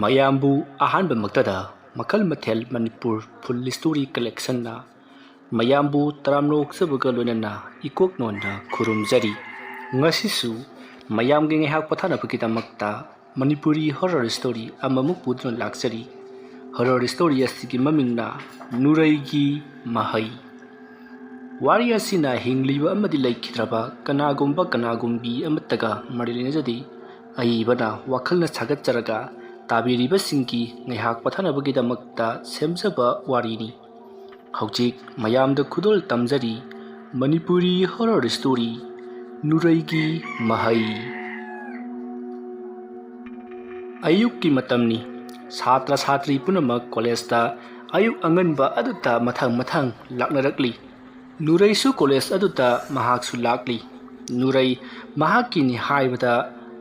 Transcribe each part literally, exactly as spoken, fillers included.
ꯃꯌꯥꯝꯕꯨ ꯑꯍꯥꯟꯕꯃꯛꯇꯗ ꯃꯈꯜ ꯃꯊꯦꯜ ꯃꯅꯤꯄꯨꯔ ꯐꯨꯜ ꯁ꯭ꯇꯣꯔꯤ ꯀꯂꯦꯛꯁꯟꯅ ꯃꯌꯥꯝꯕꯨ ꯇꯔꯥꯝꯅ ꯑꯣꯛꯆꯕꯒ ꯂꯣꯏꯅꯅ ꯏꯀꯣꯛ ꯅꯣꯟꯅ ꯈꯨꯔꯨꯝꯖꯔꯤ꯫ ꯉꯁꯤꯁꯨ ꯃꯌꯥꯝꯒꯤ ꯉꯥꯏꯍꯥꯛ ꯄꯣꯊꯥꯅꯕꯒꯤꯗꯃꯛꯇ ꯃꯅꯤꯄꯨꯔꯤ ꯍꯣꯔꯔ ꯁ꯭ꯇꯣꯔꯤ ꯑꯃꯃꯨꯛ ꯄꯨꯗꯨꯅ ꯂꯥꯛꯆꯔꯤ꯫ ꯍꯣꯔꯔ ꯁ꯭ꯇꯣꯔꯤ ꯑꯁꯤꯒꯤ ꯃꯃꯤꯡꯅ ꯅꯨꯔꯩꯒꯤ ꯃꯍꯩ꯫ ꯋꯥꯔꯤ ꯑꯁꯤꯅ ꯍꯤꯡꯂꯤꯕ ꯑꯃꯗꯤ ꯂꯩꯈꯤꯗ꯭ꯔꯕ ꯀꯅꯥꯒꯨꯝꯕ ꯀꯅꯥꯒꯨꯝꯕꯤ ꯑꯃꯠꯇꯒ ꯃꯔꯤ ꯂꯩꯅꯖꯗꯦ꯫ ꯑꯏꯕꯅ ꯋꯥꯈꯜꯅ ꯁꯥꯒꯠꯆꯔꯒ ꯇꯥꯕꯤꯔꯤꯕꯁꯤꯡꯒꯤ ꯉꯥꯏꯍꯥꯛ ꯄꯣꯊꯥꯅꯕꯒꯤꯗꯃꯛꯇ ꯁꯦꯝꯖꯕ ꯋꯥꯔꯤꯅꯤ꯫ ꯍꯧꯖꯤꯛ ꯃꯌꯥꯝꯗ ꯈꯨꯗꯣꯜ ꯇꯝꯖꯔꯤ ꯃꯅꯤꯄꯨꯔꯤ ꯍꯣꯔꯔ ꯁ꯭ꯇꯣꯔꯤ ꯅꯨꯔꯩꯒꯤ ꯃꯍꯩ꯫ ꯑꯌꯨꯛꯀꯤ ꯃꯇꯝꯅꯤ꯫ ꯁꯥꯇ꯭ꯔ ꯁꯥꯇ꯭ꯔꯤ ꯄꯨꯝꯅꯃꯛ ꯀꯣꯂꯦꯖꯇ ꯑꯌꯨꯛ ꯑꯉꯟꯕ ꯑꯗꯨꯗ ꯃꯊꯪ ꯃꯊꯪ ꯂꯥꯛꯅꯔꯛꯂꯤ꯫ ꯅꯨꯔꯩꯁꯨ ꯀꯣꯂꯦꯖ ꯑꯗꯨꯗ ꯃꯍꯥꯛꯁꯨ ꯂꯥꯛꯂꯤ꯫ ꯅꯨꯔꯩ ꯃꯍꯥꯛꯀꯤꯅꯤ ꯍꯥꯏꯕꯗ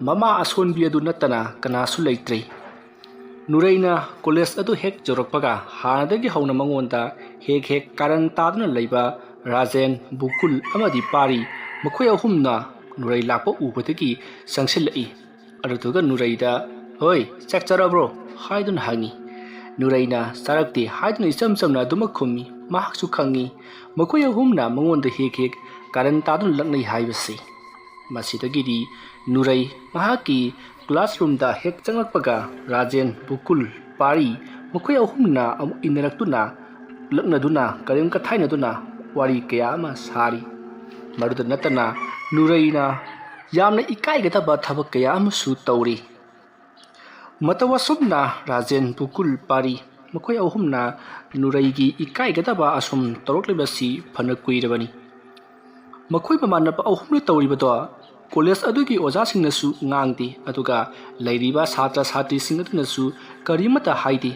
ꯃꯃꯥ ꯑꯁꯣꯟꯕꯤ ꯑꯗꯨ ꯅꯠꯇꯅ ꯀꯅꯥꯁꯨ ꯂꯩꯇ꯭ꯔꯦ꯫ ꯅꯨꯔꯩꯅ ꯀꯣꯂꯦꯖ ꯑꯗꯨ ꯍꯦꯛ ꯌꯧꯔꯛꯄꯒ ꯍꯥꯟꯅꯗꯒꯤ ꯍꯧꯅ ꯃꯉꯣꯟꯗ ꯍꯦꯛ ꯍꯦꯛ ꯀꯥꯔꯟ ꯇꯥꯗꯨꯅ ꯂꯩꯕ ꯔꯥꯖꯦꯟ, ꯕꯨꯀꯨꯜ ꯑꯃꯗꯤ ꯄꯥꯔꯤ, ꯃꯈꯣꯏ ꯑꯍꯨꯝꯅ ꯅꯨꯔꯩ ꯂꯥꯛꯄ ꯎꯕꯗꯒꯤ ꯆꯪꯁꯤꯜꯂꯛꯏ꯫ ꯑꯗꯨꯗꯨꯒ ꯅꯨꯔꯩꯗ, "ꯍꯣꯏ, ꯆꯥꯛ ꯆꯥꯔꯕ꯭ꯔꯣ?" ꯍꯥꯏꯗꯨꯅ ꯍꯪꯉꯤ꯫ ꯅꯨꯔꯩꯅ "ꯆꯥꯔꯛꯇꯦ" ꯍꯥꯏꯗꯨꯅ ꯏꯆꯝ ꯆꯝꯅ ꯑꯗꯨꯃꯛ ꯈꯨꯝꯃꯤ꯫ ꯃꯍꯥꯛꯁꯨ ꯈꯪꯉꯤ ꯃꯈꯣꯏ ꯑꯍꯨꯝꯅ ꯃꯉꯣꯟꯗ ꯍꯦꯛ ꯍꯦꯛ ꯀꯥꯔꯟ ꯇꯥꯗꯨꯅ ꯂꯛꯅꯩ ꯍꯥꯏꯕꯁꯤ꯫ ꯃꯁꯤꯗꯒꯤꯗꯤ ꯅꯨꯔꯩ ꯃꯍꯥꯛꯀꯤ ꯀ꯭ꯂꯥꯁꯔꯨꯝꯗ ꯍꯦꯛ ꯆꯪꯂꯛꯄꯒ ꯔꯥꯖꯦꯟ, ꯕꯨꯀꯨꯜ, ꯄꯥꯔꯤ ꯃꯈꯣꯏ ꯑꯍꯨꯝꯅ ꯑꯃꯨꯛ ꯏꯟꯅꯔꯛꯇꯨꯅ, ꯂꯛꯅꯗꯨꯅ, ꯀꯔꯦꯝ ꯀꯊꯥꯏꯅꯗꯨꯅ ꯋꯥꯔꯤ ꯀꯌꯥ ꯑꯃ ꯁꯥꯔꯤ꯫ ꯃꯗꯨꯗ ꯅꯠꯇꯅ ꯅꯨꯔꯩꯅ ꯌꯥꯝꯅ ꯏꯀꯥꯏꯒꯗꯕ ꯊꯕꯛ ꯀꯌꯥ ꯑꯃꯁꯨ ꯇꯧꯔꯤ꯫ ꯃꯇꯧ ꯑꯁꯨꯝꯅ ꯔꯥꯖꯦꯟ, ꯕꯨꯀꯨꯜ, ꯄꯥꯔꯤ ꯃꯈꯣꯏ ꯑꯍꯨꯝꯅ ꯅꯨꯔꯩꯒꯤ ꯏꯀꯥꯏꯒꯗꯕ ꯑꯁꯨꯝ ꯇꯧꯔꯛꯂꯤꯕꯁꯤ ꯐꯅ ꯀꯨꯏꯔꯕꯅꯤ꯫ ꯃꯈꯣꯏ ꯃꯃꯥꯟꯅꯕ ꯑꯍꯨꯝꯅ ꯇꯧꯔꯤꯕꯗꯣ ꯀꯣꯂꯦꯖ ꯑꯗꯨꯒꯤ ꯑꯣꯖꯥꯁꯤꯡꯅꯁꯨ ꯉꯥꯡꯗꯦ, ꯑꯗꯨꯒ ꯂꯩꯔꯤꯕ ꯁꯥꯇ꯭ꯔ ꯁꯥꯇ꯭ꯔꯤꯁꯤꯡ ꯑꯗꯨꯅꯁꯨ ꯀꯔꯤꯃꯠꯇ ꯍꯥꯏꯗꯦ꯫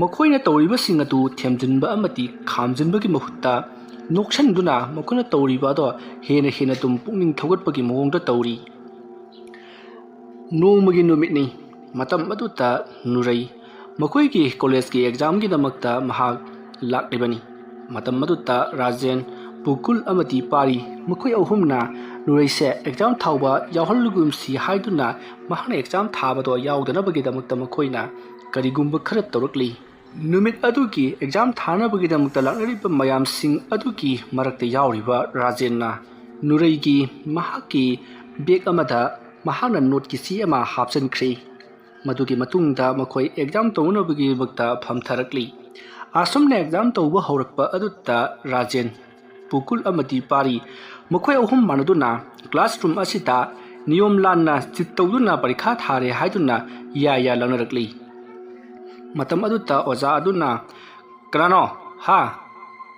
ꯃꯈꯣꯏꯅ ꯇꯧꯔꯤꯕꯁꯤꯡ ꯑꯗꯨ ꯊꯦꯝꯖꯤꯟꯕ ꯑꯃꯗꯤ ꯈꯥꯝꯖꯤꯟꯕꯒꯤ ꯃꯍꯨꯠꯇ ꯅꯣꯛꯁꯟꯗꯨꯅ ꯃꯈꯣꯏꯅ ꯇꯧꯔꯤꯕ ꯑꯗꯣ ꯍꯦꯟꯅ ꯍꯦꯟꯅ ꯑꯗꯨꯝ ꯄꯨꯛꯅꯤꯡ ꯊꯧꯒꯠꯄꯒꯤ ꯃꯑꯣꯡꯗ ꯇꯧꯔꯤ꯫ ꯅꯣꯡꯃꯒꯤ ꯅꯨꯃꯤꯠꯅꯤ꯫ ꯃꯇꯝ ꯑꯗꯨꯗ ꯅꯨꯔꯩ ꯃꯈꯣꯏꯒꯤ ꯀꯣꯂꯦꯖꯀꯤ ꯑꯦꯛꯖꯥꯝꯒꯤꯗꯃꯛꯇ ꯃꯍꯥꯛ ꯂꯥꯛꯂꯤꯕꯅꯤ꯫ ꯃꯇꯝ ꯑꯗꯨꯗ ꯔꯥꯖꯦꯟ, ꯕꯨꯀꯨꯜ ꯑꯃꯗꯤ ꯄꯥꯔꯤ ꯃꯈꯣꯏ ꯑꯍꯨꯝꯅ ꯅꯨꯔꯩꯁꯦ ꯑꯦꯛꯖꯥꯝ ꯊꯥꯎꯕ ꯌꯥꯎꯍꯜꯂꯒꯨꯝꯁꯤ ꯍꯥꯏꯗꯨꯅ ꯃꯍꯥꯛꯅ ꯑꯦꯛꯖꯥꯝ ꯊꯥꯕꯗꯣ ꯌꯥꯎꯗꯅꯕꯒꯤꯗꯃꯛꯇ ꯃꯈꯣꯏꯅ ꯀꯔꯤꯒꯨꯝꯕ ꯈꯔ ꯇꯧꯔꯛꯂꯤ꯫ ꯅꯨꯃꯤꯠ ꯑꯗꯨꯒꯤ ꯑꯦꯛꯖꯥꯝ ꯊꯥꯅꯕꯒꯤꯗꯃꯛꯇ ꯂꯥꯛꯅꯔꯤꯕ ꯃꯌꯥꯝꯁꯤꯡ ꯑꯗꯨꯒꯤ ꯃꯔꯛꯇ ꯌꯥꯎꯔꯤꯕ ꯔꯥꯖꯦꯟꯅ ꯅꯨꯔꯩꯒꯤ ꯃꯍꯥꯛꯀꯤ ꯕꯦꯒ ꯑꯃꯗ ꯃꯍꯥꯛꯅ ꯅꯣꯠꯀꯤ ꯆꯦ ꯑꯃ ꯍꯥꯞꯆꯤꯟꯈ꯭ꯔꯦ꯫ ꯃꯗꯨꯒꯤ ꯃꯇꯨꯡꯗ ꯃꯈꯣꯏ ꯑꯦꯛꯖꯥꯝ ꯇꯧꯅꯕꯒꯤꯗꯃꯛꯇ ꯐꯝꯊꯔꯛꯂꯤ꯫ ꯑꯁꯨꯝꯅ ꯑꯦꯛꯖꯥꯝ ꯇꯧꯕ ꯍꯧꯔꯛꯄ ꯑꯗꯨꯗ ꯔꯥꯖꯦꯟ, ꯕꯨꯀꯨꯜ ꯑꯃꯗꯤ ꯄꯥꯔꯤ ꯃꯈꯣꯏ ꯑꯍꯨꯝ ꯃꯥꯟꯅꯗꯨꯅ ꯀ꯭ꯂꯥꯁꯔꯨꯝ ꯑꯁꯤꯗ ꯅꯤꯌꯣꯝ ꯂꯥꯟꯅ ꯆꯤꯠ ꯇꯧꯗꯨꯅ ꯄꯔꯤꯈꯥ ꯊꯥꯔꯦ ꯍꯥꯏꯗꯨꯅ ꯌꯥ ꯌꯥ ꯂꯥꯎꯅꯔꯛꯂꯤ꯫ ꯃꯇꯝ ꯑꯗꯨꯗ ꯑꯣꯖꯥ ꯑꯗꯨꯅ, "ꯀꯅꯥꯅꯣ? ꯍꯥ?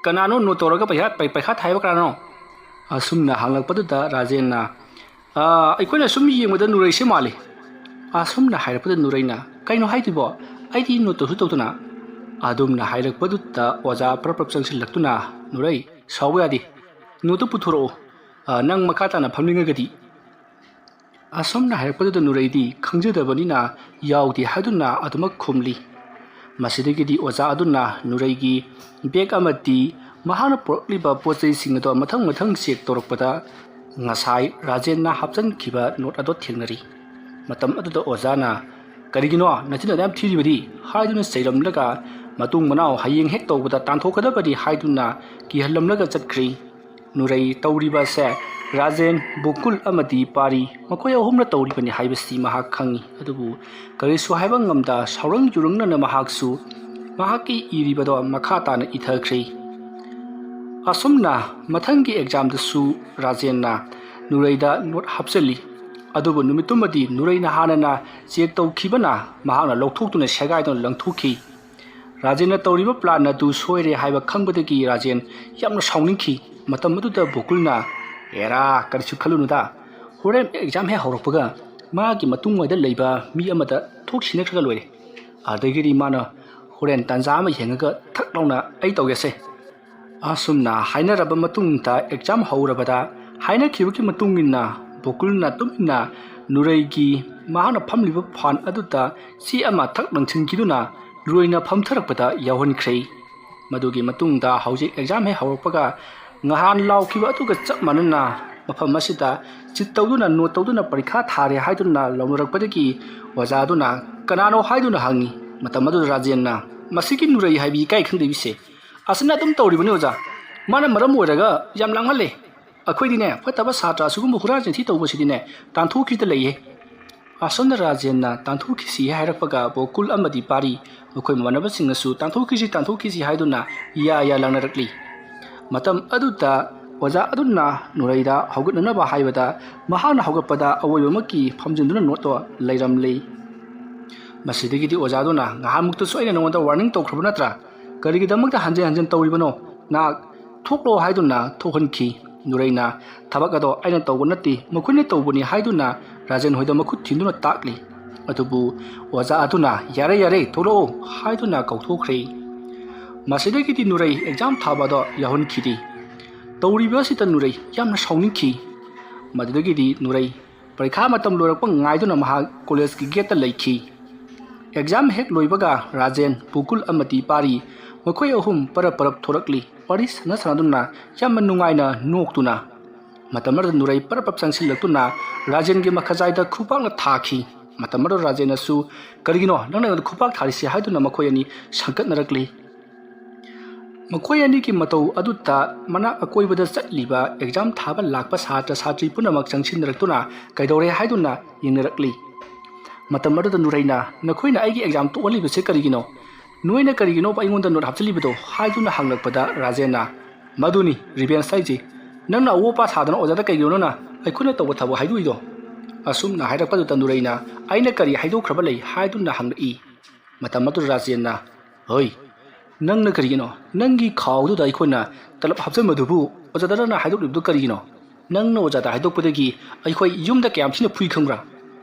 ꯀꯅꯥꯅꯣ ꯅꯣꯠ ꯇꯧꯔꯒ ꯄꯩꯈꯥ, ꯄꯩ-, ꯄꯩꯈꯥ ꯊꯥꯏꯕ ꯀꯅꯥꯅꯣ?" ꯑꯁꯨꯝꯅ ꯍꯪꯂꯛꯄꯗꯨꯗ ꯔꯥꯖꯦꯟꯅ, "ꯑꯥ, ꯑꯩꯈꯣꯏꯅ ꯁꯨꯝ ꯌꯦꯡꯕꯗ ꯅꯨꯔꯩꯁꯦ ꯃꯥꯜꯂꯤ꯫" ꯑꯁꯨꯝꯅ ꯍꯥꯏꯔꯛꯄꯗ ꯅꯨꯔꯩꯅ, "ꯀꯩꯅꯣ ꯍꯥꯏꯗꯨꯕꯣ? ꯑꯩꯗꯤ ꯅꯣꯠ ꯇꯧꯁꯨ ꯇꯧꯗꯅ꯫" ꯑꯗꯨꯝꯅ ꯍꯥꯏꯔꯛꯄꯗꯨꯗ ꯑꯣꯖꯥ ꯄ꯭ꯔꯞ ꯄ꯭ꯔꯞ ꯆꯪꯁꯤꯜꯂꯛꯇꯨꯅ, "ꯅꯨꯔꯩ, ꯁꯥꯎꯕ ꯌꯥꯗꯦ꯫ ꯅꯣꯠꯇꯨ ꯄꯨꯊꯣꯔꯛꯑꯣ꯫ ꯑꯥ, ꯅꯪ ꯃꯈꯥ ꯇꯥꯅ ꯐꯝꯅꯤꯡꯉꯒꯗꯤ꯫" ꯑꯁꯨꯝꯅ ꯍꯥꯏꯔꯛꯄꯗꯨꯗ ꯅꯨꯔꯩꯗꯤ ꯈꯪꯖꯗꯕꯅꯤꯅ ꯌꯥꯎꯗꯦ ꯍꯥꯏꯗꯨꯅ ꯑꯗꯨꯃꯛ ꯈꯨꯝꯂꯤ꯫ ꯃꯁꯤꯗꯒꯤꯗꯤ ꯑꯣꯖꯥ ꯑꯗꯨꯅ ꯅꯨꯔꯩꯒꯤ ꯕꯦꯒ ꯑꯃꯗꯤ ꯃꯍꯥꯛꯅ ꯄꯨꯔꯛꯂꯤꯕ ꯄꯣꯠ ꯆꯩꯁꯤꯡ ꯑꯗꯣ ꯃꯊꯪ ꯃꯊꯪ ꯆꯦꯛ ꯇꯧꯔꯛꯄꯗ ꯉꯁꯥꯏ ꯔꯥꯖꯦꯟꯅ ꯍꯥꯞꯆꯤꯟꯈꯤꯕ ꯅꯣꯠ ꯑꯗꯣ ꯊꯦꯡꯅꯔꯤ꯫ ꯃꯇꯝ ꯑꯗꯨꯗ ꯑꯣꯖꯥꯅ, "ꯀꯔꯤꯒꯤꯅꯣ ꯅꯆꯤꯟ ꯑꯗꯨ ꯌꯥꯝ ꯊꯤꯔꯤꯕꯗꯤ?" ꯍꯥꯏꯗꯨꯅ ꯆꯩꯔꯝꯂꯒ, "ꯃꯇꯨꯡ ꯃꯅꯥꯎ ꯍꯌꯦꯡ ꯍꯦꯛ ꯇꯧꯕꯗ ꯇꯥꯟꯊꯣꯛꯀꯗꯕꯅꯤ" ꯍꯥꯏꯗꯨꯅ ꯀꯤꯍꯜꯂꯝꯂꯒ ꯆꯠꯈ꯭ꯔꯤ꯫ ꯅꯨꯔꯩ ꯇꯧꯔꯤꯕ ꯑꯁꯦ ꯔꯥꯖꯦꯟ, ꯕꯨꯀꯨꯜ ꯑꯃꯗꯤ ꯄꯥꯔꯤ ꯃꯈꯣꯏ ꯑꯍꯨꯝꯅ ꯇꯧꯔꯤꯕꯅꯤ ꯍꯥꯏꯕꯁꯤ ꯃꯍꯥꯛ ꯈꯪꯏ꯫ ꯑꯗꯨꯕꯨ ꯀꯔꯤꯁꯨ ꯍꯥꯏꯕ ꯉꯝꯗ ꯁꯥꯎꯔꯪ ꯌꯨꯔꯪꯅꯅ ꯃꯍꯥꯛꯁꯨ ꯃꯍꯥꯛꯀꯤ ꯏꯔꯤꯕꯗꯣ ꯃꯈꯥ ꯇꯥꯅ ꯏꯊꯈ꯭ꯔꯦ꯫ ꯑꯁꯨꯝꯅ ꯃꯊꯪꯒꯤ ꯑꯦꯛꯖꯥꯝꯗꯁꯨ ꯔꯥꯖꯦꯟꯅ ꯅꯨꯔꯩꯗ ꯅꯣꯠ ꯍꯥꯞꯆꯤꯜꯂꯤ꯫ ꯑꯗꯨꯕꯨ ꯅꯨꯃꯤꯠꯇꯨꯃꯗꯤ ꯅꯨꯔꯩꯅ ꯍꯥꯟꯅꯅ ꯆꯦꯛ ꯇꯧꯈꯤꯕꯅ ꯃꯍꯥꯛꯅ ꯂꯧꯊꯣꯛꯇꯨꯅ ꯁꯦꯒꯥꯏꯗꯨꯅ ꯂꯪꯊꯣꯛꯈꯤ꯫ ꯔꯥꯖꯦꯟꯅ ꯇꯧꯔꯤꯕ ꯄ꯭ꯂꯥꯟ ꯑꯗꯨ ꯁꯣꯏꯔꯦ ꯍꯥꯏꯕ ꯈꯪꯕꯗꯒꯤ ꯔꯥꯖꯦꯟ ꯌꯥꯝꯅ ꯁꯥꯎꯅꯤꯡꯈꯤ꯫ ꯃꯇꯝ ꯑꯗꯨꯗ ꯕꯨꯀꯨꯜꯅ, "ꯑꯦꯔꯥ, ꯀꯔꯤꯁꯨ ꯈꯜꯂꯨꯅꯨꯗ꯫ ꯍꯣꯔꯦꯟ ꯑꯦꯛꯖꯥꯝ ꯍꯦꯛ ꯍꯧꯔꯛꯄꯒ ꯃꯥꯒꯤ ꯃꯇꯨꯡꯋꯥꯏꯗ ꯂꯩꯕ ꯃꯤ ꯑꯃꯗ ꯊꯣꯛ ꯁꯤꯟꯅꯈ꯭ꯔꯒ ꯂꯣꯏꯔꯦ꯫ ꯑꯗꯒꯤꯗꯤ ꯃꯥꯅ ꯍꯣꯔꯦꯟ ꯇꯥꯟꯖꯥ ꯑꯃ ꯌꯦꯡꯉꯒ ꯊꯛ ꯂꯥꯎꯅ ꯑꯩ ꯇꯧꯒꯦꯁꯦ꯫" ꯑꯁꯨꯝꯅ ꯍꯥꯏꯅꯔꯕ ꯃꯇꯨꯡꯗ ꯑꯦꯛꯖꯥꯝ ꯍꯧꯔꯕꯗ ꯍꯥꯏꯅꯈꯤꯕꯒꯤ ꯃꯇꯨꯡ ꯏꯟꯅ ꯕꯣꯀꯨꯜꯅ ꯇꯨꯃꯤꯟꯅ ꯅꯨꯔꯩꯒꯤ ꯃꯍꯥꯛꯅ ꯐꯝꯂꯤꯕ ꯐꯥꯟ ꯑꯗꯨꯗ ꯆꯦ ꯑꯃ ꯊꯛ ꯂꯪꯁꯤꯟꯈꯤꯗꯨꯅ ꯅꯨꯔꯩꯅ ꯐꯝꯊꯔꯛꯄꯗ ꯌꯥꯎꯍꯟꯈ꯭ꯔꯦ꯫ ꯃꯗꯨꯒꯤ ꯃꯇꯨꯡꯗ ꯍꯧꯖꯤꯛ ꯑꯦꯛꯖꯥꯝ ꯍꯦꯛ ꯍꯧꯔꯛꯄꯒ ꯉꯍꯥꯟ ꯂꯥꯎꯈꯤꯕ ꯑꯗꯨꯒ ꯆꯞ ꯃꯥꯟꯅꯅ ꯃꯐꯝ ꯑꯁꯤꯗ ꯆꯤꯠ ꯇꯧꯗꯨꯅ, ꯅꯣꯠ ꯇꯧꯗꯨꯅ ꯄꯔꯤꯈꯥ ꯊꯥꯔꯦ ꯍꯥꯏꯗꯨꯅ ꯂꯥꯎꯅꯔꯛꯄꯗꯒꯤ ꯑꯣꯖꯥ ꯑꯗꯨꯅ ꯀꯅꯥꯅꯣ ꯍꯥꯏꯗꯨꯅ ꯍꯪꯉꯤ꯫ ꯃꯇꯝ ꯑꯗꯨꯗ ꯔꯥꯖꯦꯟꯅ, "ꯃꯁꯤꯒꯤ ꯅꯨꯔꯩ ꯍꯥꯏꯕꯤ ꯏꯀꯥꯏ ꯈꯪꯗꯕꯤꯁꯦ ꯑꯁꯤꯅ ꯑꯗꯨꯝ ꯇꯧꯔꯤꯕꯅꯤ ꯑꯣꯖꯥ꯫ ꯃꯥꯅ ꯃꯔꯝ ꯑꯣꯏꯔꯒ ꯌꯥꯝ ꯂꯥꯡꯍꯜꯂꯦ꯫ ꯑꯩꯈꯣꯏꯗꯤꯅꯦ, ꯐꯠꯇꯕ ꯁꯥꯇ꯭ꯔ ꯑꯁꯤꯒꯨꯝꯕ ꯍꯨꯔꯥꯟ ꯆꯤꯟꯊꯤ ꯇꯧꯕꯁꯤꯗꯤꯅꯦ, ꯇꯥꯟꯊꯣꯛꯈꯤꯗ ꯂꯩꯌꯦ"꯫ ꯑꯁꯣꯝꯗ ꯔꯥꯖꯦꯟꯅ "ꯇꯥꯟꯊꯣꯛꯈꯤꯁꯤ" ꯍꯥꯏꯔꯛꯄꯒ ꯕꯣꯀꯨꯜ ꯑꯃꯗꯤ ꯄꯥꯔꯤ ꯃꯈꯣꯏ ꯃꯃꯥꯟꯅꯕꯁꯤꯡꯅꯁꯨ "ꯇꯥꯟꯊꯣꯛꯈꯤꯁꯤ, ꯇꯥꯟꯊꯣꯛꯈꯤꯁꯤ" ꯍꯥꯏꯗꯨꯅ ꯌꯥ ꯌꯥ ꯂꯥꯡꯅꯔꯛꯂꯤ꯫ ꯃꯇꯝ ꯑꯗꯨꯗ ꯑꯣꯖꯥ ꯑꯗꯨꯅ ꯅꯨꯔꯩꯗ ꯍꯧꯒꯠꯅꯅꯕ ꯍꯥꯏꯕꯗ ꯃꯍꯥꯛꯅ ꯍꯧꯒꯠꯄꯗ ꯑꯋꯣꯏꯕꯃꯛꯀꯤ ꯐꯝꯖꯤꯟꯗꯨꯅ ꯅꯣꯠꯇꯣ ꯂꯩꯔꯝꯂꯤ꯫ ꯃꯁꯤꯗꯒꯤꯗꯤ ꯑꯣꯖꯥꯗꯨꯅ, "ꯉꯍꯥꯟꯃꯨꯛꯇꯁꯨ ꯑꯩꯅ ꯅꯉꯣꯟꯗ ꯋꯥꯔꯅꯤꯡ ꯇꯧꯈ꯭ꯔꯕ ꯅꯠꯇ꯭ꯔꯥ? ꯀꯔꯤꯒꯤꯗꯃꯛꯇ ꯍꯟꯖꯤꯟ ꯍꯟꯖꯤꯟ ꯇꯧꯔꯤꯕꯅꯣ? ꯅꯍꯥꯛ ꯊꯣꯛꯂꯣ" ꯍꯥꯏꯗꯨꯅ ꯊꯣꯛꯍꯟꯈꯤ꯫ ꯅꯨꯔꯩꯅ, "ꯊꯕꯛ ꯑꯗꯣ ꯑꯩꯅ ꯇꯧꯕ ꯅꯠꯇꯦ, ꯃꯈꯣꯏꯅ ꯇꯧꯕꯅꯤ" ꯍꯥꯏꯗꯨꯅ ꯔꯥꯖꯦꯟ ꯍꯣꯏꯗ ꯃꯈꯨꯠ ꯊꯤꯟꯗꯨꯅ ꯇꯥꯛꯂꯤ꯫ ꯑꯗꯨꯕꯨ ꯑꯣꯖꯥ ꯑꯗꯨꯅ, "ꯌꯥꯔꯦ, ꯌꯥꯔꯦ, ꯊꯣꯛꯂꯛꯑꯣ" ꯍꯥꯏꯗꯨꯅ ꯀꯧꯊꯣꯛꯈ꯭ꯔꯦ꯫ ꯃꯁꯤꯗꯒꯤꯗꯤ ꯅꯨꯔꯩ ꯑꯦꯛꯖꯥꯝ ꯊꯥꯕ ꯑꯗꯣ ꯌꯥꯎꯍꯟꯈꯤꯗꯦ꯫ ꯇꯧꯔꯤꯕ ꯑꯁꯤꯗ ꯅꯨꯔꯩ ꯌꯥꯝꯅ ꯁꯥꯎꯅꯤꯡꯈꯤ꯫ ꯃꯗꯨꯗꯒꯤꯗꯤ ꯅꯨꯔꯩ ꯄꯔꯤꯈꯥ ꯃꯇꯝ ꯂꯣꯏꯔꯛꯄ ꯉꯥꯏꯗꯨꯅ ꯃꯍꯥꯛ ꯀꯣꯂꯦꯖꯀꯤ ꯒꯦꯠꯇ ꯂꯩꯈꯤ꯫ ꯑꯦꯛꯖꯥꯝ ꯍꯦꯛ ꯂꯣꯏꯕꯒ ꯔꯥꯖꯦꯟ, ꯕꯨꯀꯨꯜ ꯑꯃꯗꯤ ꯄꯥꯔꯤ ꯃꯈꯣꯏ ꯑꯍꯨꯝ ꯄꯔꯞ ꯄꯔꯞ ꯊꯣꯔꯛꯂꯤ꯫ ꯋꯥꯔꯤ ꯁꯥꯟꯅ ꯁꯥꯟꯅꯗꯨꯅ ꯌꯥꯝꯅ ꯅꯨꯡꯉꯥꯏꯅ ꯅꯣꯛꯇꯨꯅ꯫ ꯃꯇꯝ ꯑꯗꯨꯗ ꯅꯨꯔꯩ ꯄꯔꯞ ꯄꯔꯞ ꯆꯪꯁꯤꯜꯂꯛꯇꯨꯅ ꯔꯥꯖꯦꯟꯒꯤ ꯃꯈꯖꯥꯏꯗ ꯈꯨꯕꯥꯛꯅ ꯊꯥꯈꯤ꯫ ꯃꯇꯝ ꯑꯗꯨꯗ ꯔꯥꯖꯦꯟꯅꯁꯨ, "ꯀꯔꯤꯒꯤꯅꯣ ꯅꯪꯅ ꯑꯩꯉꯣꯟꯗ ꯈꯨꯕꯥꯛ ꯊꯥꯔꯤꯁꯤ?" ꯍꯥꯏꯗꯨꯅ ꯃꯈꯣꯏ ꯑꯅꯤ ꯁꯪꯒꯠꯅꯔꯛꯂꯤ꯫ ꯃꯈꯣꯏ ꯑꯅꯤꯒꯤ ꯃꯇꯧ ꯑꯗꯨꯗ ꯃꯅꯥꯛ ꯑꯀꯣꯏꯕꯗ ꯆꯠꯂꯤꯕ ꯑꯦꯛꯖꯥꯝ ꯊꯥꯕ ꯂꯥꯛꯄ ꯁꯥꯇ꯭ꯔ ꯁꯥꯇ꯭ꯔꯤ ꯄꯨꯝꯅꯃꯛ ꯆꯪꯁꯤꯟꯅꯔꯛꯇꯨꯅ ꯀꯩꯗꯧꯔꯦ ꯍꯥꯏꯗꯨꯅ ꯌꯦꯡꯅꯔꯛꯂꯤ꯫ ꯃꯇꯝ ꯑꯗꯨꯗ ꯅꯨꯔꯩꯅ, "ꯅꯈꯣꯏꯅ ꯑꯩꯒꯤ ꯑꯦꯛꯖꯥꯝ ꯇꯣꯛꯍꯜꯂꯤꯕꯁꯦ ꯀꯔꯤꯒꯤꯅꯣ? ꯅꯣꯏꯅ ꯀꯔꯤꯒꯤꯅꯣꯕ ꯑꯩꯉꯣꯟꯗ ꯅꯣꯠ ꯍꯥꯞꯆꯤꯜꯂꯤꯕꯗꯣ?" ꯍꯥꯏꯗꯨꯅ ꯍꯪꯂꯛꯄꯗ ꯔꯥꯖꯦꯟꯅ, "ꯃꯗꯨꯅꯤ ꯔꯤꯚꯦꯟꯁ ꯍꯥꯏꯁꯦ꯫ ꯅꯪꯅ ꯑꯋꯣꯄꯥ ꯁꯥꯗꯅ ꯑꯣꯖꯥꯗ ꯀꯩꯒꯤꯅꯣ ꯅꯪꯅ ꯑꯩꯈꯣꯏꯅ ꯇꯧꯕ ꯊꯕꯛ ꯍꯥꯏꯗꯣꯛꯏꯗꯣ?" ꯑꯁꯨꯝꯅ ꯍꯥꯏꯔꯛꯄꯗꯨꯗ ꯅꯨꯔꯩꯅ, "ꯑꯩꯅ ꯀꯔꯤ ꯍꯥꯏꯗꯣꯛꯈ꯭ꯔꯕ ꯂꯩ?" ꯍꯥꯏꯗꯨꯅ ꯍꯪꯂꯛꯏ꯫ ꯃꯇꯝ ꯑꯗꯨꯗ ꯔꯥꯖꯦꯟꯅ, "ꯍꯣꯏ, ꯅꯪꯅ ꯀꯔꯤꯒꯤꯅꯣ? ꯅꯪꯒꯤ ꯈꯥꯎꯗꯨꯗ ꯑꯩꯈꯣꯏꯅ ꯇꯂꯞ ꯍꯥꯞꯆꯟꯕꯗꯨꯕꯨ ꯑꯣꯖꯥꯗ ꯅꯪꯅ ꯍꯥꯏꯗꯣꯛꯂꯤꯕꯗꯨ ꯀꯔꯤꯒꯤꯅꯣ? ꯅꯪꯅ ꯑꯣꯖꯥꯗ ꯍꯥꯏꯗꯣꯛꯄꯗꯒꯤ ꯑꯩꯈꯣꯏ ꯌꯨꯝꯗ ꯀꯌꯥꯝ ꯊꯤꯅ ꯐꯨꯏ ꯈꯪꯕ꯭ꯔꯥ?"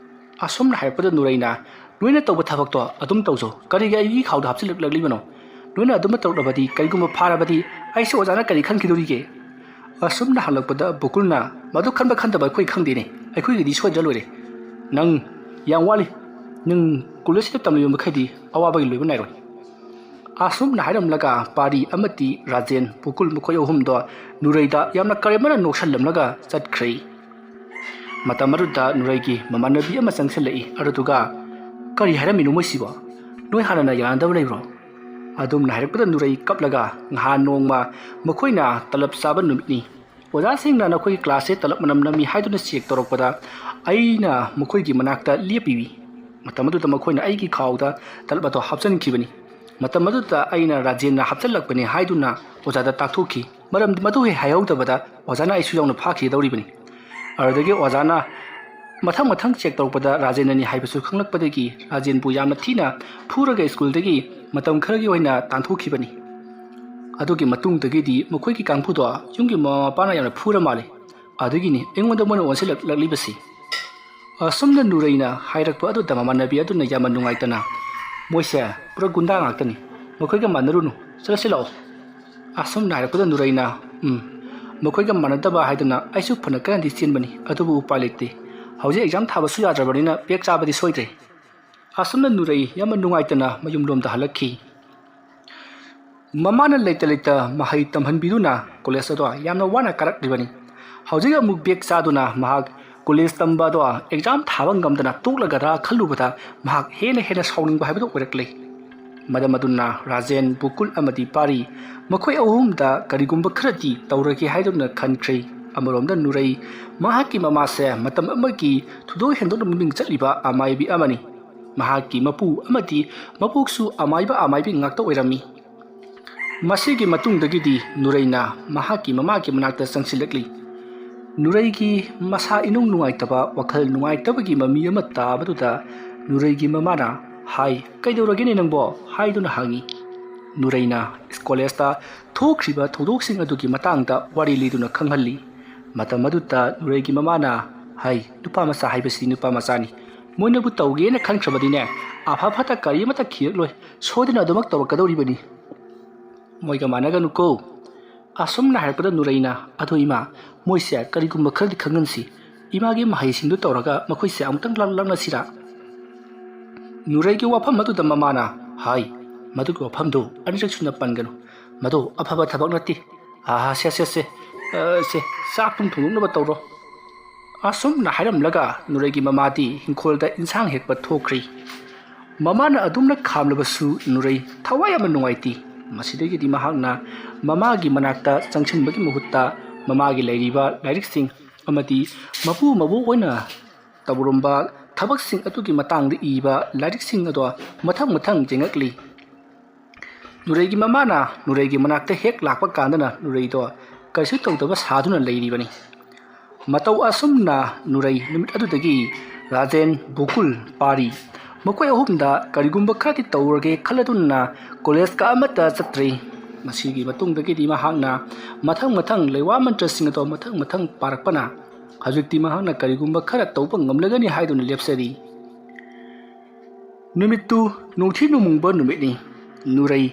ꯑꯁꯨꯝꯅ ꯍꯥꯏꯔꯛꯄꯗ ꯅꯨꯔꯩꯅ, "ꯅꯣꯏꯅ ꯇꯧꯕ ꯊꯕꯛꯇꯣ ꯑꯗꯨꯝ ꯇꯧꯖꯧ꯫ ꯀꯔꯤꯒꯤ ꯑꯩꯒꯤ ꯈꯥꯎꯗ ꯍꯥꯞꯆꯤꯜꯂꯛꯂꯤꯕꯅꯣ? ꯅꯣꯏꯅ ꯑꯗꯨꯝꯅ ꯇꯧꯔꯛꯂꯕꯗꯤ, ꯀꯔꯤꯒꯨꯝꯕ ꯐꯥꯔꯕꯗꯤ ꯑꯩꯁꯦ ꯑꯣꯖꯥꯅ ꯀꯔꯤ ꯈꯟꯈꯤꯗꯣꯔꯤꯒꯦ?" ꯑꯁꯨꯝꯅ ꯍꯜꯂꯛꯄꯗ ꯕꯨꯀꯨꯜꯅ, "ꯃꯗꯨ ꯈꯟꯕ ꯈꯟꯗꯕ ꯑꯩꯈꯣꯏ ꯈꯪꯗꯦꯅꯦ꯫ ꯑꯩꯈꯣꯏꯒꯤꯗꯤ ꯁꯣꯏꯗ꯭ꯔ ꯂꯣꯏꯔꯦ꯫ ꯅꯪ ꯌꯥꯝ ꯋꯥꯠꯂꯤ꯫ ꯅꯪ ꯀꯣꯂꯦꯖꯁꯤꯗ ꯇꯝꯂꯤꯕ ꯃꯈꯩꯗꯤ ꯑꯋꯥꯕꯒꯤ ꯂꯣꯏꯕ ꯅꯥꯏꯔꯣꯏ"꯫ ꯑꯁꯨꯝꯅ ꯍꯥꯏꯔꯝꯂꯒ ꯄꯥꯔꯤ ꯑꯃꯗꯤ ꯔꯥꯖꯦꯟ ꯄꯨꯀꯨꯜ ꯃꯈꯣꯏ ꯑꯍꯨꯝꯗꯣ ꯅꯨꯔꯩꯗ ꯌꯥꯝꯅ ꯀꯔꯦꯝꯅꯅ ꯅꯣꯛꯁꯜꯂꯝꯂꯒ ꯆꯠꯈ꯭ꯔꯦ꯫ ꯃꯇꯝ ꯑꯗꯨꯗ ꯅꯨꯔꯩꯒꯤ ꯃꯃꯥꯟꯅꯕꯤ ꯑꯃ ꯆꯪꯁꯤꯜꯂꯛꯏ꯫ ꯑꯗꯨꯗꯨꯒ, "ꯀꯔꯤ ꯍꯥꯏꯔꯝꯃꯤꯅꯣ ꯃꯣꯏꯁꯤꯕꯣ? ꯅꯣꯏ ꯍꯥꯟꯅꯅ ꯌꯥꯅꯗꯕ ꯂꯩꯕ꯭ꯔꯣ?" ꯑꯗꯨꯝꯅ ꯍꯥꯏꯔꯛꯄꯗ ꯅꯨꯔꯩ ꯀꯞꯂꯒ, "ꯅꯍꯥꯟ ꯅꯣꯡꯃ ꯃꯈꯣꯏꯅ ꯇꯂꯞ ꯆꯥꯕ ꯅꯨꯃꯤꯠꯅꯤ꯫ ꯑꯣꯖꯥꯁꯤꯡꯅ ꯅꯈꯣꯏꯒꯤ ꯀ꯭ꯂꯥꯁꯁꯦ ꯇꯂꯞ ꯃꯅꯝ ꯅꯝꯃꯤ ꯍꯥꯏꯗꯨꯅ ꯆꯦꯛ ꯇꯧꯔꯛꯄꯗ ꯑꯩꯅ ꯃꯈꯣꯏꯒꯤ ꯃꯅꯥꯛꯇ ꯂꯦꯞꯄꯤꯕꯤ꯫ ꯃꯇꯝ ꯑꯗꯨꯗ ꯃꯈꯣꯏꯅ ꯑꯩꯒꯤ ꯈꯥꯎꯗ ꯇꯂꯞ ꯑꯗꯣ ꯍꯥꯞꯆꯤꯟꯈꯤꯕꯅꯤ꯫ ꯃꯇꯝ ꯑꯗꯨꯗ ꯑꯩꯅ ꯔꯥꯖꯦꯟꯅ ꯍꯥꯞꯆꯤꯜꯂꯛꯄꯅꯤ ꯍꯥꯏꯗꯨꯅ ꯑꯣꯖꯥꯗ ꯇꯥꯛꯊꯣꯛꯈꯤ꯫ ꯃꯔꯝꯗꯤ ꯃꯗꯨ ꯍꯦꯛ ꯍꯥꯏꯍꯧꯗꯕꯗ ꯑꯣꯖꯥꯅ ꯑꯩꯁꯨ ꯌꯥꯎꯅ ꯐꯥꯈꯤꯗꯧꯔꯤꯕꯅꯤ꯫" ꯑꯗꯨꯗꯒꯤ ꯑꯣꯖꯥꯅ ꯃꯊꯪ ꯃꯊꯪ ꯆꯦꯛ ꯇꯧꯔꯛꯄꯗ ꯔꯥꯖꯦꯟꯅꯅꯤ ꯍꯥꯏꯕꯁꯨ ꯈꯪꯂꯛꯄꯗꯒꯤ ꯔꯥꯖꯦꯟꯕꯨ ꯌꯥꯝꯅ ꯊꯤꯅ ꯐꯨꯔꯒ ꯁ꯭ꯀꯨꯜꯗꯒꯤ ꯃꯇꯝ ꯈꯔꯒꯤ ꯑꯣꯏꯅ ꯇꯥꯟꯊꯣꯛꯈꯤꯕꯅꯤ꯫ ꯑꯗꯨꯒꯤ ꯃꯇꯨꯡꯗꯒꯤꯗꯤ ꯃꯈꯣꯏꯒꯤ ꯀꯥꯡꯕꯨꯗꯣ ꯌꯨꯝꯒꯤ ꯃꯃꯥ ꯃꯄꯥꯅ ꯌꯥꯝꯅ ꯐꯨꯔ ꯃꯥꯜꯂꯤ꯫ ꯑꯗꯨꯒꯤꯅꯤ ꯑꯩꯉꯣꯟꯗ ꯃꯣꯏꯅ ꯑꯣꯟꯁꯤꯜꯂꯛꯂꯤꯕꯁꯤ꯫ ꯑꯁꯨꯝꯅ ꯅꯨꯔꯩꯅ ꯍꯥꯏꯔꯛꯄ ꯑꯗꯨꯗ ꯃꯃꯥꯟꯅꯕꯤ ꯑꯗꯨꯅ ꯌꯥꯝꯅ ꯅꯨꯡꯉꯥꯏꯇꯅ, "ꯃꯣꯏꯁꯦ ꯄꯨꯔꯥ ꯒꯨꯟꯗꯥ ꯉꯥꯛꯇꯅꯤ꯫ ꯃꯈꯣꯏꯒ ꯃꯥꯟꯅꯔꯨꯅꯨ꯫ ꯆꯠꯂꯁꯤ ꯂꯥꯛꯑꯣ꯫" ꯑꯁꯨꯝꯅ ꯍꯥꯏꯔꯛꯄꯗ ꯅꯨꯔꯩꯅ, "ꯎꯝ, ꯃꯈꯣꯏꯒ ꯃꯥꯟꯅꯗꯕ ꯍꯥꯏꯗꯨꯅ ꯑꯩꯁꯨ ꯐꯅ ꯀꯟꯅꯗꯤ ꯆꯦꯟꯕꯅꯤ, ꯑꯗꯨꯕꯨ ꯎꯄꯥꯏ ꯂꯩꯇꯦ꯫ ꯍꯧꯖꯤꯛ ꯑꯦꯛꯖꯥꯝ ꯊꯥꯕꯁꯨ ꯌꯥꯗ꯭ꯔꯕꯅꯤꯅ ꯕꯦꯛ ꯆꯥꯕꯗꯤ ꯁꯣꯏꯗ꯭ꯔꯦ꯫" ꯑꯁꯨꯝꯅ ꯅꯨꯔꯩ ꯌꯥꯝꯅ ꯅꯨꯡꯉꯥꯏꯇꯅ ꯃꯌꯨꯝꯂꯣꯝꯗ ꯍꯜꯂꯛꯈꯤ꯫ ꯃꯃꯥꯅ ꯂꯩꯇ ꯂꯩꯇ ꯃꯍꯩ ꯇꯝꯍꯟꯕꯤꯗꯨꯅ ꯀꯣꯂꯦꯖ ꯑꯗꯣ ꯌꯥꯝꯅ ꯋꯥꯅ ꯀꯥꯔꯛꯂꯤꯕꯅꯤ꯫ ꯍꯧꯖꯤꯛ ꯑꯃꯨꯛ ꯕꯦꯛ ꯆꯥꯗꯨꯅ ꯃꯍꯥꯛ ꯀꯣꯂꯦꯖ ꯇꯝꯕ ꯑꯗꯣ ꯑꯦꯛꯖꯥꯝ ꯊꯥꯕ ꯉꯝꯗꯅ ꯇꯣꯛꯂꯒꯗ꯭ꯔꯥ ꯈꯜꯂꯨꯕꯗ ꯃꯍꯥꯛ ꯍꯦꯟꯅ ꯍꯦꯟꯅ ꯁꯥꯎꯅꯤꯡꯕ ꯍꯥꯏꯕꯗꯨ ꯑꯣꯏꯔꯛꯂꯦ꯫ ꯃꯔꯝ ꯑꯗꯨꯅ ꯔꯥꯖꯦꯟ, ꯕꯨꯀꯨꯜ ꯑꯃꯗꯤ ꯄꯥꯔꯤ ꯃꯈꯣꯏ ꯑꯍꯨꯝꯗ ꯀꯔꯤꯒꯨꯝꯕ ꯈꯔꯗꯤ ꯇꯧꯔꯒꯦ ꯍꯥꯏꯗꯨꯅ ꯈꯟꯈ꯭ꯔꯦ꯫ ꯑꯃꯔꯣꯝꯗ ꯅꯨꯔꯩ ꯃꯍꯥꯛꯀꯤ ꯃꯃꯥꯁꯦ ꯃꯇꯝ ꯑꯃꯒꯤ ꯊꯣꯏꯗꯣꯛ ꯍꯦꯟꯗꯣꯛꯅ ꯃꯃꯤꯡ ꯆꯠꯂꯤꯕ ꯑꯃꯥꯏꯕꯤ ꯑꯃꯅꯤ꯫ ꯃꯍꯥꯛꯀꯤ ꯃꯄꯨ ꯑꯃꯗꯤ ꯃꯕꯣꯛꯁꯨ ꯑꯃꯥꯏꯕ ꯑꯃꯥꯏꯕꯤ ꯉꯥꯛꯇ ꯑꯣꯏꯔꯝꯃꯤ꯫ ꯃꯁꯤꯒꯤ ꯃꯇꯨꯡꯗꯒꯤꯗꯤ ꯅꯨꯔꯩꯅ ꯃꯍꯥꯛꯀꯤ ꯃꯃꯥꯒꯤ ꯃꯅꯥꯛꯇ ꯆꯪꯁꯤꯜꯂꯛꯂꯤ꯫ ꯅꯨꯔꯩꯒꯤ ꯃꯁꯥ ꯏꯅꯨꯡ ꯅꯨꯡꯉꯥꯏꯇꯕ, ꯋꯥꯈꯜ ꯅꯨꯡꯉꯥꯏꯇꯕꯒꯤ ꯃꯃꯤ ꯑꯃ ꯇꯥꯕꯗꯨꯗ ꯅꯨꯔꯩꯒꯤ ꯃꯃꯥꯅ, "ꯍꯥꯏ, ꯀꯩꯗꯧꯔꯒꯦꯅꯦ ꯅꯪꯕꯣ?" ꯍꯥꯏꯗꯨꯅ ꯍꯪꯉꯤ꯫ ꯅꯨꯔꯩꯅ ꯀꯣꯂꯦꯖꯇ ꯊꯣꯛꯈ꯭ꯔꯤꯕ ꯊꯧꯗꯣꯛꯁꯤꯡ ꯑꯗꯨꯒꯤ ꯃꯇꯥꯡꯗ ꯋꯥꯔꯤ ꯂꯤꯗꯨꯅ ꯈꯪꯍꯜꯂꯤ꯫ ꯃꯇꯝ ꯑꯗꯨꯗ ꯅꯨꯔꯩꯒꯤ ꯃꯃꯥꯅ, "ꯍꯥꯏ, ꯅꯨꯄꯥ ꯃꯆꯥ ꯍꯥꯏꯕꯁꯤ ꯅꯨꯄꯥ ꯃꯆꯥꯅꯤ꯫ ꯃꯣꯏꯅꯕꯨ ꯇꯧꯒꯦꯅ ꯈꯟꯈ꯭ꯔꯕꯗꯤꯅꯦ, ꯑꯐ ꯐꯠꯇ ꯀꯔꯤ ꯑꯃꯠꯇ ꯊꯤꯔꯛꯂꯣꯏ꯫ ꯁꯣꯏꯗꯅ ꯑꯗꯨꯃꯛ ꯇꯧꯔꯛꯀꯗꯧꯔꯤꯕꯅꯤ꯫ ꯃꯣꯏꯒ ꯃꯥꯟꯅꯒꯅꯨꯀꯣ꯫" ꯑꯁꯨꯝꯅ ꯍꯥꯏꯔꯛꯄꯗ ꯅꯨꯔꯩꯅ, "ꯑꯗꯣ ꯏꯃꯥ, ꯃꯣꯏꯁꯦ ꯀꯔꯤꯒꯨꯝꯕ ꯈꯔꯗꯤ ꯈꯪꯍꯟꯁꯤ꯫ ꯏꯃꯥꯒꯤ ꯃꯍꯩꯁꯤꯡꯗꯨ ꯇꯧꯔꯒ ꯃꯈꯣꯏꯁꯦ ꯑꯃꯨꯛꯇꯪ ꯂꯥꯛ-, ꯂꯥꯛꯅꯁꯤꯔꯥ?" ꯅꯨꯔꯩꯒꯤ ꯋꯥꯐꯝ ꯑꯗꯨꯗ ꯃꯃꯥꯅ, "ꯍꯥꯏ, "ꯃꯗꯨꯒꯤ ꯋꯥꯐꯝꯗꯨ ꯑꯅꯤꯔꯛ ꯁꯨꯅ ꯄꯟꯒꯅꯨ꯫ ꯃꯗꯨ ꯑꯐꯕ ꯊꯕꯛ ꯅꯠꯇꯦ꯫ ꯑꯥ, ꯁꯦ, ꯁꯦ, ꯁꯦ, ꯑ, ꯁꯦ, ꯆꯥꯛ ꯇꯨꯝ ꯊꯣꯡꯗꯣꯛꯅꯕ ꯇꯧꯔꯣ"꯫ ꯑꯁꯨꯝꯅ ꯍꯥꯏꯔꯝꯂꯒ ꯅꯨꯔꯩꯒꯤ ꯃꯃꯥꯗꯤ ꯏꯪꯈꯣꯜꯗ ꯏꯟꯁꯥꯡ ꯍꯦꯛꯄ ꯊꯣꯛꯈ꯭ꯔꯤ꯫ ꯃꯃꯥꯅ ꯑꯗꯨꯝꯅ ꯈꯥꯝꯂꯕꯁꯨ ꯅꯨꯔꯩ ꯊꯋꯥꯏ ꯌꯥꯝꯅ ꯅꯨꯡꯉꯥꯏꯇꯦ꯫ ꯃꯁꯤꯗꯒꯤꯗꯤ ꯃꯍꯥꯛꯅ ꯃꯃꯥꯒꯤ ꯃꯅꯥꯛꯇ ꯆꯪꯁꯤꯟꯕꯒꯤ ꯃꯍꯨꯠꯇ ꯃꯃꯥꯒꯤ ꯂꯩꯔꯤꯕ ꯂꯥꯏꯔꯤꯛꯁꯤꯡ ꯑꯃꯗꯤ ꯃꯄꯨ ꯃꯕꯣꯛ ꯑꯣꯏꯅ ꯇꯧꯔꯝꯕ ꯊꯕꯛꯁꯤꯡ ꯑꯗꯨꯒꯤ ꯃꯇꯥꯡꯗ ꯏꯕ ꯂꯥꯏꯔꯤꯛꯁꯤꯡ ꯑꯗꯣ ꯃꯊꯪ ꯃꯊꯪ ꯌꯦꯡꯉꯛꯂꯤ꯫ ꯅꯨꯔꯩꯒꯤ ꯃꯃꯥꯅ ꯅꯨꯔꯩꯒꯤ ꯃꯅꯥꯛꯇ ꯍꯦꯛ ꯂꯥꯛꯄ ꯀꯥꯟꯗꯅ ꯅꯨꯔꯩꯗꯣ ꯀꯔꯤꯁꯨ ꯇꯧꯗꯕ ꯁꯥꯗꯨꯅ ꯂꯩꯔꯤꯕꯅꯤ꯫ ꯃꯇꯧ ꯑꯁꯨꯝꯅ ꯅꯨꯔꯩ ꯅꯨꯃꯤꯠ ꯑꯗꯨꯗꯒꯤ ꯔꯥꯖꯦꯟ, ꯕꯨꯀꯨꯜ, ꯄꯥꯔꯤ ꯃꯈꯣꯏ ꯑꯍꯨꯝꯗ ꯀꯔꯤꯒꯨꯝꯕ ꯈꯔꯗꯤ ꯇꯧꯔꯒꯦ ꯈꯜꯂꯗꯨꯅ ꯀꯣꯂꯦꯖꯀ ꯑꯃꯠꯇ ꯆꯠꯇ꯭ꯔꯤ꯫ ꯃꯁꯤꯒꯤ ꯃꯇꯨꯡꯗꯒꯤꯗꯤ ꯃꯍꯥꯛꯅ ꯃꯊꯪ ꯃꯊꯪ ꯂꯩꯋꯥ ꯃꯟꯇ꯭ꯔꯁꯤꯡ ꯑꯗꯣ ꯃꯊꯪ ꯃꯊꯪ ꯄꯥꯔꯛꯄꯅ ꯍꯧꯖꯤꯛꯇꯤ ꯃꯍꯥꯛꯅ ꯀꯔꯤꯒꯨꯝꯕ ꯈꯔ ꯇꯧꯕ ꯉꯝꯂꯒꯅꯤ ꯍꯥꯏꯗꯨꯅ ꯂꯦꯞꯆꯔꯤ꯫ ꯅꯨꯃꯤꯠꯇꯨ ꯅꯨꯡꯊꯤ ꯅꯨꯃꯨꯡꯕ ꯅꯨꯃꯤꯠꯅꯤ꯫ ꯅꯨꯔꯩ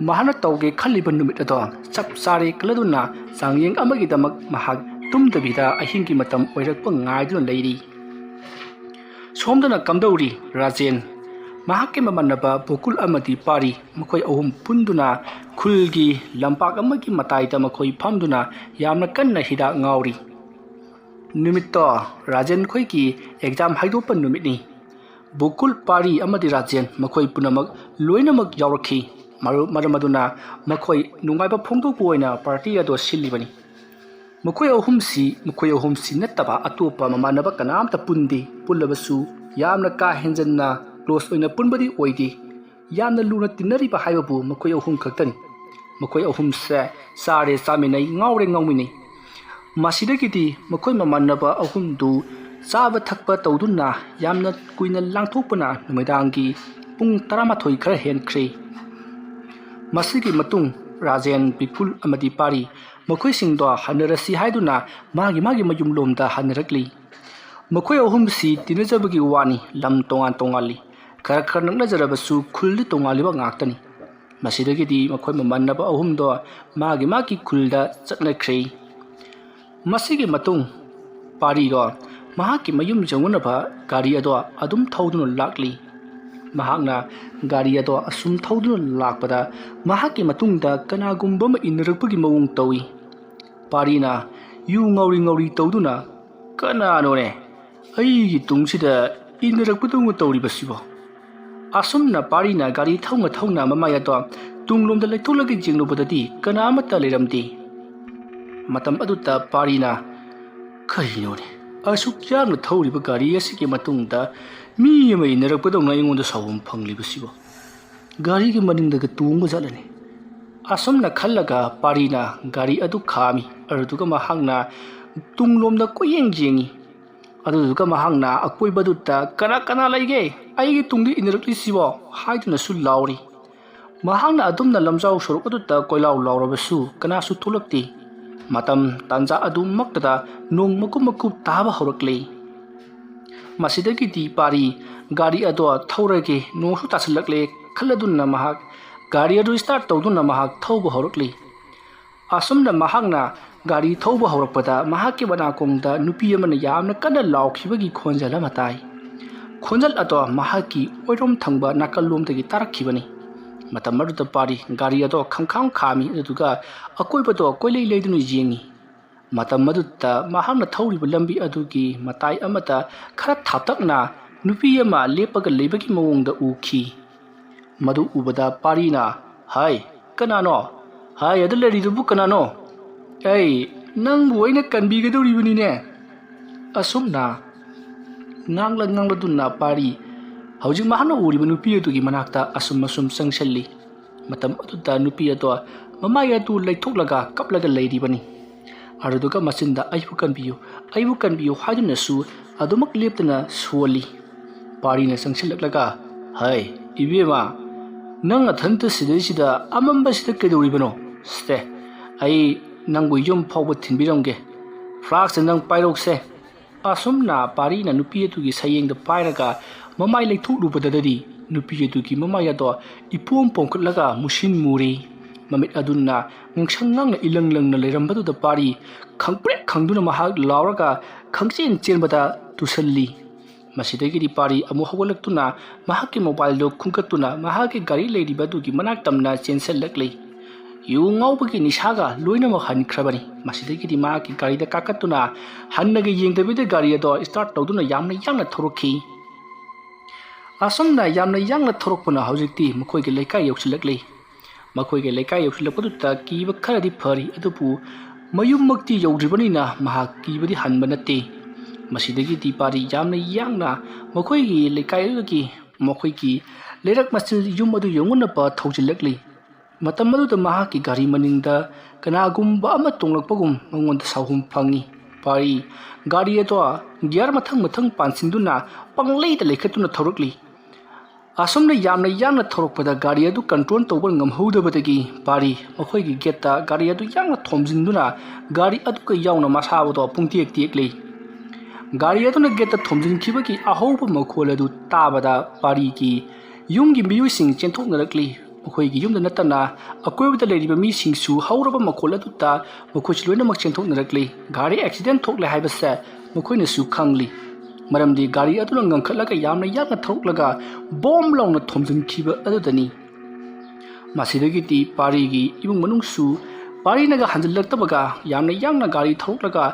ꯃꯍꯥꯛꯅ ꯇꯧꯒꯦ ꯈꯜꯂꯤꯕ ꯅꯨꯃꯤꯠ ꯑꯗꯣ ꯆꯞ ꯆꯥꯔꯦ ꯈꯜꯂꯗꯨꯅ ꯆꯥꯡꯌꯦꯡ ꯑꯃꯒꯤꯗꯃꯛ ꯃꯍꯥꯛ ꯇꯨꯝꯗꯕꯤꯗ ꯑꯍꯤꯡꯒꯤ ꯃꯇꯝ ꯑꯣꯏꯔꯛꯄ ꯉꯥꯏꯗꯨꯅ ꯂꯩꯔꯤ꯫ ꯁꯣꯝꯗꯅ ꯀꯝꯗꯧꯔꯤ ꯔꯥꯖꯦꯟ? ꯃꯍꯥꯛꯀꯤ ꯃꯃꯥꯟꯅꯕ ꯕꯣꯀꯨꯜ ꯑꯃꯗꯤ ꯄꯥꯔꯤ ꯃꯈꯣꯏ ꯑꯍꯨꯝ ꯄꯨꯟꯗꯨꯅ ꯈꯨꯜꯒꯤ ꯂꯝꯄꯥꯛ ꯑꯃꯒꯤ ꯃꯇꯥꯏꯗ ꯃꯈꯣꯏ ꯐꯝꯗꯨꯅ ꯌꯥꯝꯅ ꯀꯟꯅ ꯍꯤꯗꯥꯛ ꯉꯥꯎꯔꯤ꯫ ꯅꯨꯃꯤꯠꯇꯣ ꯔꯥꯖꯦꯟ ꯈꯣꯏꯒꯤ ꯑꯦꯛꯖꯥꯝ ꯍꯥꯏꯗꯣꯛꯄ ꯅꯨꯃꯤꯠꯅꯤ꯫ ꯕꯣꯀꯨꯜ, ꯄꯥꯔꯤ ꯑꯃꯗꯤ ꯔꯥꯖꯦꯟ ꯃꯈꯣꯏ ꯄꯨꯝꯅꯃꯛ ꯂꯣꯏꯅꯃꯛ ꯌꯥꯎꯔꯛꯈꯤ꯫ ꯃꯔꯨ-, ꯃꯔꯝ ꯑꯗꯨꯅ ꯃꯈꯣꯏ ꯅꯨꯡꯉꯥꯏꯕ ꯐꯣꯡꯗꯣꯛꯄ ꯑꯣꯏꯅ ꯄꯥꯔꯇꯤ ꯑꯗꯨ ꯁꯤꯜꯂꯤꯕꯅꯤ꯫ ꯃꯈꯣꯏ ꯑꯍꯨꯝꯁꯤ, ꯃꯈꯣꯏ ꯑꯍꯨꯝꯁꯤ ꯅꯠꯇꯕ ꯑꯇꯣꯞꯄ ꯃꯃꯥꯟꯅꯕ ꯀꯅꯥꯝꯇ ꯄꯨꯟꯗꯦ꯫ ꯄꯨꯜꯂꯕꯁꯨ ꯌꯥꯝꯅ ꯀꯥ ꯍꯦꯟꯖꯟꯅ ꯀ꯭ꯂꯣꯁ ꯑꯣꯏꯅ ꯄꯨꯟꯕꯗꯤ ꯑꯣꯏꯗꯦ꯫ ꯌꯥꯝꯅ ꯂꯨꯅ ꯇꯤꯟꯅꯔꯤꯕ ꯍꯥꯏꯕꯕꯨ ꯃꯈꯣꯏ ꯑꯍꯨꯝ ꯈꯛꯇꯅꯤ꯫ ꯃꯈꯣꯏ ꯑꯍꯨꯝꯁꯦ ꯆꯥꯔꯦ ꯆꯥꯃꯤꯟꯅꯩ, ꯉꯥꯎꯔꯦ ꯉꯥꯎꯃꯤꯟꯅꯩ꯫ ꯃꯁꯤꯗꯒꯤꯗꯤ ꯃꯈꯣꯏ ꯃꯃꯥꯟꯅꯕ ꯑꯍꯨꯝꯗꯨ ꯆꯥꯕ ꯊꯛꯄ ꯇꯧꯗꯨꯅ ꯌꯥꯝꯅ ꯀꯨꯏꯅ ꯂꯥꯡꯊꯣꯛꯄꯅ ꯅꯨꯃꯤꯗꯥꯡꯒꯤ ꯄꯨꯡ ꯇꯔꯥꯃꯥꯊꯣꯏ ꯈꯔ ꯍꯦꯟꯈ꯭ꯔꯦ꯫ ꯃꯁꯤꯒꯤ ꯃꯇꯨꯡ ꯔꯥꯖꯦꯟ, ꯕꯤꯄꯨꯜ ꯑꯃꯗꯤ ꯄꯥꯔꯤ ꯃꯈꯣꯏꯁꯤꯡꯗꯣ ꯍꯟꯅꯔꯁꯤ ꯍꯥꯏꯗꯨꯅ ꯃꯥꯒꯤ ꯃꯥꯒꯤ ꯃꯌꯨꯝꯂꯣꯝꯗ ꯍꯟꯅꯔꯛꯂꯤ꯫ ꯃꯈꯣꯏ ꯑꯍꯨꯝꯁꯤ ꯇꯤꯟꯅꯖꯕꯒꯤ ꯋꯥꯅꯤ, ꯂꯝ ꯇꯣꯉꯥꯟ ꯇꯣꯉꯥꯜꯂꯤ꯫ ꯈꯔ ꯈꯔ ꯅꯛꯅꯖꯔꯕꯁꯨ ꯈꯨꯜꯗꯤ ꯇꯣꯉꯥꯜꯂꯤꯕ ꯉꯥꯛꯇꯅꯤ꯫ ꯃꯁꯤꯗꯒꯤꯗꯤ ꯃꯈꯣꯏ ꯃꯃꯥꯟꯅꯕ ꯑꯍꯨꯝꯗꯣ ꯃꯥꯒꯤ ꯃꯥꯒꯤ ꯈꯨꯜꯗ ꯆꯠꯅꯈ꯭ꯔꯦ꯫ ꯃꯁꯤꯒꯤ ꯃꯇꯨꯡ ꯄꯥꯔꯤꯗꯣ ꯃꯍꯥꯛꯀꯤ ꯃꯌꯨꯝ ꯌꯧꯅꯅꯕ ꯒꯥꯔꯤ ꯑꯗꯣ ꯑꯗꯨꯝ ꯊꯧꯗꯨꯅ ꯂꯥꯛꯂꯤ꯫ ꯃꯍꯥꯛꯅ ꯒꯥꯔꯤ ꯑꯗꯣ ꯑꯁꯨꯝ ꯊꯧꯗꯨꯅ ꯂꯥꯛꯄꯗ ꯃꯍꯥꯛꯀꯤ ꯃꯇꯨꯡꯗ ꯀꯅꯥꯒꯨꯝꯕ ꯑꯃ ꯏꯟꯅꯔꯛꯄꯒꯤ ꯃꯑꯣꯡ ꯇꯧꯏ꯫ ꯄꯥꯔꯤꯅ ꯌꯨ ꯉꯧꯔꯤ ꯉꯧꯔꯤ ꯇꯧꯗꯨꯅ, "ꯀꯅꯥꯅꯣꯅꯦ ꯑꯩꯒꯤ ꯇꯨꯡꯁꯤꯗ ꯏꯟꯅꯔꯛꯄꯗꯧꯅ ꯇꯧꯔꯤꯕꯁꯤꯕꯣ?" ꯑꯁꯨꯝꯅ ꯄꯥꯔꯤꯅ ꯒꯥꯔꯤ ꯊꯧꯅ ꯊꯧꯅ ꯃꯃꯥꯏ ꯑꯗꯣ ꯇꯨꯡꯂꯣꯝꯗ ꯂꯩꯊꯣꯛꯂꯒ ꯌꯦꯡꯂꯨꯕꯗꯗꯤ ꯀꯅꯥ ꯑꯃꯠꯇ ꯂꯩꯔꯝꯗꯦ꯫ ꯃꯇꯝ ꯑꯗꯨꯗ ꯄꯥꯔꯤꯅ, "ꯀꯔꯤꯅꯣꯅꯦ, ꯑꯁꯨꯛ ꯌꯥꯡꯅ ꯊꯧꯔꯤꯕ ꯒꯥꯔꯤ ꯑꯁꯤꯒꯤ ꯃꯇꯨꯡꯗ ꯃꯤ ꯑꯃ ꯏꯟꯅꯔꯛꯄꯗꯧꯅ ꯑꯩꯉꯣꯟꯗ ꯁꯥꯎꯐꯝ ꯐꯪꯂꯤꯕꯁꯤꯕꯣ? ꯒꯥꯔꯤꯒꯤ ꯃꯅꯤꯡꯗꯒ ꯇꯣꯡꯕ ꯖꯥꯠꯂꯅꯦ?" ꯑꯁꯨꯝꯅ ꯈꯜꯂꯒ ꯄꯥꯔꯤꯅ ꯒꯥꯔꯤ ꯑꯗꯨ ꯈꯥꯝꯃꯤ꯫ ꯑꯗꯨꯗꯨꯒ ꯃꯍꯥꯛꯅ ꯇꯨꯡꯂꯣꯝꯗ ꯀꯣꯏꯌꯦꯡ ꯌꯦꯡꯉꯤ꯫ ꯑꯗꯨꯗꯨꯒ ꯃꯍꯥꯛꯅ ꯑꯀꯣꯏꯕꯗꯨꯗ, "ꯀꯅꯥ ꯀꯅꯥ ꯂꯩꯒꯦ? ꯑꯩꯒꯤ ꯇꯨꯡꯗ ꯏꯟꯅꯔꯛꯂꯤꯁꯤꯕꯣ?" ꯍꯥꯏꯗꯨꯅꯁꯨ ꯂꯥꯎꯔꯤ꯫ ꯃꯍꯥꯛꯅ ꯑꯗꯨꯝꯅ ꯂꯝꯖꯥꯎ ꯁꯣꯔꯣꯛ ꯑꯗꯨꯗ ꯀꯣꯏꯂꯥꯎ ꯂꯥꯎꯔꯕꯁꯨ ꯀꯅꯥꯁꯨ ꯊꯣꯛꯂꯛꯇꯦ꯫ ꯃꯇꯝ ꯇꯥꯟꯖꯥ ꯑꯗꯨꯃꯛꯇꯗ ꯅꯣꯡ ꯃꯀꯨꯞ ꯃꯀꯨꯞ ꯇꯥꯕ ꯍꯧꯔꯛꯂꯦ꯫ ꯃꯁꯤꯗꯒꯤꯗꯤ ꯄꯥꯔꯤ ꯒꯥꯔꯤ ꯑꯗꯣ ꯊꯧꯔꯒꯦ, ꯅꯣꯡꯁꯨ ꯇꯥꯁꯤꯜꯂꯛꯂꯦ ꯈꯜꯂꯗꯨꯅ ꯃꯍꯥꯛ ꯒꯥꯔꯤ ꯑꯗꯨ start ꯇꯧꯗꯨꯅ ꯃꯍꯥꯛ ꯊꯧꯕ ꯍꯧꯔꯛꯂꯤ꯫ ꯑꯁꯨꯝꯅ ꯃꯍꯥꯛꯅ ꯒꯥꯔꯤ ꯊꯧꯕ ꯍꯧꯔꯛꯄꯗ ꯃꯍꯥꯛꯀꯤ ꯃꯅꯥꯀꯣꯡꯗ ꯅꯨꯄꯤ ꯑꯃꯅ ꯌꯥꯝꯅ ꯀꯟꯅ ꯂꯥꯎꯈꯤꯕꯒꯤ ꯈꯣꯟꯖꯦꯜ ꯑꯃ ꯇꯥꯏ꯫ ꯈꯣꯟꯖꯦꯜ ꯑꯗꯣ ꯃꯍꯥꯛꯀꯤ ꯑꯣꯏꯔꯣꯝ ꯊꯪꯕ ꯅꯥꯀꯜꯂꯣꯝꯗꯒꯤ ꯇꯥꯔꯛꯈꯤꯕꯅꯤ꯫ ꯃꯇꯝ ꯑꯗꯨꯗ ꯄꯥꯔꯤ ꯒꯥꯔꯤ ꯑꯗꯣ ꯈꯪꯈꯥꯝ ꯈꯥꯝꯃꯤ, ꯑꯗꯨꯗꯨꯒ ꯑꯀꯣꯏꯕꯗꯣ ꯀꯣꯏꯂꯩ ꯂꯩꯗꯨꯅ ꯌꯦꯡꯉꯤ꯫ ꯃꯇꯝ ꯑꯗꯨꯗ ꯃꯍꯥꯛꯅ ꯊꯧꯔꯤꯕ ꯂꯝꯕꯤ ꯑꯗꯨꯒꯤ ꯃꯇꯥꯏ ꯑꯃꯗ ꯈꯔ ꯊꯥꯞꯇꯛꯅ ꯅꯨꯄꯤ ꯑꯃ ꯂꯦꯞꯄꯒ ꯂꯩꯕꯒꯤ ꯃꯑꯣꯡꯗ ꯎꯈꯤ꯫ ꯃꯗꯨ ꯎꯕꯗ ꯄꯥꯔꯤꯅ, "ꯍꯥꯏ, ꯀꯅꯥꯅꯣ? ꯍꯥꯏ, ꯑꯗꯨ ꯂꯩꯔꯤꯗꯨꯕꯨ ꯀꯅꯥꯅꯣ? ꯑꯩ ꯅꯪꯕꯨ ꯑꯩꯅ ꯀꯟꯕꯤꯒꯗꯧꯔꯤꯕꯅꯤꯅꯦ!" ꯑꯁꯨꯝꯅ ꯉꯥꯡꯂ ꯉꯥꯡꯂꯗꯨꯅ ꯄꯥꯔꯤ ꯍꯧꯖꯤꯛ ꯃꯍꯥꯛꯅ ꯎꯔꯤꯕ ꯅꯨꯄꯤ ꯑꯗꯨꯒꯤ ꯃꯅꯥꯛꯇ ꯑꯁꯨꯝ ꯑꯁꯨꯝ ꯆꯪꯁꯤꯜꯂꯤ꯫ ꯃꯇꯝ ꯑꯗꯨꯗ ꯅꯨꯄꯤ ꯑꯗꯣ ꯃꯃꯥꯏ ꯑꯗꯨ ꯂꯩꯊꯣꯛꯂꯒ ꯀꯞꯂꯒ ꯂꯩꯔꯤꯕꯅꯤ꯫ ꯑꯗꯨꯗꯨꯒ ꯃꯆꯤꯟꯗ, "ꯑꯩꯕꯨ ꯀꯟꯕꯤꯌꯨ, ꯑꯩꯕꯨ ꯀꯟꯕꯤꯌꯨ" ꯍꯥꯏꯗꯨꯅꯁꯨ ꯑꯗꯨꯃꯛ ꯂꯦꯞꯇꯅ ꯁꯣꯜꯂꯤ꯫ ꯄꯥꯔꯤꯅ ꯆꯪꯁꯤꯜꯂꯛꯂꯒ, "ꯍꯩ, ꯏꯕꯦꯝꯃ, ꯅꯪ ꯅꯊꯟꯇ ꯁꯤꯗꯩꯁꯤꯗ ꯑꯃꯝꯕꯁꯤꯗ ꯀꯩꯗꯧꯔꯤꯕꯅꯣ? ꯁꯦ, ꯑꯩ ꯅꯪꯕꯨ ꯌꯨꯝ ꯐꯥꯎꯕ ꯊꯤꯟꯕꯤꯔꯝꯒꯦ꯫ ꯐ꯭ꯂꯥꯛꯁꯁꯦ ꯅꯪ ꯄꯥꯏꯔꯧꯁꯦ꯫" ꯑꯁꯨꯝꯅ ꯄꯥꯔꯤꯅ ꯅꯨꯄꯤ ꯑꯗꯨꯒꯤ ꯁꯌꯦꯡꯗ ꯄꯥꯏꯔꯒ ꯃꯃꯥꯏ ꯂꯩꯊꯣꯛꯂꯨꯕꯗꯗꯤ ꯅꯨꯄꯤ ꯑꯗꯨꯒꯤ ꯃꯃꯥꯏ ꯑꯗꯣ ꯏꯄꯣꯝ ꯄꯣꯝꯈꯠꯂꯒ ꯃꯨꯁꯤꯟ ꯃꯨꯔꯦ꯫ ꯃꯃꯤꯠ ꯑꯗꯨꯅ ꯉꯥꯡꯁꯪ ꯉꯥꯡꯅ ꯏꯂꯪ ꯂꯪꯅ ꯂꯩꯔꯝꯕꯗꯨꯗ ꯄꯥꯔꯤ ꯈꯪꯄ꯭ꯔꯦꯛ ꯈꯪꯗꯨꯅ ꯃꯍꯥꯛ ꯂꯥꯎꯔꯒ ꯈꯪꯆꯦꯟ ꯆꯦꯟꯕꯗ ꯇꯨꯁꯜꯂꯤ꯫ ꯃꯁꯤꯗꯒꯤꯗꯤ ꯄꯥꯔꯤ ꯑꯃꯨꯛ ꯍꯧꯒꯠꯂꯛꯇꯨꯅ ꯃꯍꯥꯛꯀꯤ ꯃꯣꯕꯥꯏꯜꯗꯨ ꯈꯨꯟꯒꯠꯇꯨꯅ ꯃꯍꯥꯛꯀꯤ ꯒꯥꯔꯤ ꯂꯩꯔꯤꯕ ꯑꯗꯨꯒꯤ ꯃꯅꯥꯛ ꯇꯝꯅ ꯆꯦꯟꯁꯤꯜꯂꯛꯂꯤ꯫ ꯌꯨ ꯉꯥꯎꯕꯒꯤ ꯅꯤꯁꯥꯒ ꯂꯣꯏꯅꯃꯛ ꯍꯟꯈ꯭ꯔꯕꯅꯤ꯫ ꯃꯁꯤꯗꯒꯤꯗꯤ ꯃꯍꯥꯛꯀꯤ ꯒꯥꯔꯤꯗ ꯀꯥꯈꯠꯇꯨꯅ ꯍꯟꯅꯒ ꯌꯦꯡꯗꯕꯤꯗ ꯒꯥꯔꯤ ꯑꯗꯣ ꯁ꯭ꯇꯥꯔꯠ ꯇꯧꯗꯨꯅ ꯌꯥꯝꯅ ꯌꯥꯡꯅ ꯊꯧꯔꯛꯈꯤ꯫ ꯑꯁꯨꯝꯅ ꯌꯥꯝꯅ ꯌꯥꯡꯅ ꯊꯧꯔꯛꯄꯅ ꯍꯧꯖꯤꯛꯇꯤ ꯃꯈꯣꯏꯒꯤ ꯂꯩꯀꯥꯏ ꯌꯧꯁꯤꯜꯂꯛꯂꯤ꯫ ꯃꯈꯣꯏꯒꯤ ꯂꯩꯀꯥꯏ ꯌꯧꯁꯤꯜꯂꯛꯄꯗꯨꯗ ꯀꯤꯕ ꯈꯔꯗꯤ ꯐꯔꯤ, ꯑꯗꯨꯕꯨ ꯃꯌꯨꯝꯃꯛꯇꯤ ꯌꯧꯗ꯭ꯔꯤꯕꯅꯤꯅ ꯃꯍꯥꯛ ꯀꯤꯕꯗꯤ ꯍꯟꯕ ꯅꯠꯇꯦ꯫ ꯃꯁꯤꯗꯒꯤꯗꯤ ꯄꯥꯔꯤ ꯌꯥꯝꯅ ꯌꯥꯡꯅ ꯃꯈꯣꯏꯒꯤ ꯂꯩꯀꯥꯏ ꯑꯗꯨꯗꯒꯤ ꯃꯈꯣꯏꯒꯤ ꯂꯩꯔꯛ ꯃꯆꯤꯜ ꯌꯨꯝ ꯑꯗꯨ ꯌꯧꯅꯅꯕ ꯊꯧꯖꯤꯜꯂꯛꯂꯤ꯫ ꯃꯇꯝ ꯑꯗꯨꯗ ꯃꯍꯥꯛꯀꯤ ꯒꯥꯔꯤ ꯃꯅꯤꯡꯗ ꯀꯅꯥꯒꯨꯝꯕ ꯑꯃ ꯇꯣꯡꯂꯛꯄꯒꯨꯝ ꯃꯉꯣꯟꯗ ꯁꯥꯎꯍꯨꯝ ꯐꯪꯏ꯫ ꯄꯥꯔꯤ ꯒꯥꯔꯤ ꯑꯗꯣ ꯒꯤꯌꯥꯔ ꯃꯊꯪ ꯃꯊꯪ ꯄꯥꯟꯁꯤꯟꯗꯨꯅ ꯄꯪꯂꯩꯗ ꯂꯩꯈꯠꯇꯨꯅ ꯊꯧꯔꯛꯂꯤ꯫ ꯑꯁꯨꯝꯅ ꯌꯥꯝꯅ ꯌꯥꯡꯅ ꯊꯧꯔꯛꯄꯗ ꯒꯥꯔꯤ ꯑꯗꯨ ꯀꯟꯇ꯭ꯔꯣꯜ ꯇꯧꯕ ꯉꯝꯍꯧꯗꯕꯗꯒꯤ ꯄꯥꯔꯤ ꯃꯈꯣꯏꯒꯤ ꯒꯦꯠꯇ ꯒꯥꯔꯤ ꯑꯗꯨ ꯌꯥꯡꯅ ꯊꯣꯝꯖꯤꯟꯗꯨꯅ ꯒꯥꯔꯤ ꯑꯗꯨꯒ ꯌꯥꯎꯅ ꯃꯁꯥꯕꯗꯣ ꯄꯨꯡꯇꯦꯛ ꯇꯦꯛꯂꯤ꯫ ꯒꯥꯔꯤ ꯑꯗꯨꯅ ꯒꯦꯠꯇ ꯊꯣꯝꯖꯤꯟꯈꯤꯕꯒꯤ ꯑꯍꯧꯕ ꯃꯈꯣꯜ ꯑꯗꯨ ꯇꯥꯕꯗ ꯄꯥꯔꯤꯒꯤ ꯌꯨꯝꯒꯤ ꯃꯤꯑꯣꯏꯁꯤꯡ ꯆꯦꯟꯊꯣꯛꯅꯔꯛꯂꯤ꯫ ꯃꯈꯣꯏꯒꯤ ꯌꯨꯝꯗ ꯅꯠꯇꯅ ꯑꯀꯣꯏꯕꯗ ꯂꯩꯔꯤꯕ ꯃꯤꯁꯤꯡꯁꯨ ꯍꯧꯔꯕ ꯃꯈꯣꯜ ꯑꯗꯨꯗ ꯃꯈꯣꯏꯁꯨ ꯂꯣꯏꯅꯃꯛ ꯆꯦꯟꯊꯣꯛꯅꯔꯛꯂꯤ꯫ ꯒꯥꯔꯤ ꯑꯦꯛꯁꯤꯗꯦꯟ ꯊꯣꯛꯂꯦ ꯍꯥꯏꯕꯁꯦ ꯃꯈꯣꯏꯅꯁꯨ ꯈꯪꯂꯤ, ꯃꯔꯝꯗꯤ ꯒꯥꯔꯤ ꯑꯗꯨꯅ ꯉꯪꯈꯠꯂꯒ ꯌꯥꯝꯅ ꯌꯥꯡꯅ ꯊꯧꯔꯛꯂꯒ ꯕꯣꯝ ꯂꯥꯎꯅ ꯊꯣꯝꯖꯤꯟꯈꯤꯕ ꯑꯗꯨꯗꯅꯤ꯫ ꯃꯁꯤꯗꯒꯤꯗꯤ ꯄꯥꯔꯤꯒꯤ ꯏꯃꯨꯡ ꯃꯅꯨꯡꯁꯨ ꯄꯥꯔꯤꯅꯒ ꯍꯟꯖꯤꯜꯂꯛꯇꯕꯒ ꯌꯥꯝꯅ ꯌꯥꯡꯅ ꯒꯥꯔꯤ ꯊꯧꯔꯛꯂꯒ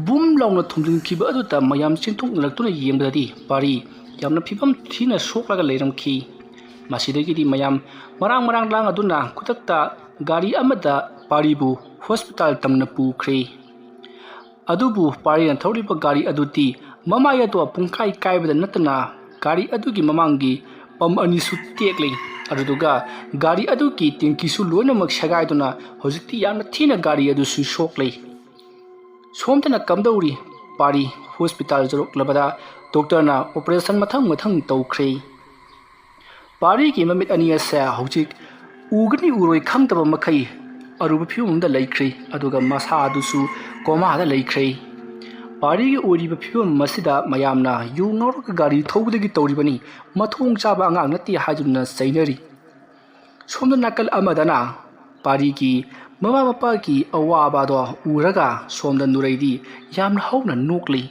ꯕꯨꯝ ꯂꯥꯎꯅ ꯊꯣꯝꯖꯤꯟꯈꯤꯕ ꯑꯗꯨꯗ ꯃꯌꯥꯝ ꯆꯦꯟꯊꯣꯛꯅꯔꯛꯇꯨꯅ ꯌꯦꯡꯕꯗꯗꯤ ꯄꯥꯔꯤ ꯌꯥꯝꯅ ꯐꯤꯕꯝ ꯊꯤꯅ ꯁꯣꯛꯂꯒ ꯂꯩꯔꯝꯈꯤ꯫ ꯃꯁꯤꯗꯒꯤꯗꯤ ꯃꯌꯥꯝ ꯃꯔꯥꯡ ꯃꯔꯥꯡ ꯂꯥꯡꯗꯨꯅ ꯈꯨꯗꯛꯇ ꯒꯥꯔꯤ ꯑꯃꯗ ꯄꯥꯔꯤꯕꯨ ꯍꯣꯁꯄꯤꯇꯥꯜ ꯇꯝꯅ ꯄꯨꯈ꯭ꯔꯦ꯫ ꯑꯗꯨꯕꯨ ꯄꯥꯔꯤꯅ ꯊꯧꯔꯤꯕ ꯒꯥꯔꯤ ꯑꯗꯨꯗꯤ ꯃꯃꯥꯏ ꯑꯗꯣ ꯄꯨꯡꯀꯥꯏ ꯀꯥꯏꯕꯗ ꯅꯠꯇꯅ ꯒꯥꯔꯤ ꯑꯗꯨꯒꯤ ꯃꯃꯥꯡꯒꯤ ꯄꯝ ꯑꯅꯤꯁꯨ ꯇꯦꯛꯂꯤ꯫ ꯑꯗꯨꯗꯨꯒ ꯒꯥꯔꯤ ꯑꯗꯨꯒꯤ ꯇꯦꯡꯀꯤꯁꯨ ꯂꯣꯏꯅꯃꯛ ꯁꯦꯒꯥꯏꯗꯨꯅ ꯍꯧꯖꯤꯛꯇꯤ ꯌꯥꯝꯅ ꯊꯤꯅ ꯒꯥꯔꯤ ꯑꯗꯨꯁꯨ ꯁꯣꯛꯂꯤ꯫ ꯁꯣꯝꯗꯅ ꯀꯝꯗꯧꯔꯤ? ꯄꯥꯔꯤ ꯍꯣꯁꯄꯤꯇꯥꯜ ꯌꯧꯔꯛꯂꯕꯗ ꯗꯣꯛꯇꯔꯅ ꯑꯣꯄꯔꯦꯁꯟ ꯃꯊꯪ ꯃꯊꯪ ꯇꯧꯈ꯭ꯔꯦ꯫ ꯄꯥꯔꯤꯒꯤ ꯃꯃꯤꯠ ꯑꯅꯤ ꯑꯁꯦ ꯍꯧꯖꯤꯛ ꯎꯒꯅꯤ ꯎꯔꯣꯏ ꯈꯪꯗꯕ ꯃꯈꯩ ꯑꯔꯨꯕ ꯐꯤꯕꯝ ꯑꯃꯗ ꯂꯩꯈ꯭ꯔꯦ, ꯑꯗꯨꯒ ꯃꯁꯥ ꯑꯗꯨꯁꯨ ꯀꯣꯃꯥꯗ ꯂꯩꯈ꯭ꯔꯦ꯫ ꯄꯥꯔꯤꯒꯤ ꯑꯣꯏꯔꯤꯕ ꯐꯤꯕꯝ ꯑꯁꯤꯗ ꯃꯌꯥꯝꯅ ꯌꯨ ꯉꯥꯎꯔꯒ ꯒꯥꯔꯤ ꯊꯧꯕꯗꯒꯤ ꯇꯧꯔꯤꯕꯅꯤ, ꯃꯊꯣꯡ ꯆꯥꯕ ꯑꯉꯥꯡ ꯅꯠꯇꯦ ꯍꯥꯏꯗꯨꯅ ꯆꯩꯅꯔꯤ꯫ ꯁꯣꯝꯗ ꯅꯥꯀꯜ ꯑꯃꯗꯅ ꯄꯥꯔꯤꯒꯤ ꯃꯃꯥ ꯃꯄꯥꯒꯤ ꯑꯋꯥꯕꯗꯣ ꯎꯔꯒ ꯁꯣꯝꯗ ꯅꯨꯔꯩꯗꯤ ꯌꯥꯝꯅ ꯍꯧꯅ ꯅꯣꯛꯂꯤ꯫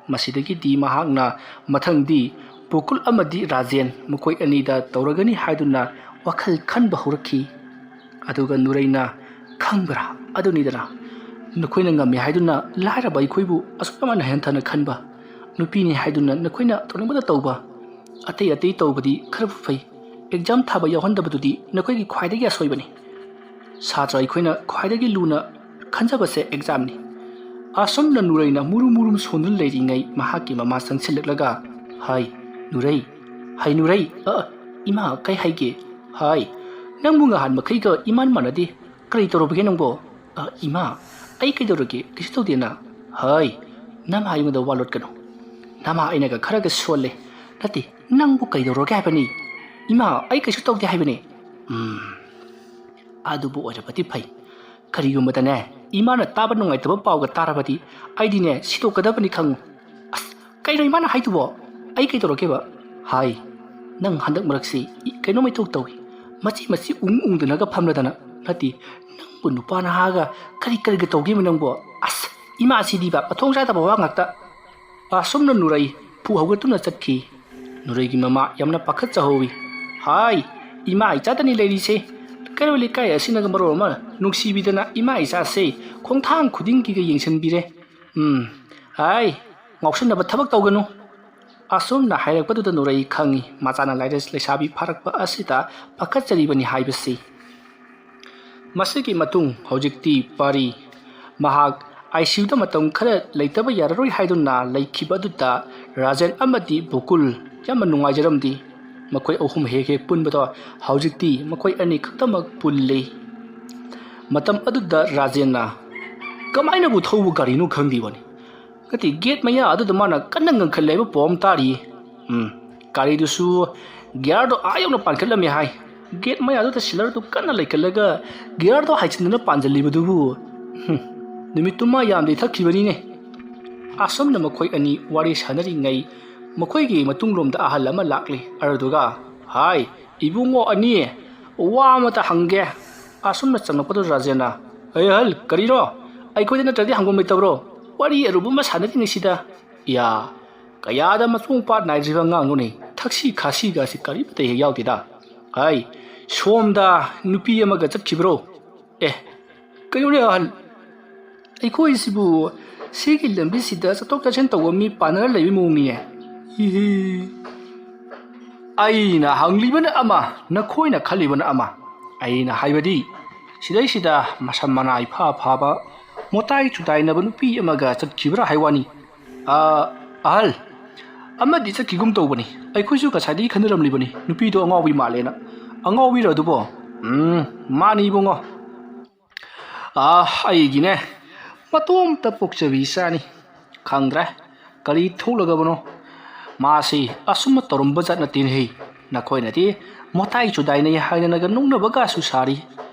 ꯃꯁꯤꯗꯒꯤꯗꯤ ꯃꯍꯥꯛꯅ ꯃꯊꯪꯗꯤ ꯕꯣꯀꯨꯜ ꯑꯃꯗꯤ ꯔꯥꯖꯦꯟ ꯃꯈꯣꯏ ꯑꯅꯤꯗ ꯇꯧꯔꯒꯅꯤ ꯍꯥꯏꯗꯨꯅ ꯋꯥꯈꯜ ꯈꯟꯕ ꯍꯧꯔꯛꯈꯤ꯫ ꯑꯗꯨꯒ ꯅꯨꯔꯩꯅ, "ꯈꯪꯕ꯭ꯔꯥ, ꯑꯗꯨꯅꯤꯗꯅ, ꯅꯈꯣꯏꯅ ꯉꯝꯃꯤ ꯍꯥꯏꯗꯨꯅ ꯂꯥꯏꯔꯕ ꯑꯩꯈꯣꯏꯕꯨ ꯑꯁꯨꯛ ꯌꯥꯝꯅ ꯍꯟꯊꯅ ꯈꯟꯕ, ꯅꯨꯄꯤꯅꯤ ꯍꯥꯏꯗꯨꯅ ꯅꯈꯣꯏꯅ ꯇꯧꯅꯤꯡꯕꯗ ꯇꯧꯕ, ꯑꯇꯩ ꯑꯇꯩ ꯇꯧꯕꯗꯤ ꯈꯔꯕꯨ ꯐꯩ, ꯑꯦꯛꯖꯥꯝ ꯊꯥꯕ ꯌꯥꯎꯍꯟꯗꯕꯗꯨꯗꯤ ꯅꯈꯣꯏꯒꯤ ꯈ꯭ꯋꯥꯏꯗꯒꯤ ꯑꯁꯣꯏꯕꯅꯤ꯫ ꯁꯥꯇ꯭ꯔ ꯑꯩꯈꯣꯏꯅ ꯈ꯭ꯋꯥꯏꯗꯒꯤ ꯂꯨꯅ ꯈꯟꯖꯕꯁꯦ ꯑꯦꯛꯖꯥꯝꯅꯤ"꯫ ꯑꯁꯨꯝꯅ ꯅꯨꯔꯩꯅ ꯃꯨꯔꯨꯝ ꯃꯨꯔꯨꯝ ꯁꯣꯟꯗꯨꯅ ꯂꯩꯔꯤꯉꯩ ꯃꯍꯥꯛꯀꯤ ꯃꯃꯥ ꯆꯪꯁꯤꯜꯂꯛꯂꯒ, "ꯍꯥꯏ, ꯅꯨꯔꯩ, ꯍꯥꯏ, ꯅꯨꯔꯩ, ꯑ, ꯏꯃꯥ, ꯀꯩ ꯍꯥꯏꯒꯦ? ꯍꯥꯏ, ꯅꯪꯕꯨ ꯉꯍꯥꯟ ꯃꯈꯩꯒ ꯏꯃꯥꯟ ꯃꯥꯟꯅꯗꯦ, ꯀꯔꯤ ꯇꯧꯔꯨꯕꯒꯦ ꯅꯪꯕꯣ?" "ꯑ, ꯏꯃꯥ, ꯑꯩ ꯀꯩꯗꯧꯔꯒꯦ? ꯀꯩꯁꯨ ꯇꯧꯗꯦꯅ"꯫ "ꯍꯥꯏ, ꯅꯃꯥ ꯑꯩꯉꯣꯟꯗ ꯋꯥ ꯂꯣꯠꯀꯅꯨ, ꯅꯃꯥ ꯑꯩꯅꯒ ꯈꯔꯒ ꯁꯣꯜꯂꯦ꯫ ꯅꯠꯇꯦ, ꯅꯪꯕꯨ ꯀꯩꯗꯧꯔꯒꯦ ꯍꯥꯏꯕꯅꯤ? ꯏꯃꯥ, ꯑꯩ ꯀꯩꯁꯨ ꯇꯧꯗꯦ ꯍꯥꯏꯕꯅꯤ"꯫ "ꯎꯝ, ꯑꯗꯨꯕꯨ ꯑꯣꯏꯔꯕꯗꯤ ꯐꯩ꯫ ꯀꯔꯤꯒꯨꯝꯕꯗꯅꯦ, ꯏꯃꯥꯅ ꯇꯥꯕ ꯅꯨꯡꯉꯥꯏꯇꯕ ꯄꯥꯎꯒ ꯇꯥꯔꯕꯗꯤ ꯑꯩꯗꯤꯅꯦ ꯁꯤꯗꯣꯛꯀꯗꯕꯅꯤ ꯈꯪꯉꯨ"꯫ "ꯑꯁ, ꯀꯩꯅꯣ ꯏꯃꯥꯅ ꯍꯥꯏꯗꯨꯕꯣ? ꯑꯩ ꯀꯩꯗꯧꯔꯒꯦꯕ?" "ꯍꯥꯏ, ꯅꯪ ꯍꯟꯗꯛ ꯃꯔꯛꯁꯤ ꯏ-, ꯀꯩꯅꯣꯝ ꯏꯇꯧ ꯇꯧꯏ꯫ ꯃꯆꯤ ꯃꯆꯤ ꯎꯪ ꯎꯪꯗꯅꯒ ꯐꯝꯂꯗꯅ꯫ ꯅꯠꯇꯦ, ꯅꯪꯕꯨ ꯅꯨꯄꯥ ꯅꯍꯥꯒ ꯀꯔꯤ ꯀꯔꯤꯒ ꯇꯧꯒꯦꯕ ꯅꯪꯕꯣ? ꯑꯁ, ꯏꯃꯥꯁꯤꯗꯤꯕ ꯃꯊꯣꯡ ꯆꯥꯗꯕ ꯋꯥ ꯉꯥꯛꯇ"꯫ ꯑꯁꯨꯝꯅ ꯅꯨꯔꯩ ꯐꯨ ꯍꯧꯒꯠꯇꯨꯅ ꯆꯠꯈꯤ꯫ ꯅꯨꯔꯩꯒꯤ ꯃꯃꯥ ꯌꯥꯝꯅ ꯄꯥꯈꯠꯆꯍꯧꯋꯤ꯫ "ꯍꯥꯏ, ꯏꯃꯥ ꯏꯆꯥꯗꯅꯤ ꯂꯩꯔꯤꯁꯦ꯫ ꯀꯩꯔꯣꯜ ꯂꯩꯀꯥꯏ ꯑꯁꯤꯅꯒ ꯃꯔꯣꯜ ꯑꯃ ꯅꯨꯡꯁꯤꯕꯤꯗꯅ ꯏꯃꯥ ꯏꯆꯥꯁꯦ ꯈꯣꯡꯊꯥꯡ ꯈꯨꯗꯤꯡꯒꯤꯒ ꯌꯦꯡꯁꯤꯟꯕꯤꯔꯦ꯫ ꯎꯝ, ꯍꯥꯏ, ꯉꯥꯎꯁꯟꯅꯕ ꯊꯕꯛ ꯇꯧꯒꯅꯨ"꯫ ꯑꯁꯨꯝꯅ ꯍꯥꯏꯔꯛꯄꯗꯨꯗ ꯅꯨꯔꯩ ꯈꯪꯉꯤ, ꯃꯆꯥꯅ ꯂꯥꯏꯔ ꯂꯩꯁꯥꯕꯤ ꯐꯥꯔꯛꯄ ꯑꯁꯤꯗ ꯄꯥꯈꯠꯆꯔꯤꯕꯅꯤ ꯍꯥꯏꯕꯁꯤ꯫ ꯃꯁꯤꯒꯤ ꯃꯇꯨꯡ ꯍꯧꯖꯤꯛꯇꯤ ꯄꯥꯔꯤ꯫ ꯃꯍꯥꯛ ICUꯗ ꯃꯇꯝ ꯈꯔ ꯂꯩꯇꯕ ꯌꯥꯔꯔꯣꯏ ꯍꯥꯏꯗꯨꯅ ꯂꯩꯈꯤꯕ ꯑꯗꯨꯗ ꯔꯥꯖꯦꯟ ꯑꯃꯗꯤ ꯕꯣꯀꯨꯜ ꯌꯥꯝꯅ ꯅꯨꯡꯉꯥꯏꯖꯔꯝꯗꯦ꯫ ꯃꯈꯣꯏ ꯑꯍꯨꯝ ꯍꯦꯛ ꯍꯦꯛ ꯄꯨꯟꯕꯗꯣ ꯍꯧꯖꯤꯛꯇꯤ ꯃꯈꯣꯏ ꯑꯅꯤ ꯈꯛꯇꯃꯛ ꯄꯨꯜꯂꯤ꯫ ꯃꯇꯝ ꯑꯗꯨꯗ ꯔꯥꯖꯦꯟꯅ, "ꯀꯃꯥꯏꯅꯕꯨ ꯊꯧꯕ ꯒꯥꯔꯤꯅꯣ ꯈꯪꯗꯦꯕꯅꯤ꯫ ꯅꯠꯇꯦ, ꯒꯦꯠ ꯃꯌꯥ ꯑꯗꯨꯗ ꯃꯥꯅ ꯀꯟꯅ ꯉꯪꯈꯠꯂꯦ ꯍꯥꯏꯕ ꯄꯥꯎ ꯑꯃ ꯇꯥꯔꯤꯌꯦ꯫ ꯎꯝ, ꯒꯥꯔꯤꯗꯨꯁꯨ ꯒꯤꯌꯥꯔꯗꯣ ꯑꯥ ꯌꯧꯅ ꯄꯥꯟꯈꯠꯂꯝꯃꯦ ꯍꯥꯏ꯫ ꯒꯦꯠ ꯃꯌꯥꯗꯨꯗ ꯁꯤꯂꯔꯗꯨ ꯀꯟꯅ ꯂꯩꯈꯠꯂꯒ ꯒꯤꯌꯥꯔꯗꯣ ꯍꯥꯏꯖꯤꯟꯗꯨꯅ ꯄꯥꯟꯁꯤꯜꯂꯤꯕꯗꯨꯕꯨ꯫ ꯍꯨꯝ, ꯅꯨꯃꯤꯠꯇꯨꯃ ꯌꯥꯝꯗꯤ ꯊꯛꯈꯤꯕꯅꯤꯅꯦ"꯫ ꯑꯁꯨꯝꯅ ꯃꯈꯣꯏ ꯑꯅꯤ ꯋꯥꯔꯤ ꯁꯥꯟꯅꯔꯤꯉꯩ ꯃꯈꯣꯏꯒꯤ ꯃꯇꯨꯡꯂꯣꯝꯗ ꯑꯍꯜ ꯑꯃ ꯂꯥꯛꯂꯤ꯫ ꯑꯗꯨꯗꯨꯒ, "ꯍꯥꯏ, ꯏꯕꯨꯡꯉꯣ ꯑꯅꯤ, ꯋꯥ ꯑꯃꯇ ꯍꯪꯒꯦ"꯫ ꯑꯁꯨꯝꯅ ꯆꯪꯂꯛꯄꯗꯨ ꯔꯥꯖꯦꯟꯅ, "ꯑꯩ ꯑꯍꯜ, ꯀꯔꯤꯅꯣ? ꯑꯩꯈꯣꯏꯗ ꯅꯠꯇ꯭ꯔꯗꯤ ꯍꯪꯐꯝ ꯂꯩꯇꯕ꯭ꯔꯣ? ꯋꯥꯔꯤ ꯑꯔꯨꯕ ꯑꯃ ꯁꯥꯟꯅꯔꯤꯉꯩꯁꯤꯗ"꯫ ꯏꯌꯥ, ꯀꯌꯥꯗ ꯃꯆꯣꯡ ꯄꯥꯠ ꯅꯥꯏꯗ꯭ꯔꯤꯕ ꯑꯉꯥꯡꯅꯣꯅꯦ? ꯊꯛꯁꯤ ꯈꯥꯁꯤꯒꯁꯤ ꯀꯔꯤꯃꯠꯇ ꯍꯦꯛ ꯌꯥꯎꯗꯦꯗ꯫ ꯍꯥꯏ, ꯁꯣꯝꯗ ꯅꯨꯄꯤ ꯑꯃꯒ ꯆꯠꯈꯤꯕ꯭ꯔꯣ? ꯑꯦ, ꯀꯩꯅꯣꯅꯦ ꯑꯍꯜ, ꯑꯩꯈꯣꯏꯁꯤꯕꯨ ꯁꯤꯒꯤ ꯂꯝꯕꯤꯁꯤꯗ ꯆꯠꯊꯣꯛ ꯆꯠꯁꯤꯟ ꯇꯧꯕ ꯃꯤ ꯄꯥꯟꯅꯔ ꯂꯩꯕ ꯃꯑꯣꯡꯅꯤꯅꯦ꯫ ꯏꯍꯦ꯫ ꯑꯩꯅ ꯍꯪꯂꯤꯕꯅ ꯑꯃ, ꯅꯈꯣꯏꯅ ꯈꯜꯂꯤꯕꯅ ꯑꯃ꯫ ꯑꯩꯅ ꯍꯥꯏꯕꯗꯤ, ꯁꯤꯗꯩꯁꯤꯗ ꯃꯁꯝ ꯃꯅꯥ ꯏꯐꯥ ꯐꯥꯕ, ꯃꯣꯇꯥꯏ ꯆꯨꯗꯥꯏꯅꯕ ꯅꯨꯄꯤ ꯑꯃꯒ ꯆꯠꯈꯤꯕ꯭ꯔꯥ ꯍꯥꯏ ꯋꯥꯅꯤ꯫ ꯑ, ꯑꯍꯜ, ꯑꯃꯗꯤ ꯆꯠꯈꯤꯒꯨꯝ ꯇꯧꯕꯅꯤ꯫ ꯑꯩꯈꯣꯏꯁꯨ ꯉꯁꯥꯏꯗꯒꯤ ꯈꯟꯅꯔꯝꯂꯤꯕꯅꯤ, ꯅꯨꯄꯤꯗꯣ ꯑꯉꯥꯎꯕꯤ ꯃꯥꯜꯂꯦꯅ꯫ ꯑꯉꯥꯎꯕꯤꯔꯣ ꯑꯗꯨꯕꯣ? ꯎꯝ, ꯃꯥꯅꯤ ꯏꯕꯨꯡꯉꯣ꯫ ꯑꯥ, ꯑꯩꯒꯤꯅꯦ, ꯃꯇꯣꯝꯇ ꯄꯣꯛꯆꯕꯤ ꯏꯆꯥꯅꯤ꯫ ꯈꯪꯗ꯭ꯔꯦ, ꯀꯔꯤ ꯊꯣꯛꯂꯒꯕꯅꯣ? ꯃꯥꯁꯤ ꯑꯁꯨꯝꯅ ꯇꯧꯔꯝꯕ ꯖꯥꯠ ꯅꯠꯇꯦꯅꯦꯍꯦ꯫ ꯅꯈꯣꯏꯅꯗꯤ ꯃꯣꯇꯥꯏ ꯆꯨꯗꯥꯏꯅꯩ ꯍꯥꯏꯗꯅꯒ ꯅꯣꯛꯅꯕꯒꯁꯨ ꯁꯥꯔꯤ꯫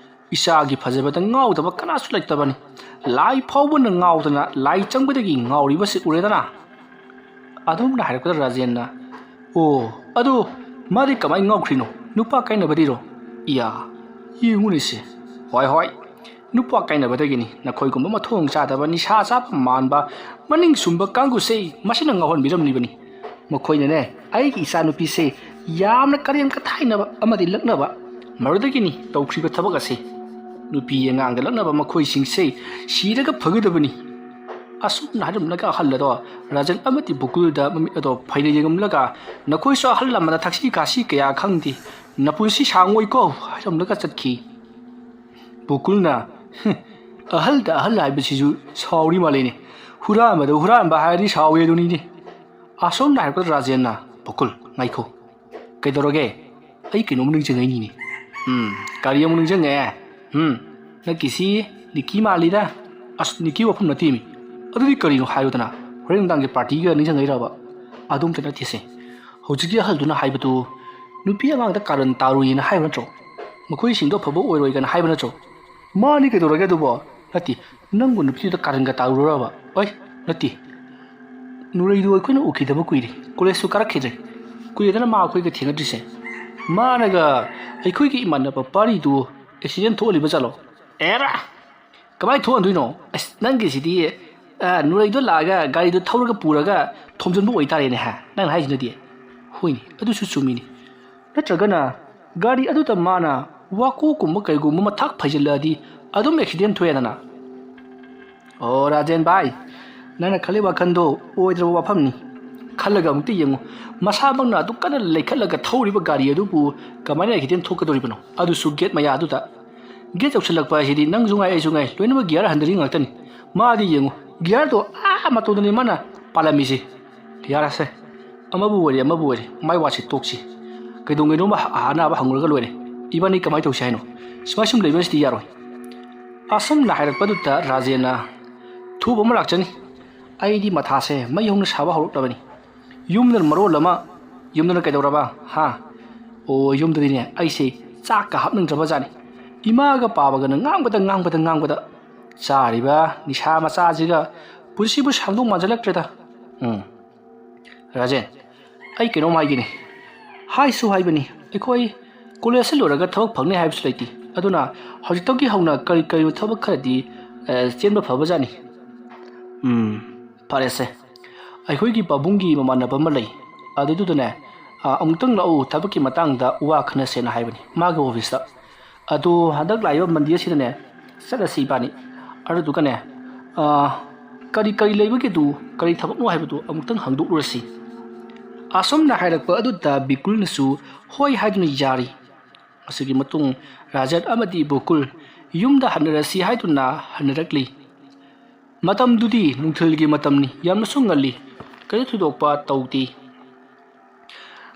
ꯏꯆꯥꯒꯤ ꯐꯖꯕꯗ ꯉꯥꯎꯗꯕ ꯀꯅꯥꯁꯨ ꯂꯩꯇꯕꯅꯤ꯫ ꯂꯥꯏ ꯐꯥꯎꯕꯅ ꯉꯥꯎꯗꯅ ꯂꯥꯏ ꯆꯪꯕꯗꯒꯤ ꯉꯥꯎꯔꯤꯕꯁꯤ ꯎꯔꯦꯗꯅ꯫ ꯑꯗꯨꯝꯅ ꯍꯥꯏꯔꯛꯄꯗ ꯔꯥꯖꯦꯟꯅ, "ꯑꯣ, ꯑꯗꯨ ꯃꯥꯗꯤ ꯀꯃꯥꯏꯅ ꯉꯥꯎꯈ꯭ꯔꯤꯅꯣ? ꯅꯨꯄꯥ ꯀꯥꯏꯅꯕꯗꯤꯔꯣ?" "ꯏꯌꯥ, ꯌꯦꯡꯉꯨꯅꯦꯁꯦ꯫ ꯍꯣꯏ, ꯍꯣꯏ, ꯅꯨꯄꯥ ꯀꯥꯏꯅꯕꯗꯒꯤꯅꯤ꯫ ꯅꯈꯣꯏꯒꯨꯝꯕ ꯃꯊꯣꯡ ꯆꯥꯗꯕ, ꯅꯤꯁꯥ ꯆꯥꯕ ꯃꯥꯟꯕ, ꯃꯅꯤꯡ ꯁꯨꯝꯕ ꯀꯥꯡꯕꯨꯁꯦ ꯃꯁꯤꯅ ꯉꯥꯎꯍꯟꯕꯤꯔꯝꯂꯤꯕꯅꯤ꯫ ꯃꯈꯣꯏꯅꯅꯦ, ꯑꯩꯒꯤ ꯏꯆꯥꯅꯨꯄꯤꯁꯦ ꯌꯥꯝꯅ ꯀꯔꯦꯝ ꯀꯊꯥꯏꯅꯕ ꯑꯃꯗꯤ ꯂꯛꯅꯕ, ꯃꯗꯨꯗꯒꯤꯅꯤ ꯇꯧꯈ꯭ꯔꯤꯕ ꯊꯕꯛ ꯑꯁꯤ꯫ ꯅꯨꯄꯤ ꯑꯉꯥꯡꯗ ꯂꯛꯅꯕ ꯃꯈꯣꯏꯁꯤꯡꯁꯦ ꯁꯤꯔꯒ ꯐꯒꯗꯕꯅꯤ꯫" ꯑꯁꯨꯝꯅ ꯍꯥꯏꯔꯝꯂꯒ ꯑꯍꯜ ꯑꯗꯣ ꯔꯥꯖꯟ ꯑꯃꯗꯤ ꯕꯨꯀꯨꯜꯗ ꯃꯃꯤꯠ ꯑꯗꯣ ꯐꯩꯅ ꯌꯦꯡꯂꯝꯂꯒ, "ꯅꯈꯣꯏꯁꯨ ꯑꯍꯜ ꯂꯃꯟꯅ ꯊꯛꯁꯤ ꯈꯥꯁꯤ ꯀꯌꯥ ꯈꯪꯗꯦ, ꯅꯄꯨꯟꯁꯤ ꯁꯥꯡꯉꯣꯏꯀꯣ" ꯍꯥꯏꯔꯝꯂꯒ ꯆꯠꯈꯤ꯫ ꯕꯨꯀꯨꯜꯅ, "ꯍꯨꯝ, ꯑꯍꯜꯗ ꯑꯍꯜ ꯍꯥꯏꯕꯁꯤꯁꯨ ꯁꯥꯎꯔꯤ ꯃꯥꯜꯂꯦꯅꯦ꯫ ꯍꯨꯔꯥꯟꯕꯗ ꯍꯨꯔꯥꯟꯕ ꯍꯥꯏꯔꯗꯤ ꯁꯥꯎꯋꯦ ꯑꯗꯨꯅꯤꯅꯦ꯫" ꯑꯁꯣꯝꯗ ꯍꯥꯏꯔꯛꯄꯗ ꯔꯥꯖꯦꯟꯅ, "ꯕꯨꯀꯨꯜ, ꯉꯥꯏꯈꯣ꯫ ꯀꯩꯗꯧꯔꯒꯦ? ꯑꯩ ꯀꯩꯅꯣꯝ ꯅꯤꯡꯁꯤꯡꯉꯛꯏꯅꯤꯅꯦ꯫" "ꯎꯝ, ꯀꯔꯤ ꯑꯃꯨꯛ ꯅꯤꯡꯁꯤꯡꯉꯛꯑꯦ? ꯎꯝ, ꯅꯪꯒꯤꯁꯤ ꯅꯤꯀꯤ ꯃꯥꯜꯂꯤꯗ꯫" "ꯑꯁ, ꯅꯤꯀꯤ ꯋꯥꯐꯝ ꯅꯠꯇꯦꯃꯤ꯫ ꯑꯗꯨꯗꯤ ꯀꯔꯤꯅꯣ ꯍꯥꯏꯌꯨꯗꯅ꯫ ꯍꯣꯔꯦꯟ ꯅꯨꯡꯗꯥꯡꯒꯤ ꯄꯥꯔꯇꯤꯒ ꯅꯤꯡꯁꯤꯡꯉꯛꯏꯔꯕ?" "ꯑꯗꯨꯝꯇ ꯅꯠꯇꯦꯁꯦ꯫ ꯍꯧꯖꯤꯛꯀꯤ ꯑꯍꯜꯗꯨꯅ ꯍꯥꯏꯕꯗꯨ ꯅꯨꯄꯤ ꯑꯉꯥꯡꯗ ꯀꯥꯔꯟ ꯇꯥꯔꯨꯏꯅ ꯍꯥꯏꯕ ꯅꯠꯇ꯭ꯔꯣ? ꯃꯈꯣꯏꯁꯤꯡꯗꯣ ꯑꯐꯕ ꯑꯣꯏꯔꯣꯏꯒꯅ ꯍꯥꯏꯕ ꯅꯠꯇ꯭ꯔꯣ?" "ꯃꯥꯅꯤ, ꯀꯩꯗꯧꯔꯒꯦ ꯑꯗꯨꯕꯣ?" "ꯅꯠꯇꯦ, ꯅꯪꯕꯨ ꯅꯨꯄꯤꯗꯨꯗ ꯀꯥꯔꯟꯒ ꯇꯥꯔꯨꯔꯕ?" "ꯑꯩ ꯅꯠꯇꯦ, ꯅꯨꯔꯩꯗꯨ ꯑꯩꯈꯣꯏꯅ ꯎꯈꯤꯗꯕ ꯀꯨꯏꯔꯦ꯫ ꯀꯣꯂꯦꯖꯁꯨ ꯀꯥꯔꯛꯈꯤꯗ꯭ꯔꯦ꯫ ꯀꯨꯏꯔꯦꯗꯅ ꯃꯥ ꯑꯩꯈꯣꯏꯒ ꯊꯦꯡꯅꯗ꯭ꯔꯤꯁꯦ꯫ ꯃꯥꯅꯒ ꯑꯩꯈꯣꯏꯒꯤ ꯏꯃꯥꯟꯅꯕ ꯄꯥꯔꯤꯗꯨ ꯑꯦꯛꯁꯤꯗꯦꯟ ꯊꯣꯛꯍꯜꯂꯤꯕ ꯖꯥꯠꯂꯣ?" "ꯑꯦꯔꯥ, ꯀꯃꯥꯏꯅ ꯊꯣꯛꯍꯟꯗꯣꯏꯅꯣ? ꯑꯁ, ꯅꯪꯒꯤꯁꯤꯗꯤ ꯑ, ꯅꯨꯔꯩꯗꯣ ꯂꯥꯛꯑꯒ ꯒꯥꯔꯤꯗꯣ ꯊꯧꯔꯒ ꯄꯨꯔꯒ ꯊꯣꯝꯖꯤꯟꯕ ꯑꯣꯏꯇꯥꯔꯦꯅꯦ, ꯍꯥ? ꯅꯪꯅ ꯍꯥꯏꯁꯤꯅꯗꯤ꯫ ꯍꯣꯏꯅꯦ, ꯑꯗꯨꯁꯨ ꯆꯨꯝꯃꯤꯅꯦ꯫ ꯅꯠꯇ꯭ꯔꯒꯅ ꯒꯥꯔꯤ ꯑꯗꯨꯗ ꯃꯥꯅ ꯋꯥꯀꯣꯛꯀꯨꯝꯕ ꯀꯩꯒꯨꯝꯕ ꯑꯃ ꯊꯛ ꯐꯩꯖꯤꯜꯂꯛꯑꯗꯤ ꯑꯗꯨꯝ ꯑꯦꯛꯁꯤꯗꯦꯟ ꯊꯣꯛꯑꯦꯗꯅ꯫ ꯑꯣ ꯔꯥꯖꯦꯟ ꯚꯥꯏ, ꯅꯪꯅ ꯈꯜꯂꯤ ꯋꯥꯈꯜꯗꯣ ꯑꯣꯏꯗ꯭ꯔꯕ ꯋꯥꯐꯝꯅꯤ꯫ ꯈꯜꯂꯒ ꯑꯃꯨꯛꯇ ꯌꯦꯡꯉꯨ, ꯃꯁꯥꯃꯛꯅ ꯑꯗꯨꯛ ꯀꯟꯅ ꯂꯩꯈꯠꯂꯒ ꯊꯧꯔꯤꯕ ꯒꯥꯔꯤ ꯑꯗꯨꯕꯨ ꯀꯃꯥꯏꯅ ꯑꯦꯛꯁꯤꯗꯦꯟ ꯊꯣꯛꯀꯗꯧꯔꯤꯕꯅꯣ? ꯑꯗꯨꯁꯨ ꯒꯦꯠ ꯃꯌꯥ ꯑꯗꯨꯗ꯫ ꯒꯦꯠ ꯌꯧꯁꯤꯜꯂꯛꯄ ꯍꯥꯏꯁꯤꯗꯤ ꯅꯪꯁꯨ ꯉꯥꯏ, ꯑꯩꯁꯨ ꯉꯥꯏ, ꯂꯣꯏꯅꯃꯛ ꯒꯤꯌꯥꯔ ꯍꯟꯊꯔꯤ ꯉꯥꯛꯇꯅꯤ꯫ ꯃꯥꯗꯤ ꯌꯦꯡꯉꯨ, ꯒꯤꯌꯥꯔꯗꯣ ꯑꯥ ꯃꯇꯣꯟꯗꯅꯤ ꯃꯥꯅ ꯄꯥꯜꯂꯝꯃꯤꯁꯦ꯫ ꯌꯥꯔꯁꯦ, ꯑꯃꯕꯨ ꯑꯣꯏꯔꯦ ꯑꯃꯕꯨ ꯑꯣꯏꯔꯦ, ꯃꯥꯏ ꯋꯥꯁꯤ ꯇꯣꯛꯁꯤ꯫ ꯀꯩꯗꯧꯉꯩꯅꯣꯃ ꯑꯅꯥꯕ ꯍꯪꯉꯨꯔꯒ ꯂꯣꯏꯔꯦ꯫ ꯏꯕꯥꯅꯤ ꯀꯃꯥꯏꯅ ꯇꯧꯁꯤ ꯍꯥꯏꯅꯣ? ꯁꯨꯃꯥꯏ ꯁꯨꯝ ꯂꯩꯕꯁꯤꯗꯤ ꯌꯥꯔꯣꯏ꯫ ꯑꯁꯨꯝꯅ ꯍꯥꯏꯔꯛꯄꯗꯨꯗ ꯔꯥꯖꯦꯟꯅ, "ꯊꯨꯕ ꯑꯃ ꯂꯥꯛꯆꯅꯤ꯫ ꯑꯩꯗꯤ ꯃꯊꯥꯁꯦ ꯃꯩ ꯍꯧꯅ ꯁꯥꯕ ꯍꯧꯔꯛꯂꯕꯅꯤ꯫ ꯌꯨꯝꯗ ꯃꯔꯣꯜ ꯑꯃ, ꯌꯨꯝꯗꯅ ꯀꯩꯗꯧꯔꯕ? ꯍꯥ? ꯑꯣ, ꯌꯨꯝꯗꯗꯤꯅꯦ ꯑꯩꯁꯦ ꯆꯥꯛꯀ ꯍꯥꯞꯅꯤꯡꯗ꯭ꯔꯕ ꯖꯥꯠꯅꯤ꯫ ꯏꯃꯥꯒ ꯄꯥꯕꯒꯅ ꯉꯥꯡꯕꯗ ꯉꯥꯡꯕꯗ ꯉꯥꯡꯕꯗ꯫ ꯆꯥꯔꯤꯕ ꯅꯤꯁꯥ ꯃꯆꯥꯁꯤꯒ ꯄꯨꯟꯁꯤꯕꯨ ꯁꯥꯡꯗꯧ ꯃꯥꯟꯁꯤꯜꯂꯛꯇ꯭ꯔꯦꯗ꯫ ꯎꯝ, ꯔꯥꯖꯦꯟ, ꯑꯩ ꯀꯩꯅꯣꯝ ꯍꯥꯏꯒꯦꯅꯦ꯫ ꯍꯥꯏꯁꯨ ꯍꯥꯏꯕꯅꯤ, ꯑꯩꯈꯣꯏ ꯀꯣꯂꯦꯖꯁꯤ ꯂꯣꯏꯔꯒ ꯊꯕꯛ ꯐꯪꯅꯤ ꯍꯥꯏꯕꯁꯨ ꯂꯩꯇꯦ꯫ ꯑꯗꯨꯅ ꯍꯧꯖꯤꯛꯇꯒꯤ ꯍꯧꯅ ꯀꯔꯤ ꯀꯔꯤ ꯊꯕꯛ ꯈꯔꯗꯤ, ꯑ, ꯆꯦꯟꯕ ꯐꯕꯖꯥꯠꯅꯤ꯫ ꯎꯝ, ꯐꯔꯦꯁꯦ꯫ ꯑꯩꯈꯣꯏꯒꯤ ꯄꯥꯕꯨꯡꯒꯤ ꯃꯃꯥꯟꯅꯕ ꯑꯃ ꯂꯩ꯫ ꯑꯗꯨꯗꯨꯗꯅꯦ, ꯑ, ꯑꯃꯨꯛꯇꯪ ꯂꯥꯛꯎ, ꯊꯕꯛꯀꯤ ꯃꯇꯥꯡꯗ ꯋꯥ ꯈꯟꯅꯁꯦꯅ ꯍꯥꯏꯕꯅꯤ ꯃꯥꯒꯤ ꯑꯣꯐꯤꯁꯇ꯫ ꯑꯗꯣ ꯍꯟꯗꯛ ꯂꯥꯛꯏꯕ ꯃꯟꯗꯦ ꯑꯁꯤꯗꯅꯦ ꯆꯠꯂꯁꯤ ꯏꯕꯥꯅꯤ꯫ ꯑꯗꯨꯗꯨꯒꯅꯦ, ꯑ, ꯀꯔꯤ ꯀꯔꯤ ꯂꯩꯕꯒꯦꯗꯨ, ꯀꯔꯤ ꯊꯕꯛꯅꯣ ꯍꯥꯏꯕꯗꯨ ꯑꯃꯨꯛꯇꯪ ꯍꯪꯗꯣꯛꯂꯨꯔꯁꯤ꯫ ꯑꯁꯨꯝꯅ ꯍꯥꯏꯔꯛꯄ ꯑꯗꯨꯗ ꯕꯤꯀꯨꯜꯅꯁꯨ ꯍꯣꯏ ꯍꯥꯏꯗꯨꯅ ꯌꯥꯔꯤ꯫ ꯃꯁꯤꯒꯤ ꯃꯇꯨꯡ ꯔꯥꯖꯦꯟ ꯑꯃꯗꯤ ꯕꯣꯀꯨꯜ ꯌꯨꯝꯗ ꯍꯟꯅꯔꯁꯤ ꯍꯥꯏꯗꯨꯅ ꯍꯟꯅꯔꯛꯂꯤ꯫ ꯃꯇꯝꯗꯨꯗꯤ ꯅꯨꯡꯊꯤꯜꯒꯤ ꯃꯇꯝꯅꯤ, ꯌꯥꯝꯅꯁꯨ ꯉꯜꯂꯤ, ꯀꯔꯤ ꯊꯣꯏꯗꯣꯛꯄ ꯇꯧꯗꯦ꯫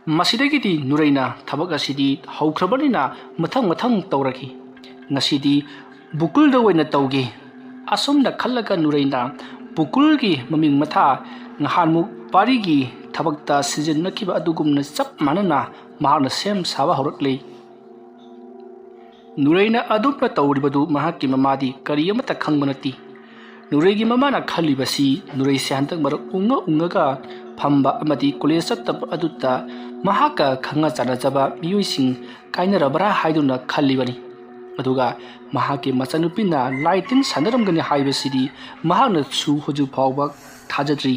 ꯃꯁꯤꯗꯒꯤꯗꯤ ꯅꯨꯔꯩꯅ ꯊꯕꯛ ꯑꯁꯤꯗꯤ ꯍꯧꯈ꯭ꯔꯕꯅꯤꯅ ꯃꯊꯪ ꯃꯊꯪ ꯇꯧꯔꯈꯤ꯫ ꯉꯁꯤꯗꯤ ꯕꯨꯀꯨꯜꯗ ꯑꯣꯏꯅ ꯇꯧꯒꯦ꯫ ꯑꯁꯨꯝꯅ ꯈꯜꯂꯒ ꯅꯨꯔꯩꯅ ꯕꯨꯀꯨꯜꯒꯤ ꯃꯃꯤꯡ ꯃꯊꯥ ꯅꯍꯥꯟꯃꯨꯛ ꯄꯥꯔꯤꯒꯤ ꯊꯕꯛꯇ ꯁꯤꯖꯤꯟꯅꯈꯤꯕ ꯑꯗꯨꯒꯨꯝꯅ ꯆꯞ ꯃꯥꯟꯅꯅ ꯃꯍꯥꯛꯅ ꯁꯦꯝ ꯁꯥꯕ ꯍꯧꯔꯛꯂꯤ꯫ ꯅꯨꯔꯩꯅ ꯑꯗꯨꯝꯅ ꯇꯧꯔꯤꯕꯗꯨ ꯃꯍꯥꯛꯀꯤ ꯃꯃꯥꯗꯤ ꯀꯔꯤ ꯑꯃꯠꯇ ꯈꯪꯕ ꯅꯠꯇꯦ꯫ ꯅꯨꯔꯩꯒꯤ ꯃꯃꯥꯅ ꯈꯜꯂꯤꯕꯁꯤ ꯅꯨꯔꯩꯁꯦ ꯍꯟꯗꯛ ꯃꯔꯛ ꯎꯪꯉ ꯎꯪꯉꯒ ꯐꯝꯕ ꯑꯃꯗꯤ ꯀꯣꯂꯦꯖ ꯆꯠꯇꯕ ꯑꯗꯨꯗ ꯃꯍꯥꯛꯀ ꯈꯪꯅ ꯆꯥꯟꯅꯖꯕ ꯃꯤꯑꯣꯏꯁꯤꯡ ꯀꯥꯏꯅꯔꯕ꯭ꯔꯥ ꯍꯥꯏꯗꯨꯅ ꯈꯜꯂꯤꯕꯅꯤ꯫ ꯑꯗꯨꯒ ꯃꯍꯥꯛꯀꯤ ꯃꯆꯥꯅꯨꯄꯤꯅ ꯂꯥꯏ ꯇꯤꯟ ꯁꯥꯟꯅꯔꯝꯒꯅꯤ ꯍꯥꯏꯕꯁꯤꯗꯤ ꯃꯍꯥꯛꯅꯁꯨ ꯍꯧꯖꯤꯛ ꯐꯥꯎꯕ ꯊꯥꯖꯗ꯭ꯔꯤ꯫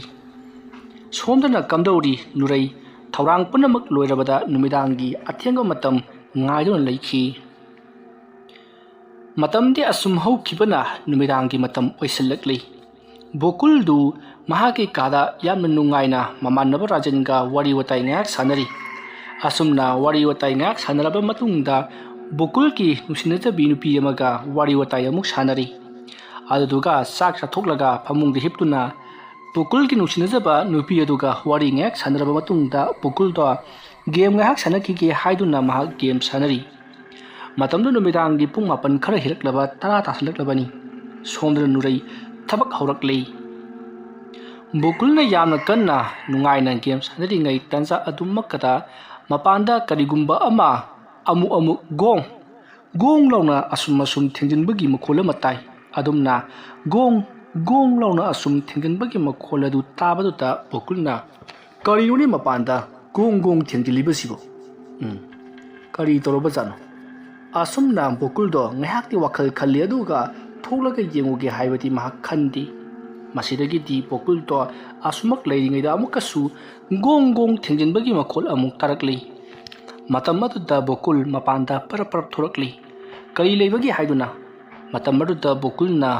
ꯁꯣꯝꯗꯅ ꯀꯝꯗꯧꯔꯤ ꯅꯨꯔꯩ? ꯊꯧꯔꯥꯡ ꯄꯨꯝꯅꯃꯛ ꯂꯣꯏꯔꯕꯗ ꯅꯨꯃꯤꯗꯥꯡꯒꯤ ꯑꯊꯦꯡꯕ ꯃꯇꯝ ꯉꯥꯏꯗꯨꯅ ꯂꯩꯈꯤ꯫ ꯃꯇꯝꯗꯤ ꯑꯁꯨꯝ ꯍꯧꯈꯤꯕꯅ ꯅꯨꯃꯤꯗꯥꯡꯒꯤ ꯃꯇꯝ ꯑꯣꯏꯁꯤꯜꯂꯛꯂꯤ꯫ ꯕꯣꯀꯨꯜꯗꯨ ꯃꯍꯥꯛꯀꯤ ꯀꯥꯗ ꯌꯥꯝꯅ ꯅꯨꯡꯉꯥꯏꯅ ꯃꯃꯥꯟꯅꯕ ꯔꯥꯖꯟꯒ ꯋꯥꯔꯤ ꯋꯥꯇꯥꯏ ꯉꯥꯏꯍꯥꯛ ꯁꯥꯟꯅꯔꯤ꯫ ꯑꯁꯨꯝꯅ ꯋꯥꯔꯤ ꯋꯥꯇꯥꯏ ꯉꯥꯏꯍꯥꯛ ꯁꯥꯟꯅꯔꯕ ꯃꯇꯨꯡꯗ ꯕꯣꯀꯨꯜꯒꯤ ꯅꯨꯡꯁꯤꯅꯖꯕꯤ ꯅꯨꯄꯤ ꯑꯃꯒ ꯋꯥꯔꯤ ꯋꯥꯇꯥꯏ ꯑꯃꯨꯛ ꯁꯥꯟꯅꯔꯤ꯫ ꯑꯗꯨꯗꯨꯒ ꯆꯥꯛ ꯆꯥꯊꯣꯛꯂꯒ ꯐꯃꯨꯡꯗ ꯍꯤꯞꯇꯨꯅ ꯕꯣꯀꯨꯜꯒꯤ ꯅꯨꯡꯁꯤꯅꯖꯕ ꯅꯨꯄꯤ ꯑꯗꯨꯒ ꯋꯥꯔꯤ ꯉꯥꯏꯍꯥꯛ ꯁꯥꯟꯅꯔꯕ ꯃꯇꯨꯡꯗ ꯕꯣꯀꯨꯜꯗꯣ ꯒꯦꯝ ꯉꯥꯏꯍꯥꯛ ꯁꯥꯟꯅꯈꯤꯒꯦ ꯍꯥꯏꯗꯨꯅ ꯃꯍꯥꯛ ꯒꯦꯝ ꯁꯥꯟꯅꯔꯤ꯫ ꯃꯇꯝꯗꯨ ꯅꯨꯃꯤꯗꯥꯡꯒꯤ ꯄꯨꯡ ꯃꯥꯄꯟ ꯈꯔ ꯍꯦꯜꯂꯛꯂꯕ ꯇꯔꯥ ꯇꯥꯁꯤꯜꯂꯛꯂꯕꯅꯤ꯫ ꯁꯣꯝꯗꯅ ꯅꯨꯔꯩ ꯊꯕꯛ ꯍꯧꯔꯛꯂꯤ꯫ ꯕꯣꯀꯨꯜꯅ ꯌꯥꯝꯅ ꯀꯟꯅ ꯅꯨꯡꯉꯥꯏꯅ ꯒꯦꯝ ꯁꯥꯟꯅꯔꯤꯉꯩ ꯇꯟꯖꯥ ꯑꯗꯨꯃꯛꯀꯗ ꯃꯄꯥꯟꯗ ꯀꯔꯤꯒꯨꯝꯕ ꯑꯃ ꯑꯃꯨꯛ ꯑꯃꯨꯛ ꯒꯣꯡ ꯒꯣꯡ ꯂꯥꯎꯅ ꯑꯁꯨꯝ ꯑꯁꯨꯝ ꯊꯦꯡꯖꯤꯟꯕꯒꯤ ꯃꯈꯣꯜ ꯑꯃ ꯇꯥꯏ꯫ ꯑꯗꯨꯝꯅ ꯒꯣꯡ ꯒꯣꯡ ꯂꯥꯎꯅ ꯑꯁꯨꯝ ꯊꯦꯡꯖꯤꯟꯕꯒꯤ ꯃꯈꯣꯜ ꯑꯗꯨ ꯇꯥꯕꯗꯨꯗ ꯕꯣꯀꯨꯜꯅ, "ꯀꯔꯤꯅꯣꯅꯦ ꯃꯄꯥꯟꯗ ꯒꯣꯡ ꯒꯣꯡ ꯊꯦꯡꯖꯤꯜꯂꯤꯕꯁꯤꯕꯨ? ꯎꯝ, ꯀꯔꯤ ꯇꯧꯔꯕꯖꯥꯠꯅꯣ?" ꯑꯁꯨꯝꯅ ꯕꯣꯀꯨꯜꯗꯣ ꯉꯥꯏꯍꯥꯛꯇꯤ ꯋꯥꯈꯜ ꯈꯜꯂꯤ, ꯑꯗꯨꯒ ꯊꯣꯛꯂꯒ ꯌꯦꯡꯉꯨꯒꯦ ꯍꯥꯏꯕꯗꯤ ꯃꯍꯥꯛ ꯈꯟꯗꯦ꯫ ꯃꯁꯤꯗꯒꯤꯗꯤ ꯕꯣꯀꯨꯜꯗꯣ ꯑꯁꯨꯃꯛ ꯂꯩꯔꯤꯉꯩꯗ ꯑꯃꯨꯛꯀꯁꯨ ꯒꯣꯡ ꯒꯣꯡ ꯊꯦꯡꯖꯤꯟꯕꯒꯤ ꯃꯈꯣꯜ ꯑꯃꯨꯛ ꯇꯥꯔꯛꯂꯤ꯫ ꯃꯇꯝ ꯑꯗꯨꯗ ꯕꯣꯀꯨꯜ ꯃꯄꯥꯟꯗ ꯄꯔꯞ ꯄꯔꯞ ꯊꯣꯔꯛꯂꯤ꯫ ꯀꯔꯤ ꯂꯩꯕꯒꯦ ꯍꯥꯏꯗꯨꯅ? ꯃꯇꯝ ꯑꯗꯨꯗ ꯕꯣꯀꯨꯜꯅ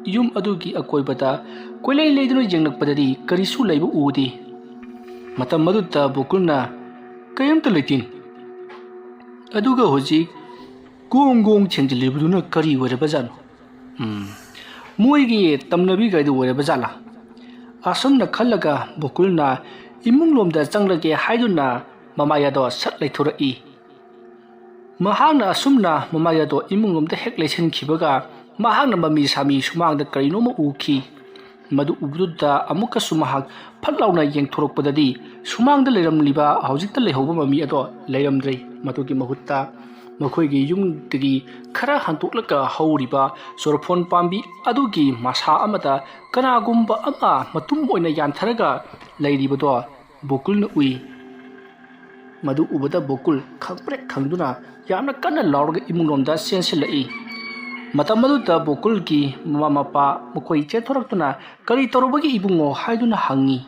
ꯌꯨꯝ ꯑꯗꯨꯒꯤ ꯑꯀꯣꯏꯕꯗ ꯀꯣꯏꯂꯩ ꯂꯩꯗꯨꯅ ꯌꯦꯡꯂꯛꯄꯗꯗꯤ ꯀꯔꯤꯁꯨ ꯂꯩꯕ ꯎꯗꯦ꯫ ꯃꯇꯝ ꯑꯗꯨꯗ ꯕꯣꯀꯨꯜꯅ, "ꯀꯔꯤꯝꯇ ꯂꯩꯇꯦ꯫ ꯑꯗꯨꯒ ꯍꯧꯖꯤꯛ ꯒꯣꯡ ꯒꯣꯡ ꯊꯦꯡꯖꯤꯜꯂꯤꯕꯗꯨꯅ ꯀꯔꯤ ꯑꯣꯏꯔꯕꯖꯥꯠꯅꯣ? ꯎꯝ, ꯃꯣꯏꯒꯤ ꯇꯝꯅꯕꯤ ꯀꯥꯏꯗꯨ ꯑꯣꯏꯔꯕꯖꯥꯠꯂꯥ?" ꯑꯁꯨꯝꯅ ꯈꯜꯂꯒ ꯕꯣꯀꯨꯜꯅ ꯏꯃꯨꯡꯂꯣꯝꯗ ꯆꯪꯂꯒꯦ ꯍꯥꯏꯗꯨꯅ ꯃꯃꯥꯏ ꯑꯗꯣ ꯁꯠ ꯂꯩꯊꯣꯔꯛꯏ꯫ ꯃꯍꯥꯛꯅ ꯑꯁꯨꯝꯅ ꯃꯃꯥꯏ ꯑꯗꯣ ꯏꯃꯨꯡꯂꯣꯝꯗ ꯍꯦꯛ ꯂꯩꯁꯤꯟꯈꯤꯕꯒ ꯃꯍꯥꯛꯅ ꯃꯃꯤ ꯁꯥꯃꯤ ꯁꯨꯃꯥꯡꯗ ꯀꯔꯤꯅꯣꯝꯃ ꯎꯈꯤ꯫ ꯃꯗꯨ ꯎꯕꯗꯨꯗ ꯑꯃꯨꯛꯀꯁꯨ ꯃꯍꯥꯛ ꯐꯠ ꯂꯥꯎꯅ ꯌꯦꯡꯊꯣꯔꯛꯄꯗꯗꯤ ꯁꯨꯃꯥꯡꯗ ꯂꯩꯔꯝꯂꯤꯕ ꯍꯧꯖꯤꯛꯇ ꯂꯩꯍꯧꯕ ꯃꯃꯤ ꯑꯗꯣ ꯂꯩꯔꯝꯗ꯭ꯔꯦ꯫ ꯃꯗꯨꯒꯤ ꯃꯍꯨꯠꯇ ꯃꯈꯣꯏꯒꯤ ꯌꯨꯝꯗꯒꯤ ꯈꯔ ꯍꯟꯗꯣꯛꯂꯒ ꯍꯧꯔꯤꯕ ꯆꯣꯔꯐꯣꯟ ꯄꯥꯝꯕꯤ ꯑꯗꯨꯒꯤ ꯃꯁꯥ ꯑꯃꯗ ꯀꯅꯥꯒꯨꯝꯕ ꯑꯃ ꯃꯇꯨꯝ ꯑꯣꯏꯅ ꯌꯥꯟꯊꯔꯒ ꯂꯩꯔꯤꯕꯗꯣ ꯕꯣꯀꯨꯜꯅ ꯎꯏ꯫ ꯃꯗꯨ ꯎꯕꯗ ꯕꯣꯀꯨꯜ ꯈꯪꯄ꯭ꯔꯦꯛ ꯈꯪꯗꯨꯅ ꯌꯥꯝꯅ ꯀꯟꯅ ꯂꯥꯎꯔꯒ ꯏꯃꯨꯡꯂꯣꯝꯗ ꯆꯦꯟꯁꯤꯜꯂꯛꯏ꯫ ꯃꯇꯝ ꯑꯗꯨꯗ ꯕꯣꯀꯨꯜꯒꯤ ꯃꯃꯥ ꯃꯄꯥ ꯃꯈꯣꯏ ꯆꯦꯟꯊꯣꯔꯛꯇꯨꯅ ꯀꯔꯤ ꯇꯧꯔꯕꯒꯦ ꯏꯕꯨꯡꯉꯣ ꯍꯥꯏꯗꯨꯅ ꯍꯪꯉꯤ꯫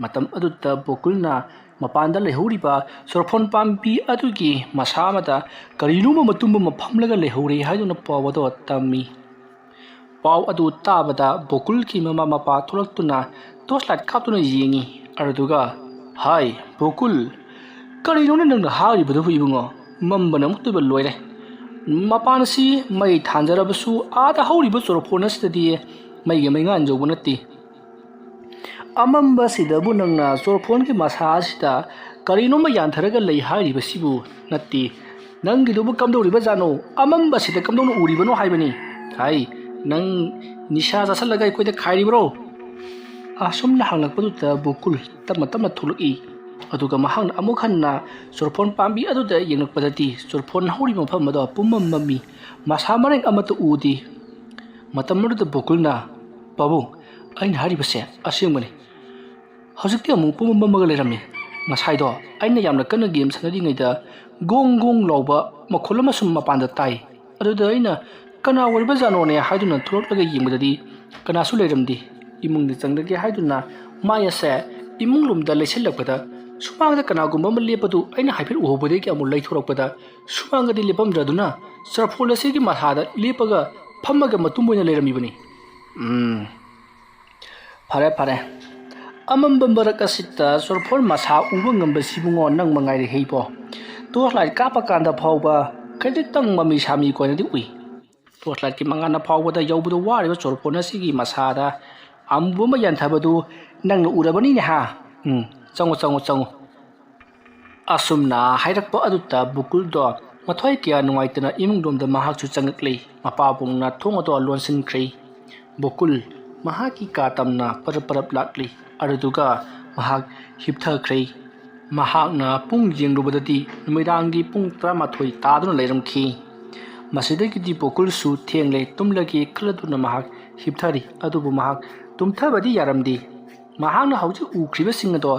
ꯃꯇꯝ ꯑꯗꯨꯗ ꯕꯣꯀꯨꯜꯅ ꯃꯄꯥꯟꯗ ꯂꯩꯍꯧꯔꯤꯕ ꯆꯣꯔꯐꯣꯟ ꯄꯥꯝꯕꯤ ꯑꯗꯨꯒꯤ ꯃꯁꯥ ꯑꯃꯗ ꯀꯔꯤꯅꯣꯝ ꯑꯃ ꯇꯨꯝꯕ ꯑꯃ ꯐꯝꯂꯒ ꯂꯩꯍꯧꯔꯦ ꯍꯥꯏꯗꯨꯅ ꯄꯥꯎ ꯑꯗꯨ ꯇꯝꯃꯤ꯫ ꯄꯥꯎ ꯑꯗꯨ ꯇꯥꯕꯗ ꯕꯣꯀꯨꯜꯒꯤ ꯃꯃꯥ ꯃꯄꯥ ꯊꯣꯛꯂꯛꯇꯨꯅ ꯇꯣꯔꯆ ꯂꯥꯏꯠ ꯀꯥꯞꯇꯨꯅ ꯌꯦꯡꯉꯤ꯫ ꯑꯗꯨꯗꯨꯒ, "ꯍꯥꯏ ꯕꯣꯀꯨꯜ, ꯀꯔꯤꯅꯣꯅꯦ ꯅꯪꯅ ꯍꯥꯏꯔꯤꯕꯗꯨꯕꯨ ꯏꯕꯨꯡꯉꯣ? ꯃꯝꯕꯅ ꯑꯃꯨꯛꯇꯣꯏꯕ ꯂꯣꯏꯔꯦ꯫ ꯃꯄꯥꯟ ꯑꯁꯤ ꯃꯩ ꯊꯥꯟꯖꯔꯕꯁꯨ ꯑꯥꯗ ꯍꯧꯔꯤꯕ ꯆꯣꯔꯐꯣꯟ ꯑꯁꯤꯗꯗꯤ ꯃꯩꯒ ꯃꯩꯉꯥꯟ ꯌꯧꯕ ꯅꯠꯇꯦ꯫ ꯑꯃꯝꯕꯁꯤꯗꯕꯨ ꯅꯪꯅ ꯆꯣꯔꯐꯣꯟꯒꯤ ꯃꯁꯥ ꯑꯁꯤꯗ ꯀꯔꯤꯅꯣꯝꯃ ꯌꯥꯟꯊꯔꯒ ꯂꯩ ꯍꯥꯏꯔꯤꯕꯁꯤꯕꯨ ꯅꯠꯇꯦ꯫ ꯅꯪꯒꯤꯗꯨꯕꯨ ꯀꯝꯗꯧꯔꯤꯕ ꯖꯥꯠꯅꯣ? ꯑꯃꯝꯕꯁꯤꯗ ꯀꯝꯗꯧꯅ ꯎꯔꯤꯕꯅꯣ ꯍꯥꯏꯕꯅꯤ? ꯍꯥꯏ, ꯅꯪ ꯅꯤꯁꯥ ꯆꯥꯁꯤꯜꯂꯒ ꯑꯩꯈꯣꯏꯗ ꯈꯥꯏꯔꯤꯕ꯭ꯔꯣ?" ꯑꯁꯨꯝꯅ ꯍꯪꯂꯛꯄꯗꯨꯗ ꯕꯣꯀꯨꯜ ꯇꯞꯅ ꯇꯞꯅ ꯊꯣꯛꯂꯛꯏ꯫ ꯑꯗꯨꯒ ꯃꯍꯥꯛꯅ ꯑꯃꯨꯛ ꯍꯟꯅ ꯆꯣꯔꯐꯣꯟ ꯄꯥꯝꯕꯤ ꯑꯗꯨꯗ ꯌꯦꯡꯂꯛꯄꯗꯗꯤ ꯆꯣꯔꯐꯣꯟ ꯍꯧꯔꯤꯕ ꯃꯐꯝ ꯑꯗꯣ ꯄꯨꯝꯃꯝ ꯃꯝꯃꯤ꯫ ꯃꯁꯥ ꯃꯔꯦꯡ ꯑꯃꯠꯇ ꯎꯗꯦ꯫ ꯃꯇꯝ ꯑꯗꯨꯗ ꯕꯣꯀꯨꯜꯅ, "ꯄꯥꯕꯨꯡ, ꯑꯩꯅ ꯍꯥꯏꯔꯤꯕꯁꯦ ꯑꯁꯦꯡꯕꯅꯤ꯫ ꯍꯧꯖꯤꯛꯇꯤ ꯑꯃꯨꯛ ꯄꯨꯝꯃꯝ ꯃꯝꯃꯒ ꯂꯩꯔꯝꯃꯤ꯫ ꯉꯁꯥꯏꯗꯣ ꯑꯩꯅ ꯌꯥꯝꯅ ꯀꯟꯅ ꯒꯦꯝ ꯁꯥꯟꯅꯔꯤꯉꯩꯗ ꯒꯣꯡ ꯒꯣꯡ ꯂꯥꯎꯕ ꯃꯈꯣꯜ ꯑꯃ ꯁꯨꯝ ꯃꯄꯥꯟꯗ ꯇꯥꯏ꯫ ꯑꯗꯨꯗ ꯑꯩꯅ ꯀꯅꯥ ꯑꯣꯏꯔꯤꯕꯖꯥꯠꯅꯣꯅꯦ ꯍꯥꯏꯗꯨꯅ ꯊꯣꯛꯂꯛꯂꯒ ꯌꯦꯡꯕꯗꯗꯤ ꯀꯅꯥꯁꯨ ꯂꯩꯔꯝꯗꯦ꯫ ꯏꯃꯨꯡꯗ ꯆꯪꯂꯒꯦ ꯍꯥꯏꯗꯨꯅ ꯃꯥꯏ ꯑꯁꯦ ꯏꯃꯨꯡ ꯂꯣꯝꯗ ꯂꯩꯁꯤꯜꯂꯛꯄꯗ ꯁꯨꯃꯥꯡꯗ ꯀꯅꯥꯒꯨꯝꯕ ꯑꯃ ꯂꯦꯞꯄꯗꯨ ꯑꯩꯅ ꯍꯥꯏꯐꯦꯠ ꯎꯍꯧꯕꯗꯒꯤ ꯑꯃꯨꯛ ꯂꯩꯊꯣꯔꯛꯄꯗ ꯁꯨꯃꯥꯡꯗꯗꯤ ꯂꯦꯞꯄꯝꯗ꯭ꯔꯗꯨꯅ ꯆꯣꯔꯐꯣꯟ ꯑꯁꯤꯒꯤ ꯃꯁꯥꯗ ꯂꯦꯞꯄꯒ ꯐꯝꯃꯒ ꯃꯇꯨꯝ ꯑꯣꯏꯅ ꯂꯩꯔꯝꯃꯤꯕꯅꯤ꯫ ꯎꯝ, ꯐꯔꯦ, ꯐꯔꯦ꯫ ꯑꯃꯝꯕ ꯃꯔꯛ ꯑꯁꯤꯗ ꯆꯣꯔꯐꯣꯟ ꯃꯁꯥ ꯎꯕ ꯉꯝꯕꯁꯤꯕꯨꯉꯣ ꯅꯪ ꯃꯉꯥꯏꯔꯦ ꯍꯦ ꯏꯕꯣ꯫ ꯇꯣꯔꯆ ꯂꯥꯏꯠ ꯀꯥꯞꯄ ꯀꯥꯟꯗ ꯐꯥꯎꯕ ꯈꯖꯤꯛꯇꯪ ꯃꯃꯤ ꯁꯥꯃꯤ ꯀꯣꯏꯅꯗꯤ ꯎꯏ꯫ ꯇꯣꯔꯆ ꯂꯥꯏꯠꯀꯤ ꯃꯉꯥꯜꯅ ꯐꯥꯎꯕꯗ ꯌꯧꯕꯗ ꯋꯥꯔꯤꯕ ꯆꯣꯔꯐꯣꯟ ꯑꯁꯤꯒꯤ ꯃꯁꯥꯗ ꯑꯃꯨꯕ ꯑꯃ ꯌꯥꯟꯊꯕꯗꯨ ꯅꯪꯅ ꯎꯔꯕꯅꯤꯅꯦ ꯍꯥ? ꯎꯝ, ꯆꯪꯉꯣ, ꯆꯪꯉꯣ, ꯆꯪꯉꯣ꯫ ꯑꯁꯨꯝꯅ ꯍꯥꯏꯔꯛꯄ ꯑꯗꯨꯗ ꯕꯨꯀꯨꯜꯗꯣ ꯃꯊ꯭ꯋꯥꯏ ꯀꯌꯥ ꯅꯨꯡꯉꯥꯏꯇꯅ ꯏꯃꯨꯡꯂꯣꯝꯗ ꯃꯍꯥꯛꯁꯨ ꯆꯪꯂꯛꯂꯤ꯫ ꯃꯄꯥꯕꯨꯡꯅ ꯊꯣꯡ ꯑꯗꯨ ꯂꯣꯟꯁꯤꯟꯈ꯭ꯔꯦ꯫ ꯕꯨꯀꯨꯜ ꯃꯍꯥꯛꯀꯤ ꯀꯥ ꯇꯝꯅ ꯄꯔꯞ ꯄꯔꯞ ꯂꯥꯛꯂꯤ꯫ ꯑꯗꯨꯗꯨꯒ ꯃꯍꯥꯛ ꯍꯤꯞꯊꯈ꯭ꯔꯦ꯫ ꯃꯍꯥꯛꯅ ꯄꯨꯡ ꯌꯦꯡꯂꯨꯕꯗꯗꯤ ꯅꯨꯃꯤꯗꯥꯡꯒꯤ ꯄꯨꯡ ꯇꯔꯥꯃꯥꯊꯣꯏ ꯇꯥꯗꯨꯅ ꯂꯩꯔꯝꯈꯤ꯫ ꯃꯁꯤꯗꯒꯤꯗꯤ ꯕꯨꯀꯨꯜꯁꯨ ꯊꯦꯡꯂꯦ, ꯇꯨꯝꯂꯒꯦ ꯈꯜꯂꯗꯨꯅ ꯃꯍꯥꯛ ꯍꯤꯞꯊꯔꯤ꯫ ꯑꯗꯨꯕꯨ ꯃꯍꯥꯛ ꯇꯨꯝꯊꯕꯗꯤ ꯌꯥꯔꯝꯗꯦ꯫ ꯃꯍꯥꯛꯅ ꯍꯧꯖꯤꯛ ꯎꯈ꯭ꯔꯤꯕꯁꯤꯡ ꯑꯗꯣ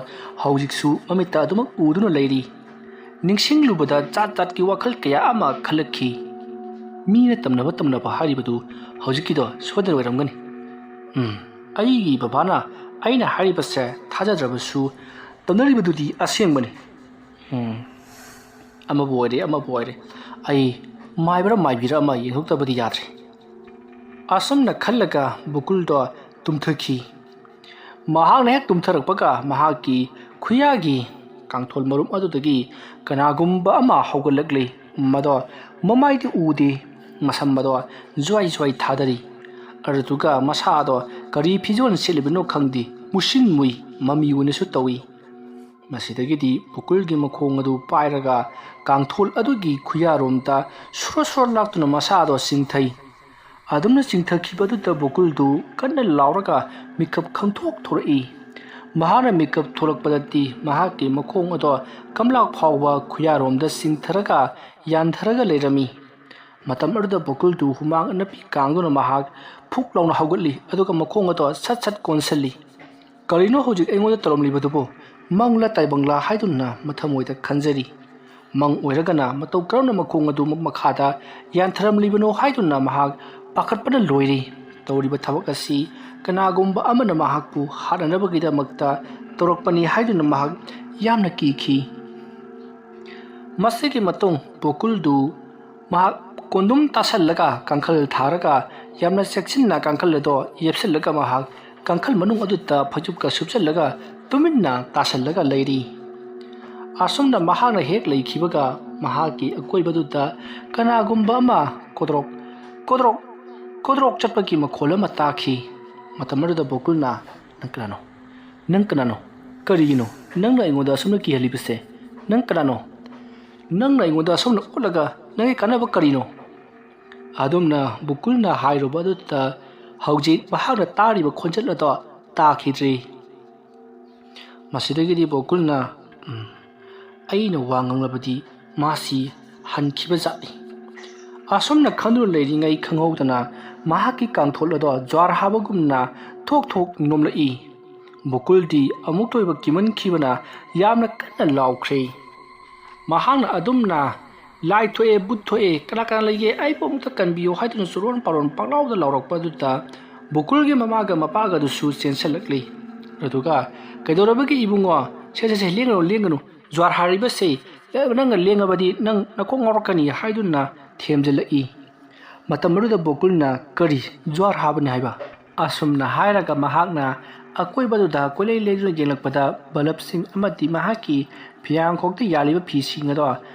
ꯍꯧꯖꯤꯛꯁꯨ ꯃꯃꯤꯠꯇ ꯑꯗꯨꯃꯛ ꯎꯗꯨꯅ ꯂꯩꯔꯤ꯫ ꯅꯤꯡꯁꯤꯡꯂꯨꯕꯗ ꯖꯥꯠ ꯖꯥꯠꯀꯤ ꯋꯥꯈꯜ ꯀꯌꯥ ꯑꯃ ꯈꯜꯂꯛꯈꯤ꯫ ꯃꯤꯅ ꯇꯝꯅꯕ ꯇꯝꯅꯕ ꯍꯥꯏꯔꯤꯕꯗꯨ ꯍꯧꯖꯤꯛꯀꯤꯗꯣ ꯁꯣꯏꯗꯅ ꯑꯣꯏꯔꯝꯒꯅꯤ꯫ ꯎꯝ, ꯑꯩꯒꯤ ꯕꯕꯥꯅ ꯑꯩꯅ ꯍꯥꯏꯔꯤꯕꯁꯦ ꯊꯥꯖꯗ꯭ꯔꯕꯁꯨ ꯇꯝꯅꯔꯤꯕꯗꯨꯗꯤ ꯑꯁꯦꯡꯕꯅꯤ꯫ ꯎꯝ, ꯑꯃꯕꯨ ꯑꯣꯏꯔꯦ, ꯑꯃꯕꯨ ꯑꯣꯏꯔꯦ, ꯑꯩ ꯃꯥꯏꯕꯔ ꯃꯥꯏꯕꯤꯔ ꯑꯃ ꯌꯦꯡꯊꯣꯛꯇꯕꯗꯤ ꯌꯥꯗ꯭ꯔꯦ꯫ ꯑꯁꯨꯝꯅ ꯈꯜꯂꯒ ꯕꯨꯀꯨꯜꯗꯣ ꯇꯨꯝꯊꯈꯤ꯫ ꯃꯍꯥꯛꯅ ꯍꯦꯛ ꯇꯨꯝꯊꯔꯛꯄꯒ ꯃꯍꯥꯛꯀꯤ ꯈꯨꯌꯥꯒꯤ ꯀꯥꯡꯊꯣꯜ ꯃꯔꯨꯞ ꯑꯗꯨꯗꯒꯤ ꯀꯅꯥꯒꯨꯝꯕ ꯑꯃ ꯍꯧꯒꯠꯂꯛꯂꯤ꯫ ꯃꯗꯣ ꯃꯃꯥꯏꯗꯤ ꯎꯗꯦ, ꯃꯁꯝ ꯑꯗꯣ ꯖ꯭ꯋꯥꯏ ꯖ꯭ꯋꯥꯏ ꯊꯥꯗꯔꯤ꯫ ꯑꯗꯨꯗꯨꯒ ꯃꯁꯥꯗꯣ ꯀꯔꯤ ꯐꯤꯖꯣꯜ ꯁꯦꯠꯂꯤꯕꯅꯣ ꯈꯪꯗꯦ, ꯃꯨꯁꯤꯟ ꯃꯨꯏ, ꯃꯃꯤ ꯑꯣꯏꯅꯁꯨ ꯇꯧꯏ꯫ ꯃꯁꯤꯗꯒꯤꯗꯤ ꯕꯨꯀꯨꯜꯒꯤ ꯃꯈꯣꯡ ꯑꯗꯨ ꯄꯥꯏꯔꯒ ꯀꯥꯡꯊꯣꯜ ꯑꯗꯨꯒꯤ ꯈꯨꯌꯥꯔꯣꯝꯗ ꯁꯨꯔ ꯁꯨꯔ ꯂꯥꯛꯇꯨꯅ ꯃꯁꯥꯗꯣ ꯆꯤꯡꯊꯩ꯫ ꯑꯗꯨꯝꯅ ꯆꯤꯡꯊꯈꯤꯕꯗꯨꯗ ꯕꯨꯀꯨꯜꯗꯨ ꯀꯟꯅ ꯂꯥꯎꯔꯒ ꯃꯤꯀꯞ ꯈꯪꯊꯣꯛ ꯊꯣꯔꯛꯏ꯫ ꯃꯍꯥꯛꯅ ꯃꯤꯀꯞ ꯊꯣꯛꯂꯛꯄꯗꯗꯤ ꯃꯍꯥꯛꯀꯤ ꯃꯈꯣꯡ ꯑꯗꯣ ꯀꯝꯂꯥꯛ ꯐꯥꯎꯕ ꯈꯨꯌꯥꯔꯣꯝꯗ ꯆꯤꯡꯊꯔꯒ ꯌꯥꯟꯊꯔꯒ ꯂꯩꯔꯝꯃꯤ꯫ ꯃꯇꯝ ꯑꯗꯨꯗ ꯕꯨꯀꯨꯜꯗꯨ ꯍꯨꯃꯥꯡ ꯑꯅꯞꯄꯤ ꯀꯥꯡꯗꯨꯅ ꯃꯍꯥꯛ ꯐꯨꯛ ꯂꯥꯎꯅ ꯍꯧꯒꯠꯂꯤ, ꯑꯗꯨꯒ ꯃꯈꯣꯡ ꯑꯗꯣ ꯁꯠ ꯁꯠ ꯀꯣꯟꯁꯤꯜꯂꯤ꯫ "ꯀꯔꯤꯅꯣ ꯍꯧꯖꯤꯛ ꯑꯩꯉꯣꯟꯗ ꯇꯧꯔꯝꯂꯤꯕꯗꯨꯕꯨ? ꯃꯪꯂꯥ ꯇꯥꯏꯕꯪꯂꯥ?" ꯍꯥꯏꯗꯨꯅ ꯃꯊꯃꯣꯏꯗ ꯈꯟꯖꯔꯤ꯫ ꯃꯪ ꯑꯣꯏꯔꯒꯅ ꯃꯇꯧ ꯀꯔꯝꯅ ꯃꯈꯣꯡ ꯑꯗꯨ ꯃꯈꯥꯗ ꯌꯥꯟꯊꯔꯝꯂꯤꯕꯅꯣ ꯍꯥꯏꯗꯨꯅ ꯃꯍꯥꯛ ꯄꯥꯈꯠꯄꯅ ꯂꯣꯏꯔꯤ꯫ ꯇꯧꯔꯤꯕ ꯊꯕꯛ ꯑꯁꯤ ꯀꯅꯥꯒꯨꯝꯕ ꯑꯃꯅ ꯃꯍꯥꯛꯄꯨ ꯍꯥꯠꯅꯅꯕꯒꯤꯗꯃꯛꯇ ꯇꯧꯔꯛꯄꯅꯤ ꯍꯥꯏꯗꯨꯅ ꯃꯍꯥꯛ ꯌꯥꯝꯅ ꯀꯤꯈꯤ꯫ ꯃꯁꯤꯒꯤ ꯃꯇꯨꯡ ꯕꯣꯀꯨꯜꯗꯨ ꯃꯍꯥꯛ ꯀꯣꯟꯗꯨꯝ ꯇꯥꯁꯜꯂꯒ ꯀꯥꯡꯈꯜ ꯊꯥꯔꯒ ꯌꯥꯝꯅ ꯆꯦꯛꯁꯤꯟꯅ ꯀꯥꯡꯈꯜ ꯑꯗꯣ ꯌꯦꯞꯁꯤꯜꯂꯒ ꯃꯍꯥꯛ ꯀꯥꯡꯈꯜ ꯃꯅꯨꯡ ꯑꯗꯨꯗ ꯐꯩꯖꯨꯞꯀ ꯁꯨꯞꯆꯜꯂꯒ ꯇꯨꯃꯤꯟꯅ ꯇꯥꯁꯜꯂꯒ ꯂꯩꯔꯤ꯫ ꯑꯁꯨꯝꯅ ꯃꯍꯥꯛꯅ ꯍꯦꯛ ꯂꯩꯈꯤꯕꯒ ꯃꯍꯥꯛꯀꯤ ꯑꯀꯣꯏꯕꯗꯨꯗ ꯀꯅꯥꯒꯨꯝꯕ ꯑꯃ ꯀꯣꯗ꯭ꯔꯣꯛ ꯀꯣꯗ꯭ꯔꯣꯛ ꯀꯣꯗ꯭ꯔꯣꯛ ꯆꯠꯄꯒꯤ ꯃꯈꯣꯜ ꯑꯃ ꯇꯥꯈꯤ꯫ ꯃꯇꯝ ꯑꯗꯨꯗ ꯕꯣꯀꯨꯜꯅ, "ꯅꯪ ꯀꯅꯥꯅꯣ? ꯅꯪ ꯀꯅꯥꯅꯣ? ꯀꯔꯤꯒꯤꯅꯣ ꯅꯪꯅ ꯑꯩꯉꯣꯟꯗ ꯑꯁꯨꯝꯅ ꯀꯤꯍꯜꯂꯤꯕꯁꯦ? ꯅꯪ ꯀꯅꯥꯅꯣ? ꯅꯪꯅ ꯑꯩꯉꯣꯟꯗ ꯑꯁꯨꯝꯅ ꯑꯣꯠꯂꯒ ꯅꯪꯒꯤ ꯀꯥꯟꯅꯕ ꯀꯔꯤꯅꯣ?" ꯑꯗꯨꯝꯅ ꯕꯨꯀꯨꯜꯅ ꯍꯥꯏꯔꯨꯕ ꯑꯗꯨꯗ ꯍꯧꯖꯤꯛ ꯃꯍꯥꯛꯅ ꯇꯥꯔꯤꯕ ꯈꯣꯟꯖꯦꯜ ꯑꯗꯣ ꯇꯥꯈꯤꯗ꯭ꯔꯤ꯫ ꯃꯁꯤꯗꯒꯤꯗꯤ ꯕꯣꯀꯨꯜꯅ, "ꯎꯝ, ꯑꯩꯅ ꯋꯥ ꯉꯥꯡꯂꯕꯗꯤ ꯃꯥꯁꯤ ꯍꯟꯈꯤꯕ ꯖꯥꯠꯅꯤ꯫" ꯑꯁꯨꯝꯅ ꯈꯟꯗꯨꯅ ꯂꯩꯔꯤꯉꯩ ꯈꯪꯍꯧꯗꯅ ꯃꯍꯥꯛꯀꯤ ꯀꯥꯡꯊꯣꯜ ꯑꯗꯣ ꯖ꯭ꯋꯥꯔ ꯍꯥꯕꯒꯨꯝꯅ ꯊꯣꯛ ꯊꯣꯛ ꯅꯣꯝꯂꯛꯏ꯫ ꯕꯣꯀꯨꯜꯗꯤ ꯑꯃꯨꯛꯇ ꯑꯣꯏꯕ ꯀꯤꯃꯟꯈꯤꯕꯅ ꯌꯥꯝꯅ ꯀꯟꯅ ꯂꯥꯎꯈ꯭ꯔꯦ꯫ ꯃꯍꯥꯛꯅ ꯑꯗꯨꯝꯅ "ꯂꯥꯏ ꯊꯣꯛꯑꯦ, ꯚꯨꯠ ꯊꯣꯛꯑꯦ, ꯀꯅꯥ ꯀꯅꯥ ꯂꯩꯒꯦ? ꯑꯩꯕꯨ ꯑꯃꯨꯛꯇ ꯀꯟꯕꯤꯌꯨ" ꯍꯥꯏꯗꯨꯅ ꯆꯨꯔꯣꯟ ꯄꯥꯔꯣꯟ ꯄꯪꯂꯥꯎꯗ ꯂꯥꯎꯔꯛꯄ ꯑꯗꯨꯗ ꯕꯨꯀꯨꯜꯒꯤ ꯃꯃꯥꯒ ꯃꯄꯥꯒꯗꯨꯁꯨ ꯆꯦꯟꯁꯤꯜꯂꯛꯂꯤ꯫ ꯑꯗꯨꯒ "ꯀꯩꯗꯧꯔꯕꯒꯦ ꯏꯕꯨꯡꯉꯣ? ꯁꯦ, ꯁꯦ, ꯁꯦ, ꯂꯦꯡꯒꯅꯨ, ꯂꯦꯡꯒꯅꯨ꯫ ꯖ꯭ꯋꯥꯔ ꯍꯥꯔꯤꯕꯁꯦ, ꯅꯪꯅ ꯂꯦꯡꯉꯕꯗꯤ ꯅꯪ ꯅꯀꯣꯛ ꯉꯥꯎꯔꯛꯀꯅꯤ" ꯍꯥꯏꯗꯨꯅ ꯊꯦꯝꯖꯤꯜꯂꯛꯏ꯫ ꯃꯇꯝ ꯑꯗꯨꯗ ꯕꯣꯀꯨꯜꯅ "ꯀꯔꯤ? ꯖ꯭ꯋꯥꯔ ꯍꯥꯕꯅꯤ ꯍꯥꯏꯕ?" ꯑꯁꯨꯝꯅ ꯍꯥꯏꯔꯒ ꯃꯍꯥꯛꯅ ꯑꯀꯣꯏꯕꯗꯨꯗ ꯀꯣꯏꯂꯩ ꯂꯩꯗꯨꯅ ꯌꯦꯡꯂꯛꯄꯗ ꯕꯂꯞꯁꯤꯡ ꯑꯃꯗꯤ ꯃꯍꯥꯛꯀꯤ ꯐꯤꯌꯥꯡꯈꯣꯛꯇ ꯌꯥꯜꯂꯤꯕ ꯐꯤꯁꯤꯡ ꯑꯗꯣ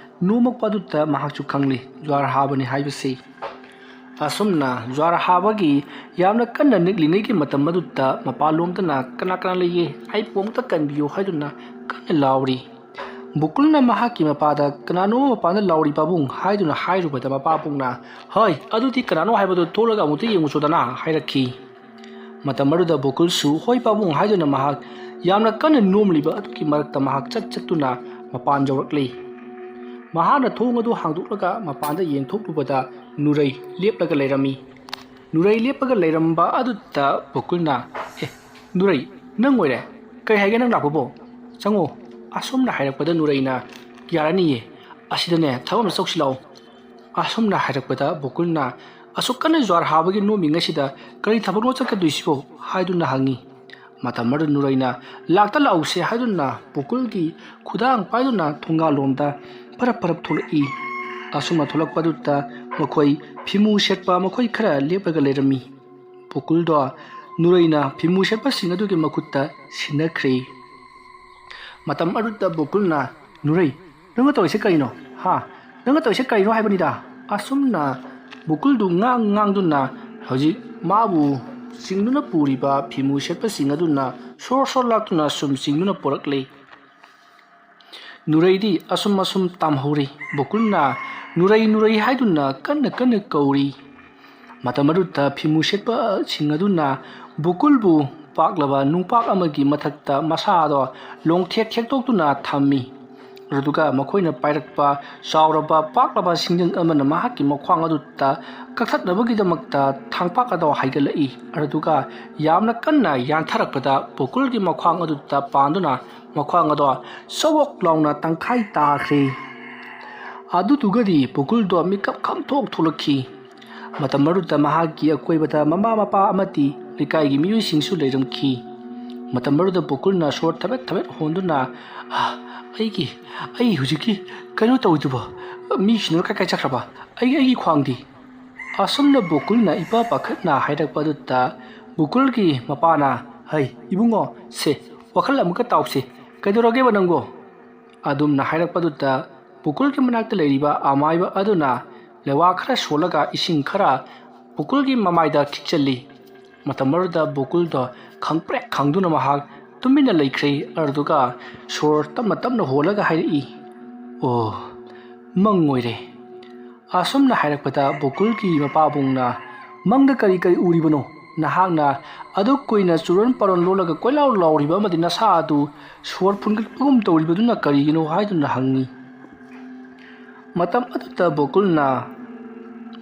ꯅꯣꯝꯃꯛꯄ ꯑꯗꯨꯗ ꯃꯍꯥꯛꯁꯨ ꯈꯪꯂꯤ ꯖ꯭ꯋꯥꯔ ꯍꯥꯕꯅꯤ ꯍꯥꯏꯕꯁꯤ꯫ ꯑꯁꯨꯝꯅ ꯖ꯭ꯋꯥꯔ ꯍꯥꯕꯒꯤ ꯌꯥꯝꯅ ꯀꯟꯅ ꯅꯤꯛꯂꯤꯉꯩꯒꯤ ꯃꯇꯝ ꯑꯗꯨꯗ ꯃꯄꯥꯟꯂꯣꯝꯗꯅ "ꯀꯅꯥ ꯀꯅꯥ ꯂꯩꯒꯦ? ꯑꯩꯕꯨ ꯑꯃꯨꯛꯇ ꯀꯟꯕꯤꯌꯨ" ꯍꯥꯏꯗꯨꯅ ꯀꯟꯅ ꯂꯥꯎꯔꯤ꯫ ꯕꯨꯀꯨꯜꯅ ꯃꯍꯥꯛꯀꯤ ꯃꯄꯥꯗ "ꯀꯅꯥꯅꯣ ꯃꯄꯥꯟꯗ ꯂꯥꯎꯔꯤ ꯄꯥꯕꯨꯡ?" ꯍꯥꯏꯗꯨꯅ ꯍꯥꯏꯔꯨꯕꯗ ꯃꯄꯥꯕꯨꯡꯅ "ꯍꯣꯏ, ꯑꯗꯨꯗꯤ ꯀꯅꯥꯅꯣ ꯍꯥꯏꯕꯗꯨ ꯊꯣꯛꯂꯒ ꯑꯃꯨꯛꯇ ꯌꯦꯡꯉꯨꯆꯣꯗꯅ" ꯍꯥꯏꯔꯛꯈꯤ꯫ ꯃꯇꯝ ꯑꯗꯨꯗ ꯕꯨꯀꯨꯜꯁꯨ "ꯍꯣꯏ ꯄꯥꯕꯨꯡ" ꯍꯥꯏꯗꯨꯅ ꯃꯍꯥꯛ ꯌꯥꯝꯅ ꯀꯟꯅ ꯅꯣꯝꯂꯤꯕ ꯑꯗꯨꯒꯤ ꯃꯔꯛꯇ ꯃꯍꯥꯛ ꯆꯠ ꯆꯠꯇꯨꯅ ꯃꯄꯥꯟ ꯌꯧꯔꯛꯂꯤ꯫ ꯃꯍꯥꯛꯅ ꯊꯣꯡ ꯑꯗꯨ ꯍꯥꯡꯗꯣꯛꯂꯒ ꯃꯄꯥꯟꯗ ꯌꯦꯡꯊꯣꯛꯂꯨꯕꯗ ꯅꯨꯔꯩ ꯂꯦꯞꯂꯒ ꯂꯩꯔꯝꯃꯤ꯫ ꯅꯨꯔꯩ ꯂꯦꯞꯄꯒ ꯂꯩꯔꯝꯕ ꯑꯗꯨꯗ ꯕꯨꯀꯨꯜꯅ, "ꯑꯦ, ꯅꯨꯔꯩ, ꯅꯪ ꯑꯣꯏꯔꯦ? ꯀꯩ ꯍꯥꯏꯒꯦ ꯅꯪ ꯂꯥꯛꯄꯕꯣ? ꯆꯪꯉꯣ꯫" ꯑꯁꯨꯝꯅ ꯍꯥꯏꯔꯛꯄꯗ ꯅꯨꯔꯩꯅ, "ꯌꯥꯔꯅꯤꯌꯦ, ꯑꯁꯤꯗꯅꯦ ꯊꯕꯛ ꯑꯃ ꯆꯧꯁꯤ ꯂꯥꯛꯑꯣ꯫" ꯑꯁꯨꯝꯅ ꯍꯥꯏꯔꯛꯄꯗ ꯕꯨꯀꯨꯜꯅ, "ꯑꯁꯨꯛ ꯀꯟꯅ ꯖ꯭ꯋꯥꯔ ꯍꯥꯕꯒꯤ ꯅꯣꯝꯃꯤꯉꯩꯁꯤꯗ ꯀꯔꯤ ꯊꯕꯛꯅꯣ ꯆꯠꯀꯗꯣꯏꯁꯤꯕꯣ?" ꯍꯥꯏꯗꯨꯅ ꯍꯪꯉꯤ꯫ ꯃꯇꯝ ꯑꯗꯨ ꯅꯨꯔꯩꯅ, "ꯂꯥꯛꯇ ꯂꯥꯛꯎꯁꯦ" ꯍꯥꯏꯗꯨꯅ ꯕꯨꯀꯨꯜꯒꯤ ꯈꯨꯗꯥꯡ ꯄꯥꯏꯗꯨꯅ ꯊꯣꯡꯒꯥꯜꯂꯣꯝꯗ ꯄꯔꯞ ꯄꯔꯞ ꯊꯣꯛꯂꯛꯏ꯫ ꯑꯁꯨꯝꯅ ꯊꯣꯛꯂꯛꯄꯗꯨꯗ ꯃꯈꯣꯏ ꯐꯤꯃꯨ ꯁꯦꯠꯄ ꯃꯈꯣꯏ ꯈꯔ ꯂꯦꯞꯂꯒ ꯂꯩꯔꯝꯃꯤ꯫ ꯕꯨꯀꯨꯜꯗꯣ ꯅꯨꯔꯩꯅ ꯐꯤꯃꯨ ꯁꯦꯠꯄꯁꯤꯡ ꯑꯗꯨꯒꯤ ꯃꯈꯨꯠꯇ ꯁꯤꯟꯅꯈ꯭ꯔꯦ꯫ ꯃꯇꯝ ꯑꯗꯨꯗ ꯕꯨꯀꯨꯜꯅ, "ꯅꯨꯔꯩ, ꯅꯪꯅ ꯇꯧꯔꯤꯁꯦ ꯀꯔꯤꯅꯣ? ꯍꯥ? ꯅꯪꯅ ꯇꯧꯔꯤꯁꯦ ꯀꯔꯤꯅꯣ ꯍꯥꯏꯕꯅꯤꯗ?" ꯑꯁꯨꯝꯅ ꯕꯨꯀꯨꯜꯗꯨ ꯉꯥꯡ ꯉꯥꯡꯗꯨꯅ ꯍꯧꯖꯤꯛ ꯃꯥꯕꯨ ꯆꯤꯡꯗꯨꯅ ꯄꯨꯔꯤꯕ ꯐꯤꯃꯨ ꯁꯦꯠꯄꯁꯤꯡ ꯑꯗꯨꯅ ꯁꯣꯔ ꯁꯣꯔ ꯂꯥꯛꯇꯨꯅ ꯁꯨꯝ ꯆꯤꯡꯗꯨꯅ ꯄꯨꯔꯛꯂꯦ꯫ ꯅꯨꯔꯩꯗꯤ ꯑꯁꯨꯝ ꯑꯁꯨꯝ ꯇꯥꯝꯍꯧꯔꯤ꯫ ꯕꯨꯀꯨꯜꯅ "ꯅꯨꯔꯩ, ꯅꯨꯔꯩ" ꯍꯥꯏꯗꯨꯅ ꯀꯟꯅ ꯀꯟꯅ ꯀꯧꯔꯤ꯫ ꯃꯇꯝ ꯑꯗꯨꯗ ꯐꯤꯃꯨ ꯁꯦꯠꯄꯁꯤꯡ ꯑꯗꯨꯅ ꯕꯨꯀꯨꯜꯕꯨ ꯄꯥꯛꯂꯕ ꯅꯨꯡꯄꯥꯛ ꯑꯃꯒꯤ ꯃꯊꯛꯇ ꯃꯁꯥꯗꯣ ꯂꯣꯡꯊꯦꯛ ꯊꯦꯛꯇꯣꯛꯇꯨꯅ ꯊꯝꯃꯤ꯫ ꯑꯗꯨꯒ ꯃꯈꯣꯏꯅ ꯄꯥꯏꯔꯛꯄ ꯆꯥꯎꯔꯕ ꯄꯥꯛꯂꯕ ꯁꯤꯡꯖꯪ ꯑꯃꯅ ꯃꯍꯥꯛꯀꯤ ꯃꯈ꯭ꯋꯥꯡ ꯑꯗꯨꯗ ꯀꯛꯊꯠꯅꯕꯒꯤꯗꯃꯛꯇ ꯊꯥꯡꯄꯥꯛ ꯑꯗꯣ ꯍꯥꯏꯒꯠꯂꯛꯏ꯫ ꯑꯗꯨꯒ ꯌꯥꯝꯅ ꯀꯟꯅ ꯌꯥꯟꯊꯔꯛꯄꯗ ꯕꯨꯀꯨꯜꯒꯤ ꯃꯈ꯭ꯋꯥꯡ ꯑꯗꯨꯗ ꯄꯥꯟꯗꯨꯅ ꯃꯈ꯭ꯋꯥꯡ ꯑꯗꯣ ꯆꯣꯛ ꯂꯥꯎꯅ ꯇꯪꯈꯥꯏ ꯇꯥꯈ꯭ꯔꯦ꯫ ꯑꯗꯨꯗꯨꯒꯗꯤ ꯕꯣꯀꯨꯜꯗꯣ ꯃꯤꯀꯞ ꯈꯪꯊꯣꯛ ꯊꯣꯛꯂꯛꯈꯤ꯫ ꯃꯇꯝ ꯑꯗꯨꯗ ꯃꯍꯥꯛꯀꯤ ꯑꯀꯣꯏꯕꯗ ꯃꯃꯥ ꯃꯄꯥ ꯑꯃꯗꯤ ꯂꯩꯀꯥꯏꯒꯤ ꯃꯤꯑꯣꯏꯁꯤꯡꯁꯨ ꯂꯩꯔꯝꯈꯤ꯫ ꯃꯇꯝ ꯑꯗꯨꯗ ꯕꯣꯀꯨꯜꯅ ꯁꯣꯔ ꯊꯕꯦꯠ ꯊꯕꯦꯠ ꯍꯣꯟꯗꯨꯅ, "ꯑꯥ, ꯑꯩꯒꯤ, ꯑꯩ ꯍꯧꯖꯤꯛꯀꯤ ꯀꯩꯅꯣ ꯇꯧꯔꯤꯗꯨꯕꯣ? ꯃꯤꯁꯤꯡꯗꯨꯅ ꯀꯥꯏ ꯀꯥꯏ ꯆꯠꯈ꯭ꯔꯕ? ꯑꯩ, ꯑꯩꯒꯤ ꯈ꯭ꯋꯥꯡꯗꯤ?" ꯑꯁꯨꯝꯅ ꯕꯣꯀꯨꯜꯅ ꯏꯄꯥ ꯄꯥꯈꯠꯅ ꯍꯥꯏꯔꯛꯄ ꯑꯗꯨꯗ ꯕꯣꯀꯨꯜꯒꯤ ꯃꯄꯥꯅ, "ꯍꯩ, ꯏꯕꯨꯡꯉꯣ, ꯁꯦ, ꯋꯥꯈꯜ ꯑꯃꯨꯛꯀ ꯇꯥꯎꯁꯦ꯫ ꯀꯩꯗꯧꯔꯒꯦꯕ ꯅꯪꯕꯣ?" ꯑꯗꯨꯝꯅ ꯍꯥꯏꯔꯛꯄꯗꯨꯗ ꯕꯣꯀꯨꯜꯒꯤ ꯃꯅꯥꯛꯇ ꯂꯩꯔꯤꯕ ꯑꯃꯥꯏꯕ ꯑꯗꯨꯅ ꯂꯩꯋꯥ ꯈꯔ ꯁꯣꯜꯂꯒ ꯏꯁꯤꯡ ꯈꯔ ꯕꯣꯀꯨꯜꯒꯤ ꯃꯃꯥꯏꯗ ꯈꯤꯛꯆꯜꯂꯤ꯫ ꯃꯇꯝ ꯑꯗꯨꯗ ꯕꯣꯀꯨꯜꯗꯣ ꯈꯪꯄ꯭ꯔꯦꯛ ꯈꯪꯗꯨꯅ ꯃꯍꯥꯛ ꯇꯨꯃꯤꯟꯅ ꯂꯩꯈ꯭ꯔꯦ꯫ ꯑꯗꯨꯗꯨꯒ ꯁꯣꯔ ꯇꯞꯅ ꯇꯞꯅ ꯍꯣꯜꯂꯒ ꯍꯥꯏꯔꯛꯏ, "ꯑꯣ, ꯃꯪ ꯑꯣꯏꯔꯦ꯫" ꯑꯁꯨꯝꯅ ꯍꯥꯏꯔꯛꯄꯗ ꯕꯣꯀꯨꯜꯒꯤ ꯃꯄꯥꯕꯨꯡꯅ, "ꯃꯪꯗ ꯀꯔꯤ ꯀꯔꯤ ꯎꯔꯤꯕꯅꯣ? ꯅꯍꯥꯛꯅ ꯑꯗꯨꯛ ꯀꯨꯏꯅ ꯆꯨꯔꯣꯟ ꯄꯥꯔꯣꯟ ꯂꯣꯜꯂꯒ ꯀꯣꯏꯂꯥꯎ ꯂꯥꯎꯔꯤꯕ ꯑꯃꯗꯤ ꯅꯁꯥ ꯑꯗꯨ ꯁꯣꯔ ꯐꯨꯟꯒꯠꯄꯒꯨꯝ ꯇꯧꯔꯤꯕꯗꯨꯅ ꯀꯔꯤꯒꯤꯅꯣ?" ꯍꯥꯏꯗꯨꯅ ꯍꯪꯉꯤ꯫ ꯃꯇꯝ ꯑꯗꯨꯗ ꯕꯣꯀꯨꯜꯅ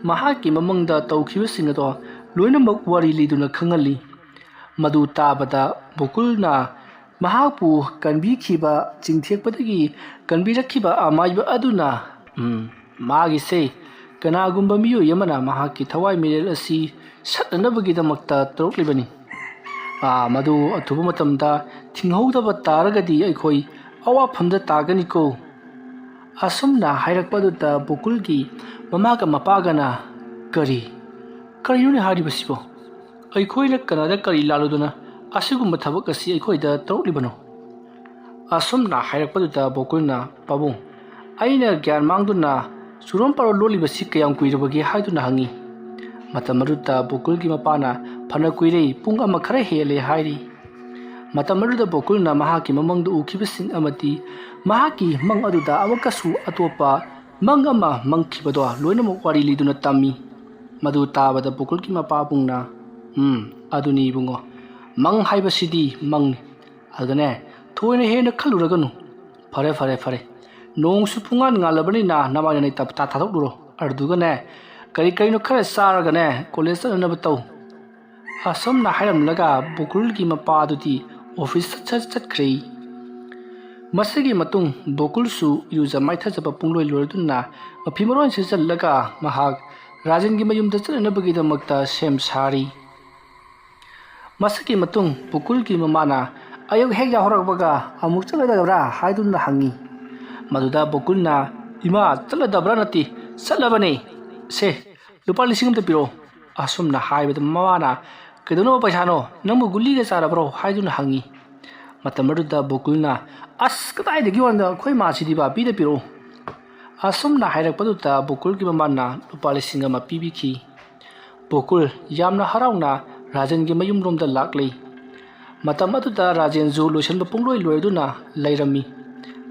ꯃꯍꯥꯛꯀꯤ ꯃꯃꯪꯗ ꯇꯧꯈꯤꯕꯁꯤꯡ ꯑꯗꯣ ꯂꯣꯏꯅꯃꯛ ꯋꯥꯔꯤ ꯂꯤꯗꯨꯅ ꯈꯪꯍꯜꯂꯤ꯫ ꯃꯗꯨ ꯇꯥꯕꯗ ꯕꯣꯀꯨꯜꯅ ꯃꯍꯥꯛꯄꯨ ꯀꯟꯕꯤꯈꯤꯕ, ꯆꯤꯡꯊꯦꯛꯄꯗꯒꯤ ꯀꯟꯕꯤꯔꯛꯈꯤꯕ ꯑꯃꯥꯏꯕ ꯑꯗꯨꯅ, "ꯎꯝ, ꯃꯥꯒꯤꯁꯦ ꯀꯅꯥꯒꯨꯝꯕ ꯃꯤꯑꯣꯏ ꯑꯃꯅ ꯃꯍꯥꯛꯀꯤ ꯊꯋꯥꯏ ꯃꯤꯔꯦꯜ ꯑꯁꯤ ꯁꯠꯅꯅꯕꯒꯤꯗꯃꯛꯇ ꯇꯧꯔꯛꯂꯤꯕꯅꯤ꯫ ꯑꯥ, ꯃꯗꯨ ꯑꯊꯨꯕ ꯃꯇꯝꯗ ꯊꯤꯡꯍꯧꯗꯕ ꯇꯥꯔꯒꯗꯤ ꯑꯩꯈꯣꯏ ꯑꯋꯥꯐꯝꯗ ꯇꯥꯒꯅꯤꯀꯣ꯫" ꯑꯁꯨꯝꯅ ꯍꯥꯏꯔꯛꯄ ꯑꯗꯨꯗ ꯕꯣꯀꯨꯜꯒꯤ ꯃꯃꯥꯒ ꯃꯄꯥꯒꯅ, "ꯀꯔꯤ, ꯀꯔꯤꯅꯣꯅꯦ ꯍꯥꯏꯔꯤꯕꯁꯤꯕꯣ? ꯑꯩꯈꯣꯏꯅ ꯀꯅꯥꯗ ꯀꯔꯤ ꯂꯥꯜꯂꯨꯗꯅ ꯑꯁꯤꯒꯨꯝꯕ ꯊꯕꯛ ꯑꯁꯤ ꯑꯩꯈꯣꯏꯗ ꯇꯧꯔꯛꯂꯤꯕꯅꯣ?" ꯑꯁꯨꯝꯅ ꯍꯥꯏꯔꯛꯄꯗꯨꯗ ꯕꯣꯀꯨꯜꯅ, "ꯄꯥꯕꯨꯡ, ꯑꯩꯅ ꯒ꯭ꯌꯥꯟ ꯃꯥꯡꯗꯨꯅ ꯆꯨꯔꯣꯟ ꯄꯥꯔꯣꯟ ꯂꯣꯜꯂꯤꯕꯁꯤ ꯀꯌꯥꯝ ꯀꯨꯏꯔꯕꯒꯦ?" ꯍꯥꯏꯗꯨꯅ ꯍꯪꯉꯤ꯫ ꯃꯇꯝ ꯑꯗꯨꯗ ꯕꯣꯀꯨꯜꯒꯤ ꯃꯄꯥꯅ, "ꯐꯅ ꯀꯨꯏꯔꯦ, ꯄꯨꯡ ꯑꯃ ꯈꯔ ꯍꯦꯜꯂꯦ" ꯍꯥꯏꯔꯤ꯫ ꯃꯇꯝ ꯑꯗꯨꯗ ꯕꯣꯀꯨꯜꯅ ꯃꯍꯥꯛꯀꯤ ꯃꯃꯪꯗ ꯎꯈꯤꯕꯁꯤꯡ ꯑꯃꯗꯤ ꯃꯍꯥꯛꯀꯤ ꯃꯪ ꯑꯗꯨꯗ ꯑꯃꯨꯛꯀꯁꯨ ꯑꯇꯣꯞꯄ ꯃꯪ ꯑꯃ ꯃꯪꯈꯤꯕꯗꯣ ꯂꯣꯏꯅꯃꯛ ꯋꯥꯔꯤ ꯂꯤꯗꯨꯅ ꯇꯝꯃꯤ꯫ ꯃꯗꯨ ꯇꯥꯕꯗ ꯕꯣꯀꯨꯜꯒꯤ ꯃꯄꯥꯕꯨꯡꯅ, "ꯎꯝ, ꯑꯗꯨꯅꯤ ꯏꯕꯨꯡꯉꯣ, ꯃꯪ ꯍꯥꯏꯕꯁꯤꯗꯤ ꯃꯪꯅꯤ꯫ ꯑꯗꯨꯗꯅꯦ, ꯊꯣꯏꯅ ꯍꯦꯟꯅ ꯈꯜꯂꯨꯔꯒꯅꯨ꯫ ꯐꯔꯦ, ꯐꯔꯦ, ꯐꯔꯦ꯫ ꯅꯣꯡꯁꯨ ꯄꯨꯡꯉꯥꯟ ꯉꯥꯜꯂꯕꯅꯤꯅ ꯅꯃꯥꯏ ꯅꯅꯩ ꯇꯞ ꯇꯥ ꯊꯥꯗꯣꯛꯂꯨꯔꯣ꯫ ꯑꯗꯨꯗꯨꯒꯅꯦ, ꯀꯔꯤ ꯀꯔꯤꯅꯣ ꯈꯔ ꯆꯥꯔꯒꯅꯦ, ꯀꯣꯂꯦꯖ ꯆꯠꯅꯅꯕ ꯇꯧ꯫" ꯑꯁꯨꯝꯅ ꯍꯥꯏꯔꯝꯂꯒ ꯕꯣꯀꯨꯜꯒꯤ ꯃꯄꯥꯗꯨꯗꯤ ꯑꯣꯐꯤꯁ ꯁꯠ ꯁꯠ ꯆꯠꯈ꯭ꯔꯦ꯫ ꯃꯁꯤꯒꯤ ꯃꯇꯨꯡ ꯕꯣꯀꯨꯜꯁꯨ ꯏꯔꯨꯖ ꯃꯥꯏꯊꯖꯕ ꯄꯨꯡꯂꯣꯏ ꯂꯣꯏꯔꯗꯨꯅ ꯃꯐꯤ ꯃꯔꯣꯟ ꯁꯦꯠꯆꯜꯂꯒ ꯃꯍꯥꯛ ꯔꯥꯖꯦꯟꯒꯤ ꯃꯌꯨꯝꯗ ꯆꯠꯅꯅꯕꯒꯤꯗꯃꯛꯇ ꯁꯦꯝ ꯁꯥꯔꯤ꯫ ꯃꯁꯤꯒꯤ ꯃꯇꯨꯡ ꯕꯣꯀꯨꯜꯒꯤ ꯃꯃꯥꯅ ꯑꯌꯨꯛ ꯍꯦꯛ ꯌꯥꯍꯧꯔꯛꯄꯒ "ꯑꯃꯨꯛ ꯆꯠꯂꯗꯕ꯭ꯔꯥ?" ꯍꯥꯏꯗꯨꯅ ꯍꯪꯉꯤ꯫ ꯃꯗꯨꯗ ꯕꯣꯀꯨꯜꯅ, "ꯏꯃꯥ, ꯆꯠꯂꯗꯕ꯭ꯔꯥ ꯅꯠꯇꯦ, ꯆꯠꯂꯕꯅꯦ꯫ ꯁꯦ, ꯂꯨꯄꯥ ꯂꯤꯁꯤꯡ ꯑꯃꯇ ꯄꯤꯔꯛꯑꯣ"꯫ ꯑꯁꯨꯝꯅ ꯍꯥꯏꯕꯗ ꯃꯃꯥꯅ, "ꯀꯩꯗꯧꯅꯕ ꯄꯩꯁꯥꯅꯣ? ꯅꯪꯕꯨ ꯒꯨꯂꯤꯒ ꯆꯥꯔꯕ꯭ꯔꯣ?" ꯍꯥꯏꯗꯨꯅ ꯍꯪꯉꯤ꯫ ꯃꯇꯝ ꯑꯗꯨꯗ ꯕꯣꯀꯨꯜꯅ, "ꯑꯁ, ꯀꯗꯥꯏꯗꯒꯤ ꯋꯥꯅꯣꯗ, ꯑꯩꯈꯣꯏ ꯃꯥꯁꯤꯗꯤꯕ, ꯄꯤꯗ ꯄꯤꯔꯛꯑꯣ"꯫ ꯑꯁꯨꯝꯅ ꯍꯥꯏꯔꯛꯄꯗꯨꯗ ꯕꯣꯀꯨꯜꯒꯤ ꯃꯃꯥꯅ ꯂꯨꯄꯥ ꯂꯤꯁꯤꯡ ꯑꯃ ꯄꯤꯕꯤꯈꯤ꯫ ꯕꯣꯀꯨꯜ ꯌꯥꯝꯅ ꯍꯔꯥꯎꯅ ꯔꯥꯖꯦꯟꯒꯤ ꯃꯌꯨꯝꯂꯣꯝꯗ ꯂꯥꯛꯂꯤ꯫ ꯃꯇꯝ ꯑꯗꯨꯗ ꯔꯥꯖꯦꯟꯁꯨ ꯂꯣꯏꯁꯤꯟꯕ ꯄꯨꯡꯂꯣꯏ ꯂꯣꯏꯗꯨꯅ ꯂꯩꯔꯝꯃꯤ꯫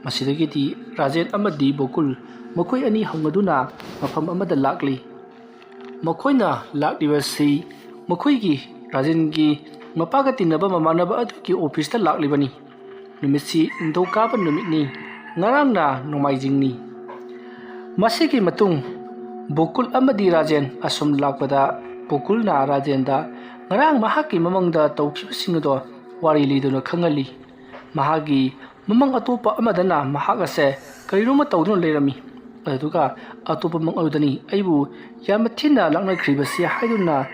ꯃꯁꯤꯗꯒꯤꯗꯤ ꯔꯥꯖꯦꯟ ꯑꯃꯗꯤ ꯕꯣꯀꯨꯜ ꯃꯈꯣꯏ ꯑꯅꯤ ꯍꯧꯅꯗꯨꯅ ꯃꯐꯝ ꯑꯃꯗ ꯂꯥꯛꯂꯤ꯫ ꯃꯈꯣꯏꯅ ꯂꯥꯛꯂꯤꯕꯁꯤ ꯃꯈꯣꯏꯒꯤ, ꯔꯥꯖꯦꯟꯒꯤ ꯃꯄꯥꯒ ꯇꯤꯟꯅꯕ ꯃꯃꯥꯟꯅꯕ ꯑꯗꯨꯒꯤ ꯑꯣꯐꯤꯁꯇ ꯂꯥꯛꯂꯤꯕꯅꯤ꯫ ꯅꯨꯃꯤꯠꯁꯤ ꯅꯤꯡꯊꯧꯀꯥꯕ ꯅꯨꯃꯤꯠꯅꯤ꯫ ꯉꯔꯥꯡꯅ ꯅꯣꯡꯃꯥꯏꯖꯤꯡꯅꯤ꯫ ꯃꯁꯤꯒꯤ ꯃꯇꯨꯡ ꯕꯣꯀꯨꯜ ꯑꯃꯗꯤ ꯔꯥꯖꯦꯟ ꯑꯁꯨꯝ ꯂꯥꯛꯄꯗ ꯕꯣꯀꯨꯜꯅ ꯔꯥꯖꯦꯟꯗ ꯉꯔꯥꯡ ꯃꯍꯥꯛꯀꯤ ꯃꯃꯪꯗ ꯇꯧꯈꯤꯕꯁꯤꯡ ꯑꯗꯣ ꯋꯥꯔꯤ ꯂꯤꯗꯨꯅ ꯈꯪꯍꯜꯂꯤ꯫ ꯃꯍꯥꯛꯀꯤ ꯃꯃꯪ ꯑꯇꯣꯞꯄ ꯑꯃꯗꯅ ꯃꯍꯥꯛ ꯑꯁꯦ ꯀꯔꯤꯅꯣꯃ ꯇꯧꯗꯨꯅ ꯂꯩꯔꯝꯃꯤ꯫ ꯑꯗꯨꯒ ꯑꯇꯣꯞꯄ ꯃꯪ ꯑꯗꯨꯗꯅꯤ ꯑꯩꯕꯨ ꯌꯥꯝꯅ ꯊꯤꯅ ꯂꯛꯅꯈ꯭ꯔꯤꯕꯁꯤ ꯍꯥꯏꯗꯨꯅ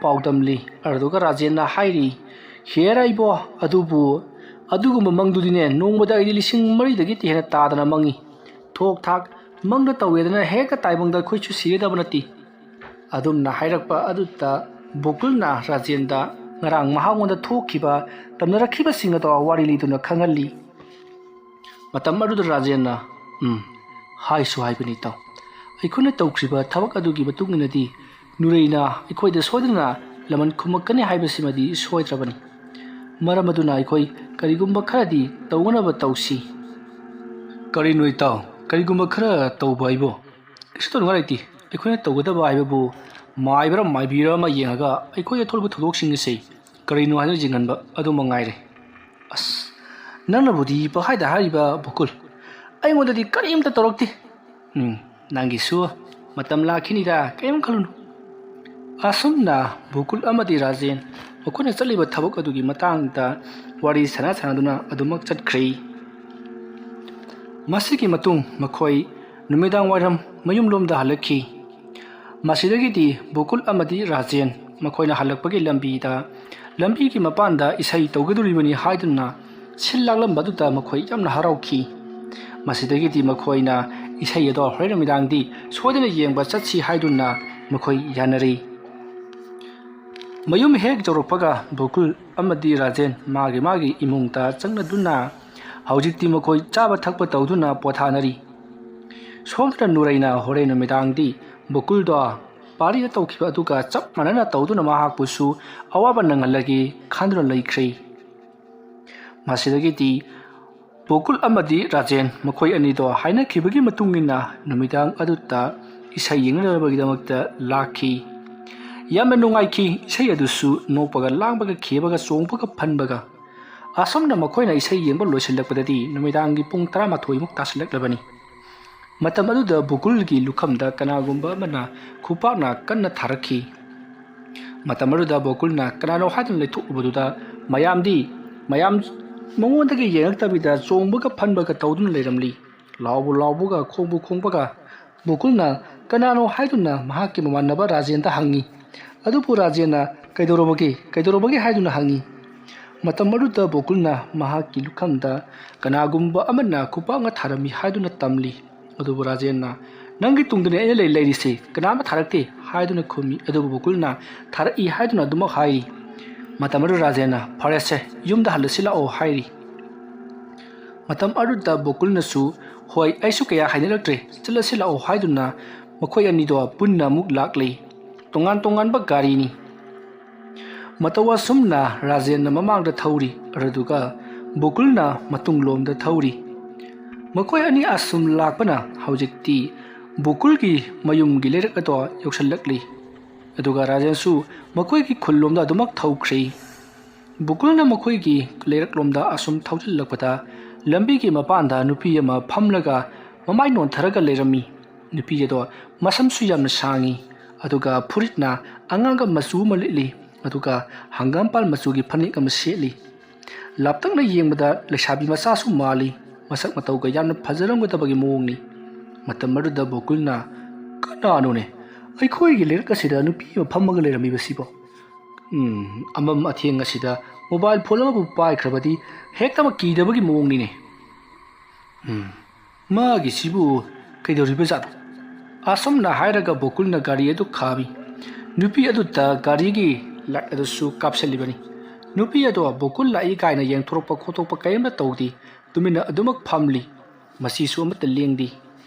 ꯄꯥꯎꯗꯝꯂꯤ꯫ ꯑꯗꯨꯒ ꯔꯥꯖꯦꯟꯅ ꯍꯥꯏꯔꯤ, "ꯍꯦꯔꯥ ꯏꯕꯣ, ꯑꯗꯨꯕꯨ ꯑꯗꯨꯒꯨꯝꯕ ꯃꯪꯗꯨꯗꯤꯅꯦ ꯅꯣꯡꯃꯗ ꯑꯩꯗꯤ ꯂꯤꯁꯤꯡ ꯃꯔꯤꯗꯒꯤ ꯍꯦꯟꯅ ꯇꯥꯗꯅ ꯃꯪꯉꯤ꯫ ꯊꯣꯛ ꯊꯥꯛ ꯃꯪꯗ ꯇꯧꯋꯦꯗꯅ ꯍꯦꯛꯇ ꯇꯥꯏꯕꯪꯗ ꯑꯩꯈꯣꯏꯁꯨ ꯁꯤꯒꯗꯕ ꯅꯠꯇꯦ"꯫ ꯑꯗꯨꯝꯅ ꯍꯥꯏꯔꯛꯄ ꯑꯗꯨꯗ ꯕꯣꯀꯨꯜꯅ ꯔꯥꯖꯦꯟꯗ ꯉꯔꯥꯡ ꯃꯍꯥꯛꯉꯣꯟꯗ ꯊꯣꯛꯈꯤꯕ, ꯇꯝꯅꯔꯛꯈꯤꯕꯁꯤꯡ ꯑꯗꯣ ꯋꯥꯔꯤ ꯂꯤꯗꯨꯅ ꯈꯪꯍꯜꯂꯤ꯫ ꯃꯇꯝ ꯑꯗꯨꯗ ꯔꯥꯖꯦꯟꯅ, "ꯎꯝ, ꯍꯥꯏꯁꯨ ꯍꯥꯏꯕꯅꯤ ꯏꯇꯥꯎ, ꯑꯩꯈꯣꯏꯅ ꯇꯧꯈ꯭ꯔꯤꯕ ꯊꯕꯛ ꯑꯗꯨꯒꯤ ꯃꯇꯨꯡ ꯏꯟꯅꯗꯤ ꯅꯨꯔꯩꯅ ꯑꯩꯈꯣꯏꯗ ꯁꯣꯏꯗꯅ ꯂꯃꯟ ꯈꯨꯝꯃꯛꯀꯅꯤ ꯍꯥꯏꯕꯁꯤꯃꯗꯤ ꯁꯣꯏꯗ꯭ꯔꯕꯅꯤ꯫ ꯃꯔꯝ ꯑꯗꯨꯅ ꯑꯩꯈꯣꯏ ꯀꯔꯤꯒꯨꯝꯕ ꯈꯔꯗꯤ ꯇꯧꯅꯅꯕ ꯇꯧꯁꯤ"꯫ "ꯀꯔꯤꯅꯣ ꯏꯇꯥꯎ, ꯀꯔꯤꯒꯨꯝꯕ ꯈꯔ ꯇꯧꯕ ꯍꯥꯏꯕꯣ? ꯀꯩꯁꯨ ꯇꯧꯅꯤꯡꯉꯥꯏ ꯂꯩꯇꯦ꯫ ꯑꯩꯈꯣꯏꯅ ꯇꯧꯒꯗꯕ ꯍꯥꯏꯕꯕꯨ ꯃꯥꯏꯕꯔ ꯃꯥꯏꯕꯤꯔ ꯑꯃ ꯌꯦꯡꯉꯒ ꯑꯩꯈꯣꯏꯗ ꯊꯣꯛꯂꯤꯕ ꯊꯧꯗꯣꯛꯁꯤꯡ ꯑꯁꯤ ꯀꯔꯤꯅꯣ ꯍꯥꯏꯅ ꯌꯦꯡꯍꯟꯕ ꯑꯗꯨ ꯃꯉꯥꯏꯔꯦ"꯫ "ꯑꯁ, ꯅꯪꯅꯕꯨꯗꯤ ꯄꯪꯍꯥꯏꯗ ꯍꯥꯏꯔꯤꯕ ꯕꯣꯀꯨꯜ, ꯑꯩꯉꯣꯟꯗꯗꯤ ꯀꯔꯤꯝꯇ ꯇꯧꯔꯛꯇꯦ"꯫ "ꯎꯝ, ꯅꯪꯒꯤꯁꯨ ꯃꯇꯝ ꯂꯥꯛꯈꯤꯅꯤꯗ, ꯀꯔꯤꯝ ꯈꯜꯂꯨꯅꯨ"꯫ ꯑꯁꯨꯝꯅ ꯕꯣꯀꯨꯜ ꯑꯃꯗꯤ ꯔꯥꯖꯦꯟ ꯃꯈꯣꯏꯅ ꯆꯠꯂꯤꯕ ꯊꯕꯛ ꯑꯗꯨꯒꯤ ꯃꯇꯥꯡꯗ ꯋꯥꯔꯤ ꯁꯥꯟꯅ ꯁꯥꯟꯅꯗꯨꯅ ꯑꯗꯨꯃꯛ ꯆꯠꯈ꯭ꯔꯦ꯫ ꯃꯁꯤꯒꯤ ꯃꯇꯨꯡ ꯃꯈꯣꯏ ꯅꯨꯃꯤꯗꯥꯡ ꯋꯥꯏꯔꯝ ꯃꯌꯨꯝꯂꯣꯝꯗ ꯍꯜꯂꯛꯈꯤ꯫ ꯃꯁꯤꯗꯒꯤꯗꯤ ꯕꯣꯀꯨꯜ ꯑꯃꯗꯤ ꯔꯥꯖꯦꯟ ꯃꯈꯣꯏꯅ ꯍꯜꯂꯛꯄꯒꯤ ꯂꯝꯕꯤꯗ, ꯂꯝꯕꯤꯒꯤ ꯃꯄꯥꯟꯗ ꯏꯁꯩ ꯇꯧꯒꯗꯧꯔꯤꯕꯅꯤ ꯍꯥꯏꯗꯨꯅ ꯁꯤꯜ ꯂꯥꯛꯂꯝꯕ ꯑꯗꯨꯗ ꯃꯈꯣꯏ ꯌꯥꯝꯅ ꯍꯔꯥꯎꯈꯤ꯫ ꯃꯁꯤꯗꯒꯤꯗꯤ ꯃꯈꯣꯏꯅ ꯏꯁꯩ ꯑꯗꯣ ꯍꯣꯔꯦꯟ ꯅꯨꯃꯤꯗꯥꯡꯗꯤ ꯁꯣꯏꯗꯅ ꯌꯦꯡꯕ ꯆꯠꯁꯤ ꯍꯥꯏꯗꯨꯅ ꯃꯈꯣꯏ ꯌꯥꯅꯔꯤ꯫ ꯃꯌꯨꯝ ꯍꯦꯛ ꯌꯧꯔꯛꯄꯒ ꯕꯣꯀꯨꯜ ꯑꯃꯗꯤ ꯔꯥꯖꯦꯟ ꯃꯥꯒꯤ ꯃꯥꯒꯤ ꯏꯃꯨꯡꯗ ꯆꯪꯅꯗꯨꯅ ꯍꯧꯖꯤꯛꯇꯤ ꯃꯈꯣꯏ ꯆꯥꯕ ꯊꯛꯄ ꯇꯧꯗꯨꯅ ꯄꯣꯊꯥꯅꯔꯤ꯫ ꯁꯣꯝꯗꯅ ꯅꯨꯔꯩꯅ ꯍꯣꯔꯦꯟ ꯅꯨꯃꯤꯗꯥꯡꯗꯤ ꯕꯣꯀꯨꯜꯗꯣ ꯄꯥꯔꯤꯗ ꯇꯧꯈꯤꯕ ꯑꯗꯨꯒ ꯆꯞ ꯃꯥꯟꯅꯅ ꯇꯧꯗꯨꯅ ꯃꯍꯥꯛꯄꯨꯁꯨ ꯑꯋꯥꯕ ꯅꯪꯍꯜꯂꯒꯦ ꯈꯟꯗꯨꯅ ꯂꯩꯈ꯭ꯔꯦ꯫ ꯃꯁꯤꯗꯒꯤꯗꯤ ꯕꯣꯀꯨꯜ ꯑꯃꯗꯤ ꯔꯥꯖꯦꯟ ꯃꯈꯣꯏ ꯑꯅꯤꯗꯣ ꯍꯥꯏꯅꯈꯤꯕꯒꯤ ꯃꯇꯨꯡ ꯏꯟꯅ ꯅꯨꯃꯤꯗꯥꯡ ꯑꯗꯨꯗ ꯏꯁꯩ ꯌꯦꯡꯅꯅꯕꯒꯤꯗꯃꯛꯇ ꯂꯥꯛꯈꯤ꯫ ꯌꯥꯝꯅ ꯅꯨꯡꯉꯥꯏꯈꯤ꯫ ꯏꯁꯩ ꯑꯗꯨꯁꯨ ꯅꯣꯛꯄꯒ ꯂꯥꯡꯕꯒ ꯈꯦꯕꯒ ꯆꯣꯡꯕꯒ ꯐꯟꯕꯒ꯫ ꯑꯁꯨꯝꯅ ꯃꯈꯣꯏꯅ ꯏꯁꯩ ꯌꯦꯡꯕ ꯂꯣꯏꯁꯤꯜꯂꯛꯄꯗꯗꯤ ꯅꯨꯃꯤꯗꯥꯡꯒꯤ ꯄꯨꯡ ꯇꯔꯥꯃꯥꯊꯣꯏꯃꯨꯛ ꯇꯥꯁꯤꯜꯂꯛꯂꯕꯅꯤ꯫ ꯃꯇꯝ ꯑꯗꯨꯗ ꯕꯣꯀꯨꯜꯒꯤ ꯂꯨꯈꯝꯗ ꯀꯅꯥꯒꯨꯝꯕ ꯑꯃꯅ ꯈꯨꯄꯥꯛꯅ ꯀꯟꯅ ꯊꯥꯔꯛꯈꯤ꯫ ꯃꯇꯝ ꯑꯗꯨꯗ ꯕꯣꯀꯨꯜꯅ ꯀꯅꯥꯅꯣ ꯍꯥꯏꯗꯨꯅ ꯂꯩꯊꯣꯛꯂꯨꯕꯗꯨꯗ ꯃꯌꯥꯝꯗꯤ, ꯃꯌꯥꯝ ꯃꯉꯣꯟꯗꯒꯤ ꯌꯦꯡꯉꯛꯇꯕꯤꯗ ꯆꯣꯡꯕꯒ ꯐꯟꯕꯒ ꯇꯧꯗꯨꯅ ꯂꯩꯔꯝꯂꯤ꯫ ꯂꯥꯎꯕꯨ ꯂꯥꯎꯕꯒ ꯈꯣꯡꯕꯨ ꯈꯣꯡꯕꯒ ꯕꯣꯀꯨꯜꯅ ꯀꯅꯥꯅꯣ ꯍꯥꯏꯗꯨꯅ ꯃꯍꯥꯛꯀꯤ ꯃꯃꯥꯟꯅꯕ ꯔꯥꯖꯦꯟꯗ ꯍꯪꯉꯤ꯫ ꯑꯗꯨꯕꯨ ꯔꯥꯖꯦꯟꯅ "ꯀꯩꯗꯧꯔꯕꯒꯦ? ꯀꯩꯗꯧꯔꯕꯒꯦ?" ꯍꯥꯏꯗꯨꯅ ꯍꯪꯉꯤ꯫ ꯃꯇꯝ ꯑꯗꯨꯗ ꯕꯣꯀꯨꯜꯅ ꯃꯍꯥꯛꯀꯤ ꯂꯨꯈꯝꯗ ꯀꯅꯥꯒꯨꯝꯕ ꯑꯃꯅ ꯈꯨꯄꯥꯛꯅ ꯊꯥꯔꯝꯃꯤ ꯍꯥꯏꯗꯨꯅ ꯇꯝꯂꯤ꯫ ꯑꯗꯨꯕꯨ ꯔꯥꯖꯦꯟꯅ "ꯅꯪꯒꯤ ꯇꯨꯡꯗꯅꯤ ꯑꯩꯅ ꯂꯩ-, ꯂꯩꯔꯤꯁꯤ, ꯀꯅꯥꯝꯇ ꯊꯥꯔꯛꯇꯦ" ꯍꯥꯏꯗꯨꯅ ꯈꯨꯝꯃꯤ꯫ ꯑꯗꯨꯕꯨ ꯕꯣꯀꯨꯜꯅ "ꯊꯥꯔꯛꯏ" ꯍꯥꯏꯗꯨꯅ ꯑꯗꯨꯃꯛ ꯍꯥꯏꯔꯤ꯫ ꯃꯇꯝ ꯑꯗꯨ ꯔꯥꯖꯦꯟꯅ "ꯐꯔꯦꯁꯦ, ꯌꯨꯝꯗ ꯍꯜꯂꯁꯤ ꯂꯥꯛꯑꯣ" ꯍꯥꯏꯔꯤ꯫ ꯃꯇꯝ ꯑꯗꯨꯗ ꯕꯣꯀꯨꯜꯅꯁꯨ "ꯍꯣꯏ, ꯑꯩꯁꯨ ꯀꯌꯥ ꯍꯥꯏꯅꯔꯛꯇ꯭ꯔꯦ, ꯆꯠꯂꯁꯤ ꯂꯥꯛꯑꯣ" ꯍꯥꯏꯗꯨꯅ ꯃꯈꯣꯏ ꯑꯅꯤꯗꯣ ꯄꯨꯟꯅ ꯑꯃꯨꯛ ꯂꯥꯛꯂꯤ꯫ ꯇꯣꯉꯥꯟ ꯇꯣꯉꯥꯟꯕ ꯒꯥꯔꯤꯅꯤ꯫ ꯃꯇꯧ ꯑꯁꯨꯝꯅ ꯔꯥꯖꯦꯟꯅ ꯃꯃꯥꯡꯗ ꯊꯧꯔꯤ, ꯑꯗꯨꯗꯨꯒ ꯕꯣꯀꯨꯜꯅ ꯃꯇꯨꯡꯂꯣꯝꯗ ꯊꯧꯔꯤ꯫ ꯃꯈꯣꯏ ꯑꯅꯤ ꯑꯁꯨꯝ ꯂꯥꯛꯄꯅ ꯍꯧꯖꯤꯛꯇꯤ ꯕꯣꯀꯨꯜꯒꯤ ꯃꯌꯨꯝꯒꯤ ꯂꯩꯔꯛ ꯑꯗꯣ ꯌꯧꯁꯤꯜꯂꯛꯂꯤ꯫ ꯑꯗꯨꯒ ꯔꯥꯖꯦꯟꯁꯨ ꯃꯈꯣꯏꯒꯤ ꯈꯨꯜꯂꯣꯝꯗ ꯑꯗꯨꯃꯛ ꯊꯧꯈ꯭ꯔꯦ꯫ ꯕꯣꯀꯨꯜꯅ ꯃꯈꯣꯏꯒꯤ ꯂꯩꯔꯛꯂꯣꯝꯗ ꯑꯁꯨꯝ ꯊꯧꯖꯤꯜꯂꯛꯄꯗ ꯂꯝꯕꯤꯒꯤ ꯃꯄꯥꯟꯗ ꯅꯨꯄꯤ ꯑꯃ ꯐꯝꯂꯒ ꯃꯃꯥꯏ ꯅꯣꯟꯊꯔꯒ ꯂꯩꯔꯝꯃꯤ꯫ ꯅꯨꯄꯤ ꯑꯗꯣ ꯃꯁꯝꯁꯨ ꯌꯥꯝꯅ ꯁꯥꯡꯉꯤ, ꯑꯗꯨꯒ ꯐꯨꯔꯤꯠꯅ ꯑꯉꯥꯡꯕ ꯃꯆꯨ ꯑꯃ ꯂꯤꯠꯂꯤ, ꯑꯗꯨꯒ ꯍꯪꯒꯥꯝꯄꯥꯜ ꯃꯆꯨꯒꯤ ꯐꯅꯦꯛ ꯑꯃ ꯁꯦꯠꯂꯤ꯫ ꯂꯥꯞꯇꯛꯅ ꯌꯦꯡꯕꯗ ꯂꯩꯁꯥꯕꯤ ꯃꯆꯥꯁꯨ ꯃꯥꯜꯂꯤ꯫ ꯃꯁꯛ ꯃꯇꯧꯒ ꯌꯥꯝꯅ ꯐꯖꯔꯝꯒꯗꯕꯒꯤ ꯃꯑꯣꯡꯅꯤ꯫ ꯃꯇꯝ ꯑꯗꯨꯗ ꯕꯣꯀꯨꯜꯅ, "ꯀꯅꯥꯅꯣꯅꯦ ꯑꯩꯈꯣꯏꯒꯤ ꯂꯩꯔꯛ ꯑꯁꯤꯗ ꯅꯨꯄꯤ ꯑꯃ ꯐꯝꯃꯒ ꯂꯩꯔꯝꯃꯤꯕꯁꯤꯕꯣ?" ꯎꯝ, ꯑꯃꯝ ꯑꯊꯦꯡ ꯑꯁꯤꯗ ꯃꯣꯕꯥꯏꯜ ꯐꯣꯟ ꯑꯃꯕꯨ ꯄꯥꯏꯈ꯭ꯔꯕꯗꯤ ꯍꯦꯛꯇꯃꯛ ꯀꯤꯗꯕꯒꯤ ꯃꯑꯣꯡꯅꯤꯅꯦ꯫ ꯎꯝ, ꯃꯥꯒꯤꯁꯤꯕꯨ ꯀꯩꯗꯧꯔꯤꯕꯖꯥꯠꯅꯣ? ꯑꯁꯨꯝꯅ ꯍꯥꯏꯔꯒ ꯕꯣꯀꯨꯜꯅ ꯒꯥꯔꯤ ꯑꯗꯨ ꯈꯥꯝꯃꯤ꯫ ꯅꯨꯄꯤ ꯑꯗꯨꯗ ꯒꯥꯔꯤꯒꯤ ꯂꯥꯏꯠ ꯑꯗꯨꯁꯨ ꯀꯥꯞꯁꯤꯜꯂꯤꯕꯅꯤ꯫ ꯅꯨꯄꯤ ꯑꯗꯣ ꯕꯣꯀꯨꯜ ꯂꯥꯛꯏ ꯀꯥꯏꯅ ꯌꯦꯡꯊꯣꯔꯛꯄ ꯈꯣꯠꯇꯣꯛꯄ ꯀꯔꯤꯝꯇ ꯇꯧꯗꯦ꯫ ꯇꯨꯃꯤꯟꯅ ꯑꯗꯨꯃꯛ ꯐꯝꯂꯤ꯫ ꯃꯁꯤꯁꯨ ꯑꯃꯠꯇ ꯂꯦꯡꯗꯦ꯫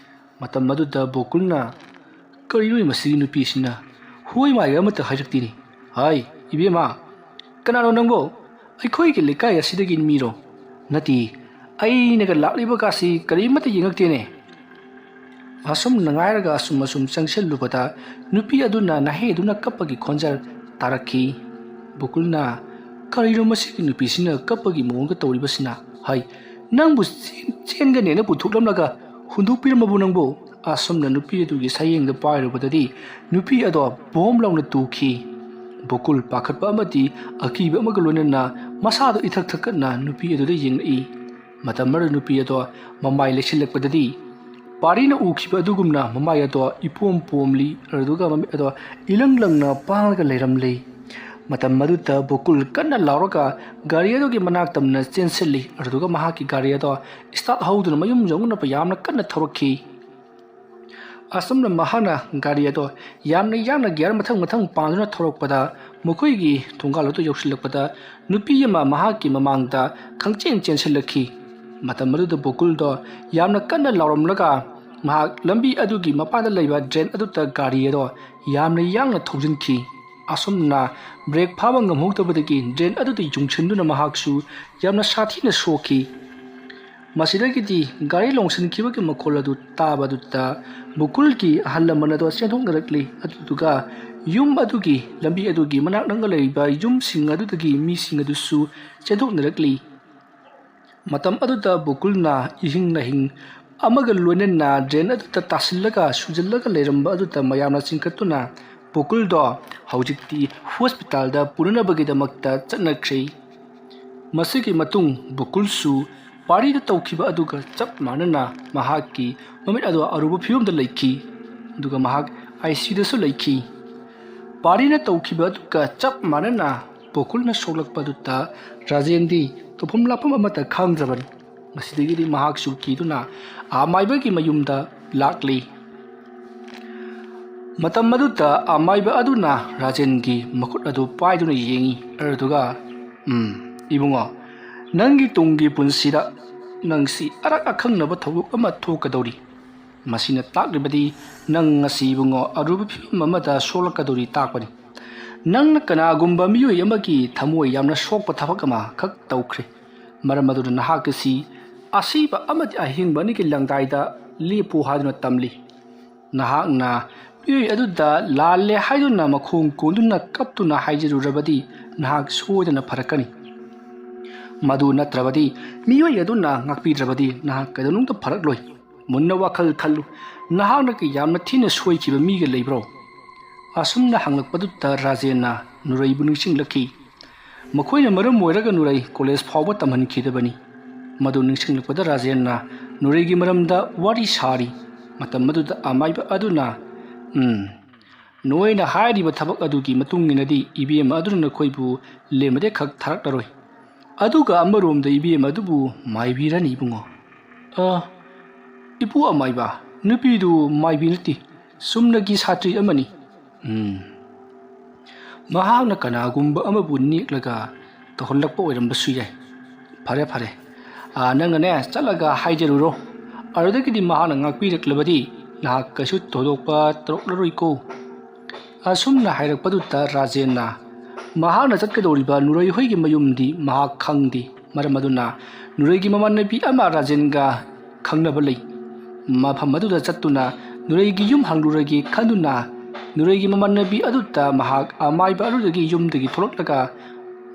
ꯃꯇꯝ ꯑꯗꯨꯗ ꯕꯣꯀꯨꯜꯅ, "ꯀꯔꯤꯅꯣ ꯃꯁꯤꯒꯤ ꯅꯨꯄꯤꯁꯤꯅ? ꯍꯣꯏ ꯃꯥꯏꯒ ꯑꯃꯠꯇ ꯍꯥꯏꯔꯛꯇꯦꯅꯦ꯫ ꯍꯥꯏ, ꯏꯕꯦꯝꯃ, ꯀꯅꯥꯅꯣ ꯅꯪꯕꯣ? ꯑꯩꯈꯣꯏꯒꯤ ꯂꯩꯀꯥꯏ ꯑꯁꯤꯗꯒꯤ ꯃꯤꯔꯣ? ꯅꯠꯇꯦ, ꯑꯩꯅꯒ ꯂꯥꯛꯂꯤꯕꯒꯁꯤ ꯀꯔꯤꯃꯠꯇ ꯌꯦꯡꯉꯛꯇꯦꯅꯦ꯫" ꯑꯁꯨꯝꯅ ꯉꯥꯏꯔꯒ ꯑꯁꯨꯝ ꯑꯁꯨꯝ ꯆꯪꯁꯤꯜꯂꯨꯕꯗ ꯅꯨꯄꯤ ꯑꯗꯨꯅ ꯅꯥꯍꯦꯗꯨꯅ ꯀꯞꯄꯒꯤ ꯈꯣꯟꯖꯦꯜ ꯇꯥꯔꯛꯈꯤ꯫ ꯕꯣꯀꯨꯜꯅ, "ꯀꯔꯤꯅꯣ ꯃꯁꯤꯒꯤ ꯅꯨꯄꯤꯁꯤꯅ ꯀꯞꯄꯒꯤ ꯃꯑꯣꯡꯗ ꯇꯧꯔꯤꯕꯁꯤꯅ? ꯍꯥꯏ, ꯅꯪꯕꯨ ꯆꯦꯟ-, ꯆꯦꯟꯒꯅꯦꯅ ꯄꯨꯊꯣꯛꯂꯝꯂꯒ ꯍꯨꯟꯗꯣꯛꯄꯤꯔꯝꯃꯕꯨ ꯅꯪꯕꯨ?" ꯑꯁꯨꯝꯅ ꯅꯨꯄꯤ ꯑꯗꯨꯒꯤ ꯁꯌꯦꯡꯗ ꯄꯥꯏꯔꯨꯕꯗꯗꯤ ꯅꯨꯄꯤ ꯑꯗꯣ ꯕꯣꯝ ꯂꯥꯎꯅ ꯇꯨꯈꯤ꯫ ꯕꯣꯀꯨꯜ ꯄꯥꯈꯠꯄ ꯑꯃꯗꯤ ꯑꯀꯤꯕ ꯑꯃꯒ ꯂꯣꯏꯅꯅ ꯃꯁꯥꯗꯣ ꯏꯊꯛ ꯊꯛꯀꯠꯅ ꯅꯨꯄꯤ ꯑꯗꯨꯗ ꯌꯦꯡꯂꯛꯏ꯫ ꯃꯇꯝ ꯑꯗꯨꯗ ꯅꯨꯄꯤ ꯑꯗꯣ ꯃꯃꯥꯏ ꯂꯩꯁꯤꯜꯂꯛꯄꯗꯗꯤ ꯄꯥꯔꯤꯅ ꯎꯈꯤꯕ ꯑꯗꯨꯒꯨꯝꯅ ꯃꯃꯥꯏ ꯑꯗꯣ ꯏꯄꯣꯝ ꯄꯣꯝꯂꯤ, ꯑꯗꯨꯒ ꯃꯃꯤꯠ ꯑꯗꯣ ꯏꯂꯪ ꯂꯪꯅ ꯄꯥꯡꯂꯒ ꯂꯩꯔꯝꯂꯤ꯫ ꯃꯇꯝ ꯑꯗꯨꯗ ꯕꯣꯀꯨꯜ ꯀꯟꯅ ꯂꯥꯎꯔꯒ ꯒꯥꯔꯤ ꯑꯗꯨꯒꯤ ꯃꯅꯥꯛ ꯇꯝꯅ ꯆꯦꯟꯁꯤꯜꯂꯤ, ꯑꯗꯨꯒ ꯃꯍꯥꯛꯀꯤ ꯒꯥꯔꯤ ꯑꯗꯣ ꯏꯁꯇꯥꯔꯠ ꯍꯧꯗꯨꯅ ꯃꯌꯨꯝ ꯌꯧꯅꯅꯕ ꯌꯥꯝꯅ ꯀꯟꯅ ꯊꯧꯔꯛꯈꯤ꯫ ꯑꯁꯨꯝꯅ ꯃꯍꯥꯛꯅ ꯒꯥꯔꯤ ꯑꯗꯣ ꯌꯥꯝꯅ ꯌꯥꯡꯅ ꯒꯤꯌꯥꯔ ꯃꯊꯪ ꯃꯊꯪ ꯄꯥꯟꯗꯨꯅ ꯊꯧꯔꯛꯄꯗ ꯃꯈꯣꯏꯒꯤ ꯊꯣꯡꯒꯥꯜ ꯑꯗꯨ ꯌꯧꯁꯤꯜꯂꯛꯄꯗ ꯅꯨꯄꯤ ꯑꯃ ꯃꯍꯥꯛꯀꯤ ꯃꯃꯥꯡꯗ ꯈꯪꯆꯦꯟ ꯆꯦꯟꯁꯤꯜꯂꯛꯈꯤ꯫ ꯃꯇꯝ ꯑꯗꯨꯗ ꯕꯣꯀꯨꯜꯗꯣ ꯌꯥꯝꯅ ꯀꯟꯅ ꯂꯥꯎꯔꯝꯂꯒ ꯃꯍꯥꯛ ꯂꯝꯕꯤ ꯑꯗꯨꯒꯤ ꯃꯄꯥꯟꯗ ꯂꯩꯕ ꯗ꯭ꯔꯦꯟ ꯑꯗꯨꯗ ꯒꯥꯔꯤ ꯑꯗꯣ ꯌꯥꯝꯅ ꯌꯥꯡꯅ ꯊꯧꯖꯤꯟꯈꯤ꯫ ꯑꯁꯨꯝꯅ ꯕ꯭ꯔꯦꯛ ꯐꯥꯕ ꯉꯝꯍꯧꯗꯕꯗꯒꯤ ꯗ꯭ꯔꯦꯟ ꯑꯗꯨꯗ ꯌꯨꯡꯁꯤꯟꯗꯨꯅ ꯃꯍꯥꯛꯁꯨ ꯌꯥꯝꯅ ꯁꯥꯊꯤꯅ ꯁꯣꯛꯈꯤ꯫ ꯃꯁꯤꯗꯒꯤꯗꯤ ꯒꯥꯔꯤ ꯂꯣꯡꯁꯤꯟꯈꯤꯕꯒꯤ ꯃꯈꯣꯜ ꯑꯗꯨ ꯇꯥꯕꯗꯨꯗ ꯕꯣꯀꯨꯜꯒꯤ ꯑꯍꯜ ꯂꯃꯟ ꯑꯗꯣ ꯆꯦꯟꯊꯣꯛꯅꯔꯛꯂꯤ꯫ ꯑꯗꯨꯗꯨꯒ ꯌꯨꯝ ꯑꯗꯨꯒꯤ ꯂꯝꯕꯤ ꯑꯗꯨꯒꯤ ꯃꯅꯥꯛ ꯅꯛꯅ ꯂꯩꯔꯤꯕ ꯌꯨꯝꯁꯤꯡ ꯑꯗꯨꯗꯒꯤ ꯃꯤꯁꯤꯡ ꯑꯗꯨꯁꯨ ꯆꯦꯟꯊꯣꯛꯅꯔꯛꯂꯤ꯫ ꯃꯇꯝ ꯑꯗꯨꯗ ꯕꯣꯀꯨꯜꯅ ꯏꯍꯤꯡ ꯅꯥꯍꯤꯡ ꯑꯃꯒ ꯂꯣꯏꯅꯅ ꯗ꯭ꯔꯦꯟ ꯑꯗꯨꯗ ꯇꯥꯁꯤꯜꯂꯒ ꯁꯨꯖꯜꯂꯒ ꯂꯩꯔꯝꯕ ꯑꯗꯨꯗ ꯃꯌꯥꯝꯅ ꯆꯤꯡꯈꯠꯇꯨꯅ ꯕꯣꯀꯨꯜꯗꯣ ꯍꯧꯖꯤꯛꯇꯤ ꯍꯣꯁꯄꯤꯇꯥꯜꯗ ꯄꯨꯅꯅꯕꯒꯤꯗꯃꯛꯇ ꯆꯠꯅꯈ꯭ꯔꯦ꯫ ꯃꯁꯤꯒꯤ ꯃꯇꯨꯡ ꯕꯣꯀꯨꯜꯁꯨ ꯄꯥꯔꯤꯅ ꯇꯧꯈꯤꯕ ꯑꯗꯨꯒ ꯆꯞ ꯃꯥꯟꯅꯅ ꯃꯍꯥꯛꯀꯤ ꯃꯃꯤꯠ ꯑꯗꯨ ꯑꯔꯨꯕ ꯐꯤꯕꯝꯗ ꯂꯩꯈꯤ꯫ ꯑꯗꯨꯒ ꯃꯍꯥꯛ ꯑꯥꯏ ꯁꯤ ꯌꯨꯗꯁꯨ ꯂꯩꯈꯤ꯫ ꯄꯥꯔꯤꯅ ꯇꯧꯈꯤꯕ ꯑꯗꯨꯒ ꯆꯞ ꯃꯥꯟꯅꯅ ꯄꯣꯀꯨꯜꯅ ꯁꯣꯛꯂꯛꯄ ꯑꯗꯨꯗ ꯔꯥꯖꯦꯟꯗꯤ ꯇꯧꯐꯝ ꯂꯥꯛꯐꯝ ꯑꯃꯠꯇ ꯈꯪꯗ꯭ꯔꯕꯅꯤ꯫ ꯃꯁꯤꯗꯒꯤꯗꯤ ꯃꯍꯥꯛꯁꯨ ꯀꯤꯗꯨꯅ ꯑꯃꯥꯏꯕꯒꯤ ꯃꯌꯨꯝꯗ ꯂꯥꯛꯂꯤ꯫ ꯃꯇꯝ ꯑꯗꯨꯗ ꯑꯃꯥꯏꯕ ꯑꯗꯨꯅ ꯔꯥꯖꯦꯟꯒꯤ ꯃꯈꯨꯠ ꯑꯗꯨ ꯄꯥꯏꯗꯨꯅ ꯌꯦꯡꯉꯤ꯫ ꯑꯗꯨꯗꯨꯒ, "ꯎꯝ, ꯏꯕꯨꯡꯉꯣ, ꯅꯪꯒꯤ ꯇꯨꯡꯒꯤ ꯄꯨꯟꯁꯤꯗ ꯅꯪꯁꯤ ꯑꯔꯛ ꯑꯈꯪꯅꯕ ꯊꯧꯗꯣꯛ ꯑꯃ ꯊꯣꯛꯀꯗꯧꯔꯤ꯫ ꯃꯁꯤꯅ ꯇꯥꯛꯂꯤꯕꯗꯤ ꯅꯪ ꯉꯁꯤ, ꯏꯕꯨꯡꯉꯣ, ꯑꯔꯨꯕ ꯐꯤꯕꯝ ꯑꯃꯗ ꯁꯣꯛꯂꯛꯀꯗꯧꯔꯤ ꯇꯥꯛꯄꯅꯤ꯫ ꯅꯪꯅ ꯀꯅꯥꯒꯨꯝꯕ ꯃꯤꯑꯣꯏ ꯑꯃꯒꯤ ꯊꯃꯣꯏ ꯌꯥꯝꯅ ꯁꯣꯛꯄ ꯊꯕꯛ ꯑꯃꯈꯛ ꯇꯧꯈ꯭ꯔꯦ꯫ ꯃꯔꯝ ꯑꯗꯨꯅ ꯅꯍꯥꯛ ꯑꯁꯤ ꯑꯁꯤꯕ ꯑꯃꯗꯤ ꯑꯍꯤꯡꯕ ꯑꯅꯤꯒꯤ ꯂꯪꯗꯥꯏꯗ ꯂꯦꯞꯄꯨ ꯍꯥꯏꯗꯨꯅ ꯇꯝꯂꯤ꯫ ꯅꯍꯥꯛꯅ ꯃꯤꯑꯣꯏ ꯑꯗꯨꯗ ꯂꯥꯜꯂꯦ ꯍꯥꯏꯗꯨꯅ ꯃꯈꯣꯡ ꯀꯣꯟꯗꯨꯅ ꯀꯞꯇꯨꯅ ꯍꯥꯏꯖꯔꯨꯔꯕꯗꯤ ꯅꯍꯥꯛ ꯁꯣꯏꯗꯅ ꯐꯔꯛꯀꯅꯤ꯫ ꯃꯗꯨ ꯅꯠꯇ꯭ꯔꯕꯗꯤ ꯃꯤꯑꯣꯏ ꯑꯗꯨꯅ ꯉꯥꯛꯄꯤꯗ꯭ꯔꯕꯗꯤ ꯅꯍꯥꯛ ꯀꯩꯗꯧꯅꯨꯡꯗ ꯐꯔꯛꯂꯣꯏ꯫ ꯃꯨꯟꯅ ꯋꯥꯈꯜ ꯈꯜꯂꯨ꯫ ꯅꯍꯥꯛꯅ ꯀꯌꯥꯝꯅ ꯊꯤꯅ ꯁꯣꯏꯈꯤꯕ ꯃꯤꯒ ꯂꯩꯕ꯭ꯔꯣ?" ꯑꯁꯨꯝꯅ ꯍꯪꯂꯛꯄꯗꯨꯗ ꯔꯥꯖꯦꯟꯅ ꯅꯨꯔꯩꯕꯨ ꯅꯤꯡꯁꯤꯡꯂꯛꯈꯤ꯫ ꯃꯈꯣꯏꯅ ꯃꯔꯝ ꯑꯣꯏꯔꯒ ꯅꯨꯔꯩ ꯀꯣꯂꯦꯖ ꯐꯥꯎꯕ ꯇꯝꯍꯟꯈꯤꯗꯕꯅꯤ꯫ ꯃꯗꯨ ꯅꯤꯡꯁꯤꯡꯂꯛꯄꯗ ꯔꯥꯖꯦꯟꯅ ꯅꯨꯔꯩꯒꯤ ꯃꯔꯝꯗ ꯋꯥꯔꯤ ꯁꯥꯔꯤ꯫ ꯃꯇꯝ ꯑꯗꯨꯗ ꯑꯃꯥꯏꯕ ꯑꯗꯨꯅ, "ꯎꯝ, ꯅꯣꯏꯅ ꯍꯥꯏꯔꯤꯕ ꯊꯕꯛ ꯑꯗꯨꯒꯤ ꯃꯇꯨꯡ ꯏꯟꯅꯗꯤ ꯏꯕꯦꯝꯃ ꯑꯗꯨꯅ ꯅꯈꯣꯏꯕꯨ ꯂꯦꯝꯕꯗꯤ ꯈꯛ ꯊꯥꯔꯛꯂꯔꯣꯏ꯫ ꯑꯗꯨꯒ ꯑꯃꯔꯣꯝꯗ ꯏꯕꯦꯝꯃ ꯑꯗꯨꯕꯨ ꯃꯥꯏꯕꯤꯔꯅꯤ, ꯏꯕꯨꯡꯉꯣ꯫" "ꯑ, ꯏꯄꯨ ꯑꯃꯥꯏꯕ, ꯅꯨꯄꯤꯗꯨ ꯃꯥꯏꯕꯤ ꯅꯠꯇꯦ, ꯆꯨꯝꯅꯒꯤ ꯁꯥꯇ꯭ꯔꯤ ꯑꯃꯅꯤ꯫" "ꯎꯝ, ꯃꯍꯥꯛꯅ ꯀꯅꯥꯒꯨꯝꯕ ꯑꯃꯕꯨ ꯅꯦꯛꯂꯒ ꯇꯧꯍꯜꯂꯛꯄ ꯑꯣꯏꯔꯝꯕꯁꯨ ꯌꯥꯏ꯫ ꯐꯔꯦ, ꯐꯔꯦ꯫ ꯑꯥ, ꯅꯪꯅꯅꯦ, ꯆꯠꯂꯒ ꯍꯥꯏꯖꯔꯨꯔꯣ꯫ ꯑꯗꯨꯗꯒꯤꯗꯤ ꯃꯍꯥꯛꯅ ꯉꯥꯛꯄꯤꯔꯛꯂꯕꯗꯤ ꯅꯍꯥꯛ ꯀꯩꯁꯨ ꯊꯣꯏꯗꯣꯛꯄ ꯇꯧꯔꯛꯂꯔꯣꯏꯀꯣ꯫" ꯑꯁꯨꯝꯅ ꯍꯥꯏꯔꯛꯄꯗꯨꯗ ꯔꯥꯖꯦꯟꯅ ꯃꯍꯥꯛꯅ ꯆꯠꯀꯗꯧꯔꯤꯕ ꯅꯨꯔꯩ ꯍꯣꯏꯒꯤ ꯃꯌꯨꯝꯗꯤ ꯃꯍꯥꯛ ꯈꯪꯗꯦ꯫ ꯃꯔꯝ ꯑꯗꯨꯅ ꯅꯨꯔꯩꯒꯤ ꯃꯃꯥꯟꯅꯕꯤ ꯑꯃ ꯔꯥꯖꯦꯟꯒ ꯈꯪꯅꯕ ꯂꯩ꯫ ꯃꯐꯝ ꯑꯗꯨꯗ ꯆꯠꯇꯨꯅ ꯅꯨꯔꯩꯒꯤ ꯌꯨꯝ ꯍꯪꯂꯨꯔꯒꯦ ꯈꯟꯗꯨꯅ ꯅꯨꯔꯩꯒꯤ ꯃꯃꯥꯟꯅꯕꯤ ꯑꯗꯨꯗ ꯃꯍꯥꯛ ꯑꯃꯥꯏꯕ ꯑꯗꯨꯗꯒꯤ ꯌꯨꯝꯗꯒꯤ ꯊꯣꯛꯂꯛꯂꯒ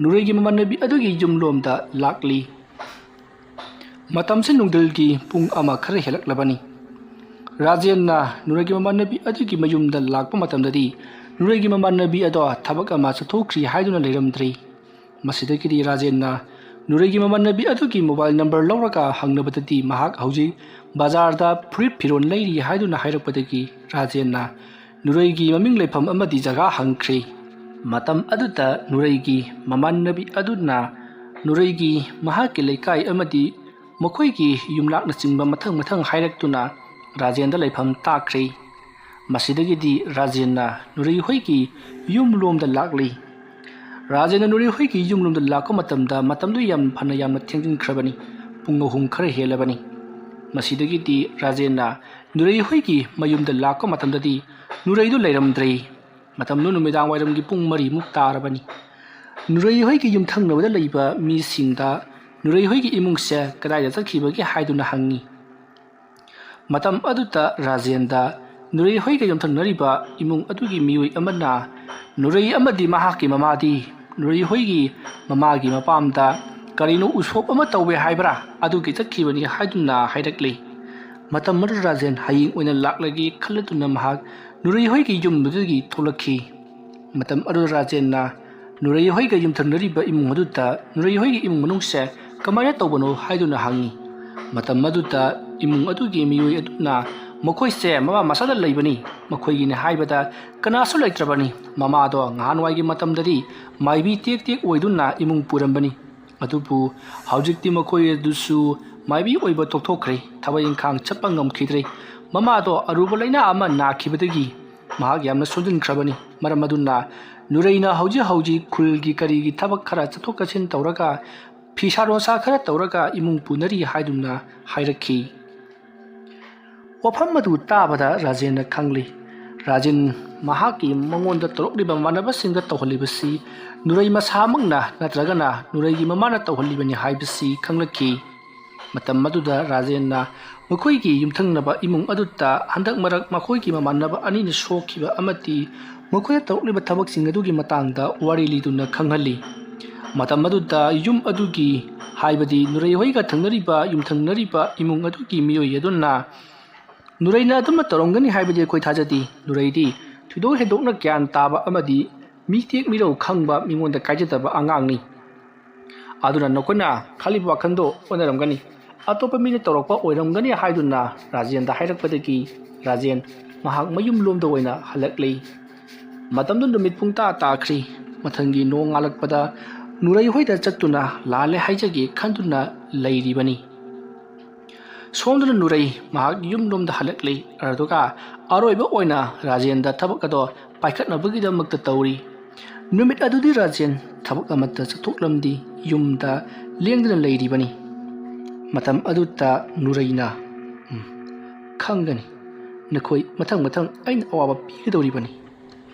ꯅꯨꯔꯩꯒꯤ ꯃꯃꯥꯟꯅꯕꯤ ꯑꯗꯨꯒꯤ ꯌꯨꯝꯂꯣꯝꯗ ꯂꯥꯛꯂꯤ꯫ ꯃꯇꯝꯁꯤ ꯅꯨꯡꯊꯤꯜꯒꯤ ꯄꯨꯡ ꯑꯃ ꯈꯔ ꯍꯦꯜꯂꯛꯂꯕꯅꯤ꯫ ꯔꯥꯖꯦꯟꯅ ꯅꯨꯔꯩꯒꯤ ꯃꯃꯥꯟꯅꯕꯤ ꯑꯗꯨꯒꯤ ꯃꯌꯨꯝꯗ ꯂꯥꯛꯄ ꯃꯇꯝꯗꯗꯤ ꯅꯨꯔꯩꯒꯤ ꯃꯃꯥꯟꯅꯕꯤ ꯑꯗꯣ ꯊꯕꯛ ꯑꯃ ꯆꯠꯊꯣꯛꯈ꯭ꯔꯤ ꯍꯥꯏꯗꯨꯅ ꯂꯩꯔꯝꯗ꯭ꯔꯤ꯫ ꯃꯁꯤꯗꯒꯤꯗꯤ ꯔꯥꯖꯦꯟꯅ ꯅꯨꯔꯩꯒꯤ ꯃꯃꯥꯟꯅꯕꯤ ꯑꯗꯨꯒꯤ ꯃꯣꯕꯥꯏꯜ ꯅꯝꯕꯔ ꯂꯧꯔꯒ ꯍꯪꯅꯕꯗꯗꯤ ꯃꯍꯥꯛ ꯍꯧꯖꯤꯛ ꯕꯖꯥꯔꯗ ꯐꯨꯔꯤꯠ ꯐꯤꯔꯣꯜ ꯂꯩꯔꯤ ꯍꯥꯏꯗꯨꯅ ꯍꯥꯏꯔꯛꯄꯗꯒꯤ ꯔꯥꯖꯦꯟꯅ ꯅꯨꯔꯩꯒꯤ ꯃꯃꯤꯡ ꯂꯩꯐꯝ ꯑꯃꯗꯤ ꯖꯒꯥ ꯍꯪꯈ꯭ꯔꯦ꯫ ꯃꯇꯝ ꯑꯗꯨꯗ ꯅꯨꯔꯩꯒꯤ ꯃꯃꯥꯟꯅꯕꯤ ꯑꯗꯨꯅ ꯅꯨꯔꯩꯒꯤ ꯃꯍꯥꯛꯀꯤ ꯂꯩꯀꯥꯏ ꯑꯃꯗꯤ ꯃꯈꯣꯏꯒꯤ ꯌꯨꯝꯂꯛꯅꯆꯤꯡꯕ ꯃꯊꯪ ꯃꯊꯪ ꯍꯥꯏꯔꯛꯇꯨꯅ ꯔꯥꯖꯦꯟꯗ ꯂꯩꯐꯝ ꯇꯥꯛꯈ꯭ꯔꯦ꯫ ꯃꯁꯤꯗꯒꯤꯗꯤ ꯔꯥꯖꯦꯟꯅ ꯅꯨꯔꯩ ꯍꯣꯏꯒꯤ ꯌꯨꯝ ꯂꯣꯝꯗ ꯂꯥꯛꯂꯤ꯫ ꯔꯥꯖꯦꯟꯅ ꯅꯨꯔꯩ ꯍꯣꯏꯒꯤ ꯌꯨꯝ ꯂꯣꯝꯗ ꯂꯥꯛꯄ ꯃꯇꯝꯗ ꯃꯇꯝꯗꯨ ꯌꯥꯝ ꯐꯅ ꯌꯥꯝꯅ ꯊꯦꯡꯖꯤꯟꯈ꯭ꯔꯕꯅꯤ꯫ ꯄꯨꯡ ꯑꯍꯨꯝ ꯈꯔ ꯍꯦꯜꯂꯕꯅꯤ꯫ ꯃꯁꯤꯗꯒꯤꯗꯤ ꯔꯥꯖꯦꯟꯅ ꯅꯨꯔꯩ ꯍꯣꯏꯒꯤ ꯃꯌꯨꯝꯗ ꯂꯥꯛꯄ ꯃꯇꯝꯗꯗꯤ ꯅꯨꯔꯩꯗꯨ ꯂꯩꯔꯝꯗ꯭ꯔꯦ꯫ ꯃꯇꯝꯗꯨ ꯅꯨꯃꯤꯗꯥꯡ ꯋꯥꯏꯔꯝꯒꯤ ꯄꯨꯡ ꯃꯔꯤꯃꯨꯛ ꯇꯥꯔꯕꯅꯤ꯫ ꯅꯨꯔꯩ ꯍꯣꯏꯒꯤ ꯌꯨꯝꯊꯪꯅꯕꯗ ꯂꯩꯕ ꯃꯤꯁꯤꯡꯗ ꯅꯨꯔꯩ ꯍꯣꯏꯒꯤ ꯏꯃꯨꯡꯁꯦ ꯀꯗꯥꯏꯗ ꯆꯠꯈꯤꯕꯒꯦ ꯍꯥꯏꯗꯨꯅ ꯍꯪꯉꯤ꯫ ꯃꯇꯝ ꯑꯗꯨꯗ ꯔꯥꯖꯦꯟꯗ ꯅꯨꯔꯩ ꯍꯣꯏꯒ ꯌꯨꯝꯊꯪꯅꯔꯤꯕ ꯏꯃꯨꯡ ꯑꯗꯨꯒꯤ ꯃꯤꯑꯣꯏ ꯑꯃꯅ ꯅꯨꯔꯩ ꯑꯃꯗꯤ ꯃꯍꯥꯛꯀꯤ ꯃꯃꯥꯗꯤ ꯅꯨꯔꯩ ꯍꯣꯏꯒꯤ ꯃꯃꯥꯒꯤ ꯃꯄꯥꯝꯗ ꯀꯔꯤꯅꯣ ꯎꯁꯣꯞ ꯑꯃ ꯇꯧꯋꯦ ꯍꯥꯏꯕ꯭ꯔꯥ, ꯑꯗꯨꯒꯤ ꯆꯠꯈꯤꯕꯅꯤ ꯍꯥꯏꯗꯨꯅ ꯍꯥꯏꯔꯛꯂꯤ꯫ ꯃꯇꯝ ꯑꯗꯨꯗ ꯔꯥꯖꯦꯟ ꯍꯌꯦꯡ ꯑꯣꯏꯅ ꯂꯥꯛꯂꯒꯦ ꯈꯜꯂꯗꯨꯅ ꯃꯍꯥꯛ ꯅꯨꯔꯩ ꯍꯣꯏꯒꯤ ꯌꯨꯝꯗꯨꯗꯒꯤ ꯊꯣꯛꯂꯛꯈꯤ꯫ ꯃꯇꯝ ꯑꯗꯨꯗ ꯔꯥꯖꯦꯟꯅ ꯅꯨꯔꯩ ꯍꯣꯏꯒ ꯌꯨꯝꯊꯪꯅꯔꯤꯕ ꯏꯃꯨꯡ ꯑꯗꯨꯗ ꯅꯨꯔꯩ ꯍꯣꯏꯒꯤ ꯏꯃꯨꯡ ꯃꯅꯨꯡꯁꯦ ꯀꯃꯥꯏꯅ ꯇꯧꯕꯅꯣ ꯍꯥꯏꯗꯨꯅ ꯍꯪꯉꯤ꯫ ꯃꯇꯝ ꯑꯗꯨꯗ ꯏꯃꯨꯡ ꯑꯗꯨꯒꯤ ꯃꯤꯑꯣꯏ ꯑꯗꯨꯅ ꯃꯈꯣꯏꯁꯦ ꯃꯃꯥ ꯃꯆꯥꯗ ꯂꯩꯕꯅꯤ, ꯃꯈꯣꯏꯒꯤꯅꯤ ꯍꯥꯏꯕꯗ ꯀꯅꯥꯁꯨ ꯂꯩꯇ꯭ꯔꯕꯅꯤ꯫ ꯃꯃꯥꯗꯣ ꯉꯍꯥꯟꯋꯥꯏꯒꯤ ꯃꯇꯝꯗꯗꯤ ꯃꯥꯏꯕꯤ ꯇꯦꯛ ꯇꯦꯛ ꯑꯣꯏꯗꯨꯅ ꯏꯃꯨꯡ ꯄꯨꯔꯝꯕꯅꯤ꯫ ꯑꯗꯨꯕꯨ ꯍꯧꯖꯤꯛꯇꯤ ꯃꯈꯣꯏ ꯑꯗꯨꯁꯨ ꯃꯥꯏꯕꯤ ꯑꯣꯏꯕ ꯇꯣꯛꯊꯣꯛꯈ꯭ꯔꯦ, ꯊꯕꯛ ꯏꯪꯈꯥꯡ ꯆꯠꯄ ꯉꯝꯈꯤꯗ꯭ꯔꯦ꯫ ꯃꯃꯥꯗꯣ ꯑꯔꯨꯕ ꯂꯥꯏꯅꯥ ꯑꯃ ꯅꯥꯈꯤꯕꯗꯒꯤ ꯃꯍꯥꯛ ꯌꯥꯝꯅ ꯁꯣꯟꯖꯤꯟꯈ꯭ꯔꯕꯅꯤ꯫ ꯃꯔꯝ ꯑꯗꯨꯅ ꯅꯨꯔꯩꯅ ꯍꯧꯖꯤꯛ ꯍꯧꯖꯤꯛ ꯈꯨꯜꯒꯤ ꯀꯔꯤꯒꯤ ꯊꯕꯛ ꯈꯔ ꯆꯠꯊꯣꯛ ꯆꯠꯁꯤꯟ ꯇꯧꯔꯒ ꯐꯤꯁꯥ ꯂꯣꯟꯁꯥ ꯈꯔ ꯇꯧꯔꯒ ꯏꯃꯨꯡ ꯄꯨꯅꯔꯤ ꯍꯥꯏꯗꯨꯅ ꯍꯥꯏꯔꯛꯈꯤ꯫ ꯋꯥꯐꯝ ꯑꯗꯨ ꯇꯥꯕꯗ ꯔꯥꯖꯦꯟꯅ ꯈꯪꯂꯤ꯫ ꯔꯥꯖꯦꯟ ꯃꯍꯥꯛꯀꯤ ꯃꯉꯣꯟꯗ ꯇꯧꯔꯛꯂꯤꯕ ꯃꯃꯥꯟꯅꯕꯁꯤꯡꯗ ꯇꯧꯍꯜꯂꯤꯕꯁꯤ ꯅꯨꯔꯩ ꯃꯁꯥꯃꯛꯅ ꯅꯠꯇ꯭ꯔꯒꯅ ꯅꯨꯔꯩꯒꯤ ꯃꯃꯥꯅ ꯇꯧꯍꯜꯂꯤꯕꯅꯤ ꯍꯥꯏꯕꯁꯤ ꯈꯪꯂꯛꯈꯤ꯫ ꯃꯇꯝ ꯑꯗꯨꯗ ꯔꯥꯖꯦꯟꯅ ꯃꯈꯣꯏꯒꯤ ꯌꯨꯝꯊꯪꯅꯕ ꯏꯃꯨꯡ ꯑꯗꯨꯗ ꯍꯟꯗꯛ ꯃꯔꯛ ꯃꯈꯣꯏꯒꯤ ꯃꯃꯥꯟꯅꯕ ꯑꯅꯤꯅ ꯁꯣꯛꯈꯤꯕ ꯑꯃꯗꯤ ꯃꯈꯣꯏꯗ ꯇꯧꯔꯛꯂꯤꯕ ꯊꯕꯛꯁꯤꯡ ꯑꯗꯨꯒꯤ ꯃꯇꯥꯡꯗ ꯋꯥꯔꯤ ꯂꯤꯗꯨꯅ ꯈꯪꯍꯜꯂꯤ꯫ ꯃꯇꯝ ꯑꯗꯨꯗ ꯌꯨꯝ ꯑꯗꯨꯒꯤ, ꯍꯥꯏꯕꯗꯤ ꯅꯨꯔꯩ ꯍꯣꯏꯒ ꯊꯪꯅꯔꯤꯕ ꯌꯨꯝꯊꯪꯅꯔꯤꯕ ꯏꯃꯨꯡ ꯑꯗꯨꯒꯤ ꯃꯤꯑꯣꯏ ꯑꯗꯨꯅ ꯅꯨꯔꯩꯅ ꯑꯗꯨꯝꯅ ꯇꯧꯔꯝꯒꯅꯤ ꯍꯥꯏꯕꯗꯤ ꯑꯩꯈꯣꯏ ꯊꯥꯖꯗꯦ꯫ ꯅꯨꯔꯩꯗꯤ ꯊꯣꯏꯗꯣꯛ ꯍꯦꯟꯗꯣꯛꯅ ꯒ꯭ꯌꯥꯟ ꯇꯥꯕ ꯑꯃꯗꯤ ꯃꯤꯇꯦꯛ ꯃꯤꯔꯧ ꯈꯪꯕ, ꯃꯤꯉꯣꯟꯗ ꯀꯥꯏꯖꯗꯕ ꯑꯉꯥꯡꯅꯤ꯫ ꯑꯗꯨꯅ ꯅꯈꯣꯏꯅ ꯈꯜꯂꯤꯕ ꯋꯥꯈꯜꯗꯣ ꯑꯣꯟꯅꯔꯝꯒꯅꯤ꯫ ꯑꯇꯣꯞꯄ ꯃꯤꯅ ꯇꯧꯔꯛꯄ ꯑꯣꯏꯔꯝꯒꯅꯤ ꯍꯥꯏꯗꯨꯅ ꯔꯥꯖꯦꯟꯗ ꯍꯥꯏꯔꯛꯄꯗꯒꯤ ꯔꯥꯖꯦꯟ ꯃꯍꯥꯛ ꯃꯌꯨꯝ ꯂꯣꯝꯗ ꯑꯣꯏꯅ ꯍꯜꯂꯛꯂꯤ꯫ ꯃꯇꯝꯗꯨ ꯅꯨꯃꯤꯠ ꯄꯨꯡ ꯇꯔꯥ ꯇꯥꯈ꯭ꯔꯤ꯫ ꯃꯊꯪꯒꯤ ꯅꯣꯡ ꯉꯥꯜꯂꯛꯄꯗ ꯅꯨꯔꯩ ꯍꯣꯏꯗ ꯆꯠꯇꯨꯅ ꯂꯥꯜꯂꯦ ꯍꯥꯏꯖꯒꯦ ꯈꯟꯗꯨꯅ ꯂꯩꯔꯤꯕꯅꯤ꯫ ꯁꯣꯝꯗꯅ ꯅꯨꯔꯩ ꯃꯍꯥꯛ ꯌꯨꯝꯂꯣꯝꯗ ꯍꯜꯂꯛꯂꯤ, ꯑꯗꯨꯒ ꯑꯔꯣꯏꯕ ꯑꯣꯏꯅ ꯔꯥꯖꯦꯟꯗ ꯊꯕꯛ ꯑꯗꯣ ꯄꯥꯏꯈꯠꯅꯕꯒꯤꯗꯃꯛꯇ ꯇꯧꯔꯤ꯫ ꯅꯨꯃꯤꯠ ꯑꯗꯨꯗꯤ ꯔꯥꯖꯦꯟ ꯊꯕꯛ ꯑꯃꯠꯇ ꯆꯠꯊꯣꯛꯂꯝꯗꯦ, ꯌꯨꯝꯗ ꯂꯦꯡꯗꯅ ꯂꯩꯔꯤꯕꯅꯤ꯫ ꯃꯇꯝ ꯑꯗꯨꯗ ꯅꯨꯔꯩꯅ, "ꯎꯝ, ꯈꯪꯒꯅꯤ, ꯅꯈꯣꯏ ꯃꯊꯪ ꯃꯊꯪ ꯑꯩꯅ ꯑꯋꯥꯕ ꯄꯤꯒꯗꯧꯔꯤꯕꯅꯤ꯫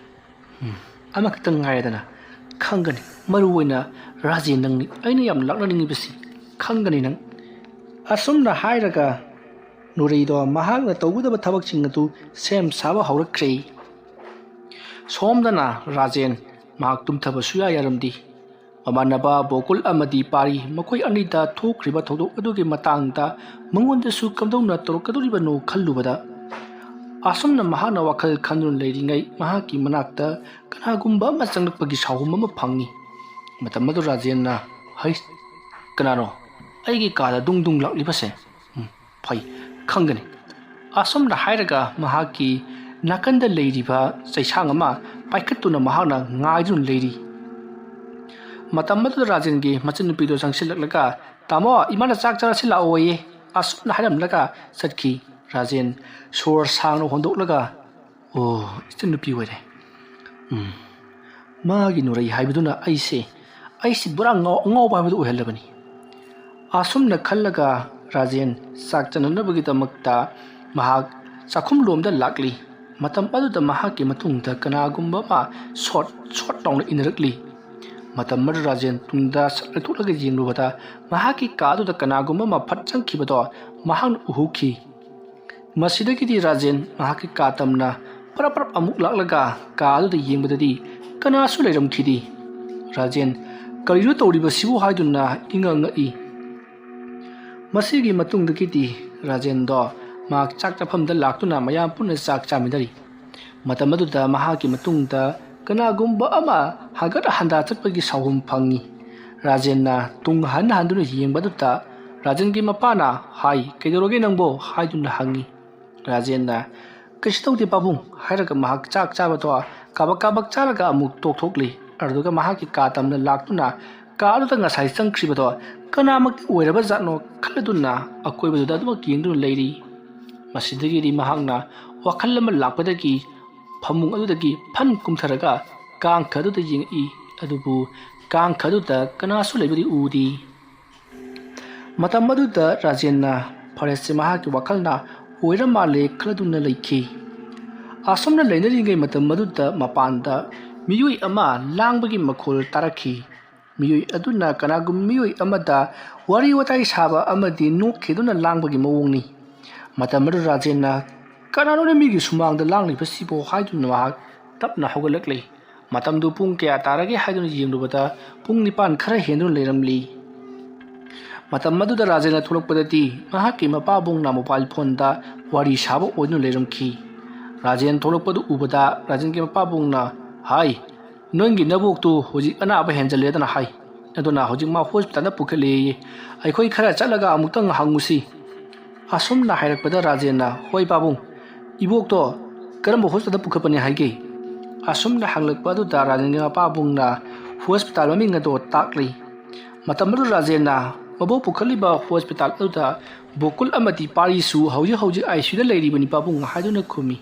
ꯎꯝ, ꯑꯃꯈꯛꯇꯪ ꯉꯥꯏꯔꯦꯗꯅ, ꯈꯪꯒꯅꯤ, ꯃꯔꯨ ꯑꯣꯏꯅ ꯔꯥꯖꯦꯟ ꯅꯪꯅꯤ ꯑꯩꯅ ꯌꯥꯝ ꯂꯥꯛꯅꯅꯤꯡꯉꯤꯕꯁꯤ, ꯈꯪꯒꯅꯤ ꯅꯪ"꯫ ꯑꯁꯨꯝꯅ ꯍꯥꯏꯔꯒ ꯅꯨꯔꯩꯗꯣ ꯃꯍꯥꯛꯅ ꯇꯧꯒꯗꯕ ꯊꯕꯛꯁꯤꯡ ꯑꯗꯨ ꯁꯦꯝ ꯁꯥꯕ ꯍꯧꯔꯛꯈ꯭ꯔꯦ꯫ ꯁꯣꯝꯗꯅ ꯔꯥꯖꯦꯟ ꯃꯍꯥꯛ ꯇꯨꯝꯊꯕ ꯁꯨꯌꯥ ꯌꯥꯔꯝꯗꯦ꯫ ꯃꯃꯥꯟꯅꯕ ꯕꯣꯀꯨꯜ ꯑꯃꯗꯤ ꯄꯥꯔꯤ ꯃꯈꯣꯏ ꯑꯅꯤꯗ ꯊꯣꯛꯈ꯭ꯔꯤꯕ ꯊꯧꯗꯣꯛ ꯑꯗꯨꯒꯤ ꯃꯇꯥꯡꯗ ꯃꯉꯣꯟꯗꯁꯨ ꯀꯝꯗꯧꯅ ꯇꯧꯔꯛꯀꯗꯧꯔꯤꯕꯅꯣ ꯈꯜꯂꯨꯕꯗ, ꯑꯁꯨꯝꯅ ꯃꯍꯥꯛꯅ ꯋꯥꯈꯜ ꯈꯟꯗꯨꯅ ꯂꯩꯔꯤꯉꯩ ꯃꯍꯥꯛꯀꯤ ꯃꯅꯥꯛꯇ ꯀꯅꯥꯒꯨꯝꯕ ꯑꯃ ꯆꯪꯂꯛꯄꯒꯤ ꯁꯥꯎꯍꯨꯝ ꯑꯃ ꯐꯪꯉꯤ꯫ ꯃꯇꯝ ꯑꯗꯨ ꯔꯥꯖꯦꯟꯅ, "ꯍꯩ, ꯀꯅꯥꯅꯣ ꯑꯩꯒꯤ ꯀꯥꯗ ꯗꯨꯡ ꯗꯨꯡ ꯂꯥꯛꯂꯤꯕꯁꯦ? ꯎꯝ, ꯐꯩ, ꯈꯪꯒꯅꯤ"꯫ ꯑꯁꯨꯝꯅ ꯍꯥꯏꯔꯒ ꯃꯍꯥꯛꯀꯤ ꯅꯥꯀꯟꯗ ꯂꯩꯔꯤꯕ ꯆꯩꯁꯥꯡ ꯑꯃ ꯄꯥꯏꯈꯠꯇꯨꯅ ꯃꯍꯥꯛꯅ ꯉꯥꯏꯗꯨꯅ ꯂꯩꯔꯤ꯫ ꯃꯇꯝ ꯑꯗꯨꯗ ꯔꯥꯖꯦꯟꯒꯤ ꯃꯆꯟꯅꯨꯄꯤꯗꯨ ꯆꯪꯁꯤꯜꯂꯛꯂꯒ, "ꯇꯥꯃꯣ, ꯏꯃꯥꯅ ꯆꯥꯛ ꯆꯥꯔꯁꯤ ꯂꯥꯛꯑꯣꯌꯦ", ꯑꯁꯨꯝꯅ ꯍꯥꯏꯔꯝꯂꯒ ꯆꯠꯈꯤ꯫ ꯔꯥꯖꯦꯟ ꯁꯣꯔ ꯁꯥꯡꯅ ꯍꯣꯟꯗꯣꯛꯂꯒ, "ꯑꯣ, ꯏꯆꯟꯅꯨꯄꯤ ꯑꯣꯏꯔꯦ꯫ ꯎꯝ, ꯃꯥꯒꯤ ꯅꯨꯔꯩ ꯍꯥꯏꯕꯗꯨꯅ ꯑꯩꯁꯦ, ꯑꯩꯁꯦ ꯄꯨꯔꯥ ꯉꯥꯎ-, ꯑꯉꯥꯎꯕ ꯍꯥꯏꯕꯗꯨ ꯑꯣꯏꯍꯜꯂꯕꯅꯤ"꯫ ꯑꯁꯨꯝꯅ ꯈꯜꯂꯒ ꯔꯥꯖꯦꯟ ꯆꯥꯛ ꯆꯥꯅꯅꯕꯒꯤꯗꯃꯛꯇ ꯃꯍꯥꯛ ꯆꯥꯛꯈꯨꯝꯂꯣꯝꯗ ꯂꯥꯛꯂꯤ꯫ ꯃꯇꯝ ꯑꯗꯨꯗ ꯃꯍꯥꯛꯀꯤ ꯃꯇꯨꯡꯗ ꯀꯅꯥꯒꯨꯝꯕ ꯑꯃ ꯁꯣꯠ ꯁꯣꯠ ꯂꯥꯎꯅ ꯏꯟꯅꯔꯛꯂꯤ꯫ ꯃꯇꯝ ꯑꯗꯨ ꯔꯥꯖꯦꯟ ꯇꯨꯡꯗ ꯁꯠ ꯂꯩꯊꯣꯛꯂꯒ ꯌꯦꯡꯂꯨꯕꯗ ꯃꯍꯥꯛꯀꯤ ꯀꯥ ꯑꯗꯨꯗ ꯀꯅꯥꯒꯨꯝꯕ ꯑꯃ ꯐꯠ ꯆꯪꯈꯤꯕꯗꯣ ꯃꯍꯥꯛꯅ ꯎꯍꯧꯈꯤ꯫ ꯃꯁꯤꯗꯒꯤꯗꯤ ꯔꯥꯖꯦꯟ ꯃꯍꯥꯛꯀꯤ ꯀꯥ ꯇꯝꯅ ꯄꯔꯞ ꯄꯔꯞ ꯑꯃꯨꯛ ꯂꯥꯛꯂꯒ ꯀꯥ ꯑꯗꯨꯗ ꯌꯦꯡꯕꯗꯗꯤ ꯀꯅꯥꯁꯨ ꯂꯩꯔꯝꯈꯤꯗꯦ꯫ ꯔꯥꯖꯦꯟ, "ꯀꯔꯤꯅꯣ ꯇꯧꯔꯤꯕꯁꯤꯕꯨ?" ꯍꯥꯏꯗꯨꯅ ꯏꯉꯛ ꯉꯛꯏ꯫ ꯃꯁꯤꯒꯤ ꯃꯇꯨꯡꯗꯒꯤꯗꯤ ꯔꯥꯖꯦꯟꯗꯣ ꯃꯍꯥꯛ ꯆꯥꯛ ꯆꯥꯐꯝꯗ ꯂꯥꯛꯇꯨꯅ ꯃꯌꯥꯝ ꯄꯨꯟꯅ ꯆꯥꯛ ꯆꯥꯃꯤꯟꯅꯔꯤ꯫ ꯃꯇꯝ ꯑꯗꯨꯗ ꯃꯍꯥꯛꯀꯤ ꯃꯇꯨꯡꯗ ꯀꯅꯥꯒꯨꯝꯕ ꯑꯃ ꯍꯪꯒꯠ ꯍꯟꯗꯥ ꯆꯠꯄꯒꯤ ꯁꯥꯎꯍꯨꯝ ꯐꯪꯉꯤ꯫ ꯔꯥꯖꯦꯟꯅ ꯇꯨꯡ ꯍꯟ ꯍꯟꯗꯨꯅ ꯌꯦꯡꯕꯗꯨꯗ ꯔꯥꯖꯦꯟꯒꯤ ꯃꯄꯥꯅ, "ꯍꯥꯏ, ꯀꯩꯗꯧꯔꯒꯦ ꯅꯪꯕꯣ?" ꯍꯥꯏꯗꯨꯅ ꯍꯪꯉꯤ꯫ ꯔꯥꯖꯦꯟꯅ, "ꯀꯩꯁꯨ ꯇꯧꯗꯦ ꯄꯥꯕꯨꯡ" ꯍꯥꯏꯔꯒ ꯃꯍꯥꯛ ꯆꯥꯛ ꯆꯥꯕꯗꯣ ꯀꯥꯕꯛ ꯀꯥꯕꯛ ꯆꯥꯔꯒ ꯑꯃꯨꯛ ꯇꯣꯛꯊꯣꯛꯂꯤ꯫ ꯑꯗꯨꯒ ꯃꯍꯥꯛꯀꯤ ꯀꯥ ꯇꯝꯅ ꯂꯥꯛꯇꯨꯅ ꯀꯥ ꯑꯗꯨꯗ ꯉꯁꯥꯏ ꯆꯪꯈ꯭ꯔꯤꯕꯗꯣ ꯀꯅꯥꯃꯛꯇꯤ ꯑꯣꯏꯔꯕ ꯖꯥꯠꯅꯣ ꯈꯜꯂꯗꯨꯅ ꯑꯀꯣꯏꯕꯗꯨꯗ ꯑꯗꯨꯃꯛ ꯌꯦꯡꯗꯨꯅ ꯂꯩꯔꯤ꯫ ꯃꯁꯤꯗꯒꯤꯗꯤ ꯃꯍꯥꯛꯅ ꯋꯥꯈꯜ ꯑꯃ ꯂꯥꯛꯄꯗꯒꯤ ꯐꯃꯨꯡ ꯑꯗꯨꯗꯒꯤ ꯐꯟ ꯀꯨꯝꯊꯔꯒ ꯀꯥꯡꯈ ꯑꯗꯨꯗ ꯌꯦꯡꯉꯛꯏ꯫ ꯑꯗꯨꯕꯨ ꯀꯥꯡꯈ ꯑꯗꯨꯗ ꯀꯅꯥꯁꯨ ꯂꯩꯕꯗꯤ ꯎꯗꯦ꯫ ꯃꯇꯝ ꯑꯗꯨꯗ ꯔꯥꯖꯦꯟꯅ, "ꯐꯔꯦꯁꯦ, ꯃꯍꯥꯛꯀꯤ ꯋꯥꯈꯜꯅ ꯑꯣꯏꯔ ꯃꯥꯜꯂꯦ" ꯈꯜꯂꯗꯨꯅ ꯂꯩꯈꯤ꯫ ꯑꯁꯨꯝꯅ ꯂꯩꯅꯔꯤꯉꯩ ꯃꯇꯝ ꯑꯗꯨꯗ ꯃꯄꯥꯟꯗ ꯃꯤꯑꯣꯏ ꯑꯃ ꯂꯥꯡꯕꯒꯤ ꯃꯈꯣꯜ ꯇꯥꯔꯛꯈꯤ꯫ ꯃꯤꯑꯣꯏ ꯑꯗꯨꯅ ꯀꯅꯥꯒꯨꯝꯕ ꯃꯤꯑꯣꯏ ꯑꯃꯗ ꯋꯥꯔꯤ ꯋꯥꯇꯥꯏ ꯁꯥꯕ ꯑꯃꯗꯤ ꯅꯣꯛꯈꯤꯗꯨꯅ ꯂꯥꯡꯕꯒꯤ ꯃꯑꯣꯡꯅꯤ꯫ ꯃꯇꯝ ꯑꯗꯨ ꯔꯥꯖꯦꯟꯅ, "ꯀꯅꯥꯅꯣꯅꯦ ꯃꯤꯒꯤ ꯁꯨꯃꯥꯡꯗ ꯂꯥꯡꯂꯤꯕꯁꯤꯕꯣ?" ꯍꯥꯏꯗꯨꯅ ꯃꯍꯥꯛ ꯇꯞꯅ ꯍꯧꯒꯠꯂꯛꯂꯤ꯫ ꯃꯇꯝꯗꯨ ꯄꯨꯡ ꯀꯌꯥ ꯇꯥꯔꯒꯦ ꯍꯥꯏꯗꯨꯅ ꯌꯦꯡꯂꯨꯕꯗ ꯄꯨꯡ ꯅꯤꯄꯥꯟ ꯈꯔ ꯍꯦꯟꯗꯨꯅ ꯂꯩꯔꯝꯂꯤ꯫ ꯃꯇꯝ ꯑꯗꯨꯗ ꯔꯥꯖꯦꯟꯅ ꯊꯣꯛꯂꯛꯄꯗꯗꯤ ꯃꯍꯥꯛꯀꯤ ꯃꯄꯥꯕꯨꯡꯅ ꯃꯣꯕꯥꯏꯜ ꯐꯣꯟꯗ ꯋꯥꯔꯤ ꯁꯥꯕ ꯑꯣꯏꯗꯨꯅ ꯂꯩꯔꯝꯈꯤ꯫ ꯔꯥꯖꯦꯟ ꯊꯣꯛꯂꯛꯄꯗꯨ ꯎꯕꯗ ꯔꯥꯖꯦꯟꯒꯤ ꯃꯄꯥꯕꯨꯡꯅ, "ꯍꯥꯏ, ꯅꯪꯒꯤ ꯅꯕꯣꯛꯇꯨ ꯍꯧꯖꯤꯛ ꯑꯅꯥꯕ ꯍꯦꯟꯖꯜꯂꯦꯗꯅ ꯍꯥꯏ꯫ ꯑꯗꯨꯅ ꯍꯧꯖꯤꯛ ꯃꯥ ꯍꯣꯁꯄꯤꯇꯥꯜꯗ ꯄꯨꯈꯠꯂꯦꯌꯦ꯫ ꯑꯩꯈꯣꯏ ꯈꯔ ꯆꯠꯂꯒ ꯑꯃꯨꯛꯇꯪ ꯍꯪꯉꯨꯁꯤ꯫" ꯑꯁꯨꯝꯅ ꯍꯥꯏꯔꯛꯄꯗ ꯔꯥꯖꯦꯟꯅ, "ꯍꯣꯏ ꯄꯥꯕꯨꯡ, ꯏꯕꯣꯛꯇꯣ ꯀꯔꯝꯕ ꯍꯣꯁꯄꯤꯇꯥꯜꯗ ꯄꯨꯈꯠꯄꯅꯤ ꯍꯥꯏꯒꯦ?" ꯑꯁꯨꯝꯅ ꯍꯪꯂꯛꯄ ꯑꯗꯨꯗ ꯔꯥꯖꯦꯟꯒꯤ ꯃꯄꯥꯕꯨꯡꯅ ꯍꯣꯁꯄꯤꯇꯥꯜ ꯃꯃꯤꯡ ꯑꯗꯣ ꯇꯥꯛꯂꯤ꯫ ꯃꯇꯝ ꯑꯗꯨꯗ ꯔꯥꯖꯦꯟꯅ, "ꯃꯕꯣꯛ ꯄꯨꯈꯠꯂꯤꯕ ꯍꯣꯁꯄꯤꯇꯥꯜ ꯑꯗꯨꯗ ꯕꯣꯀꯨꯜ ꯑꯃꯗꯤ ꯄꯥꯔꯤꯁꯨ ꯍꯧꯖꯤꯛ ꯍꯧꯖꯤꯛ ꯑꯥꯏ ꯁꯤ ꯌꯨꯗ ꯂꯩꯔꯤꯕꯅꯤ ꯄꯥꯕꯨꯡ" ꯍꯥꯏꯗꯨꯅ ꯈꯨꯝꯃꯤ꯫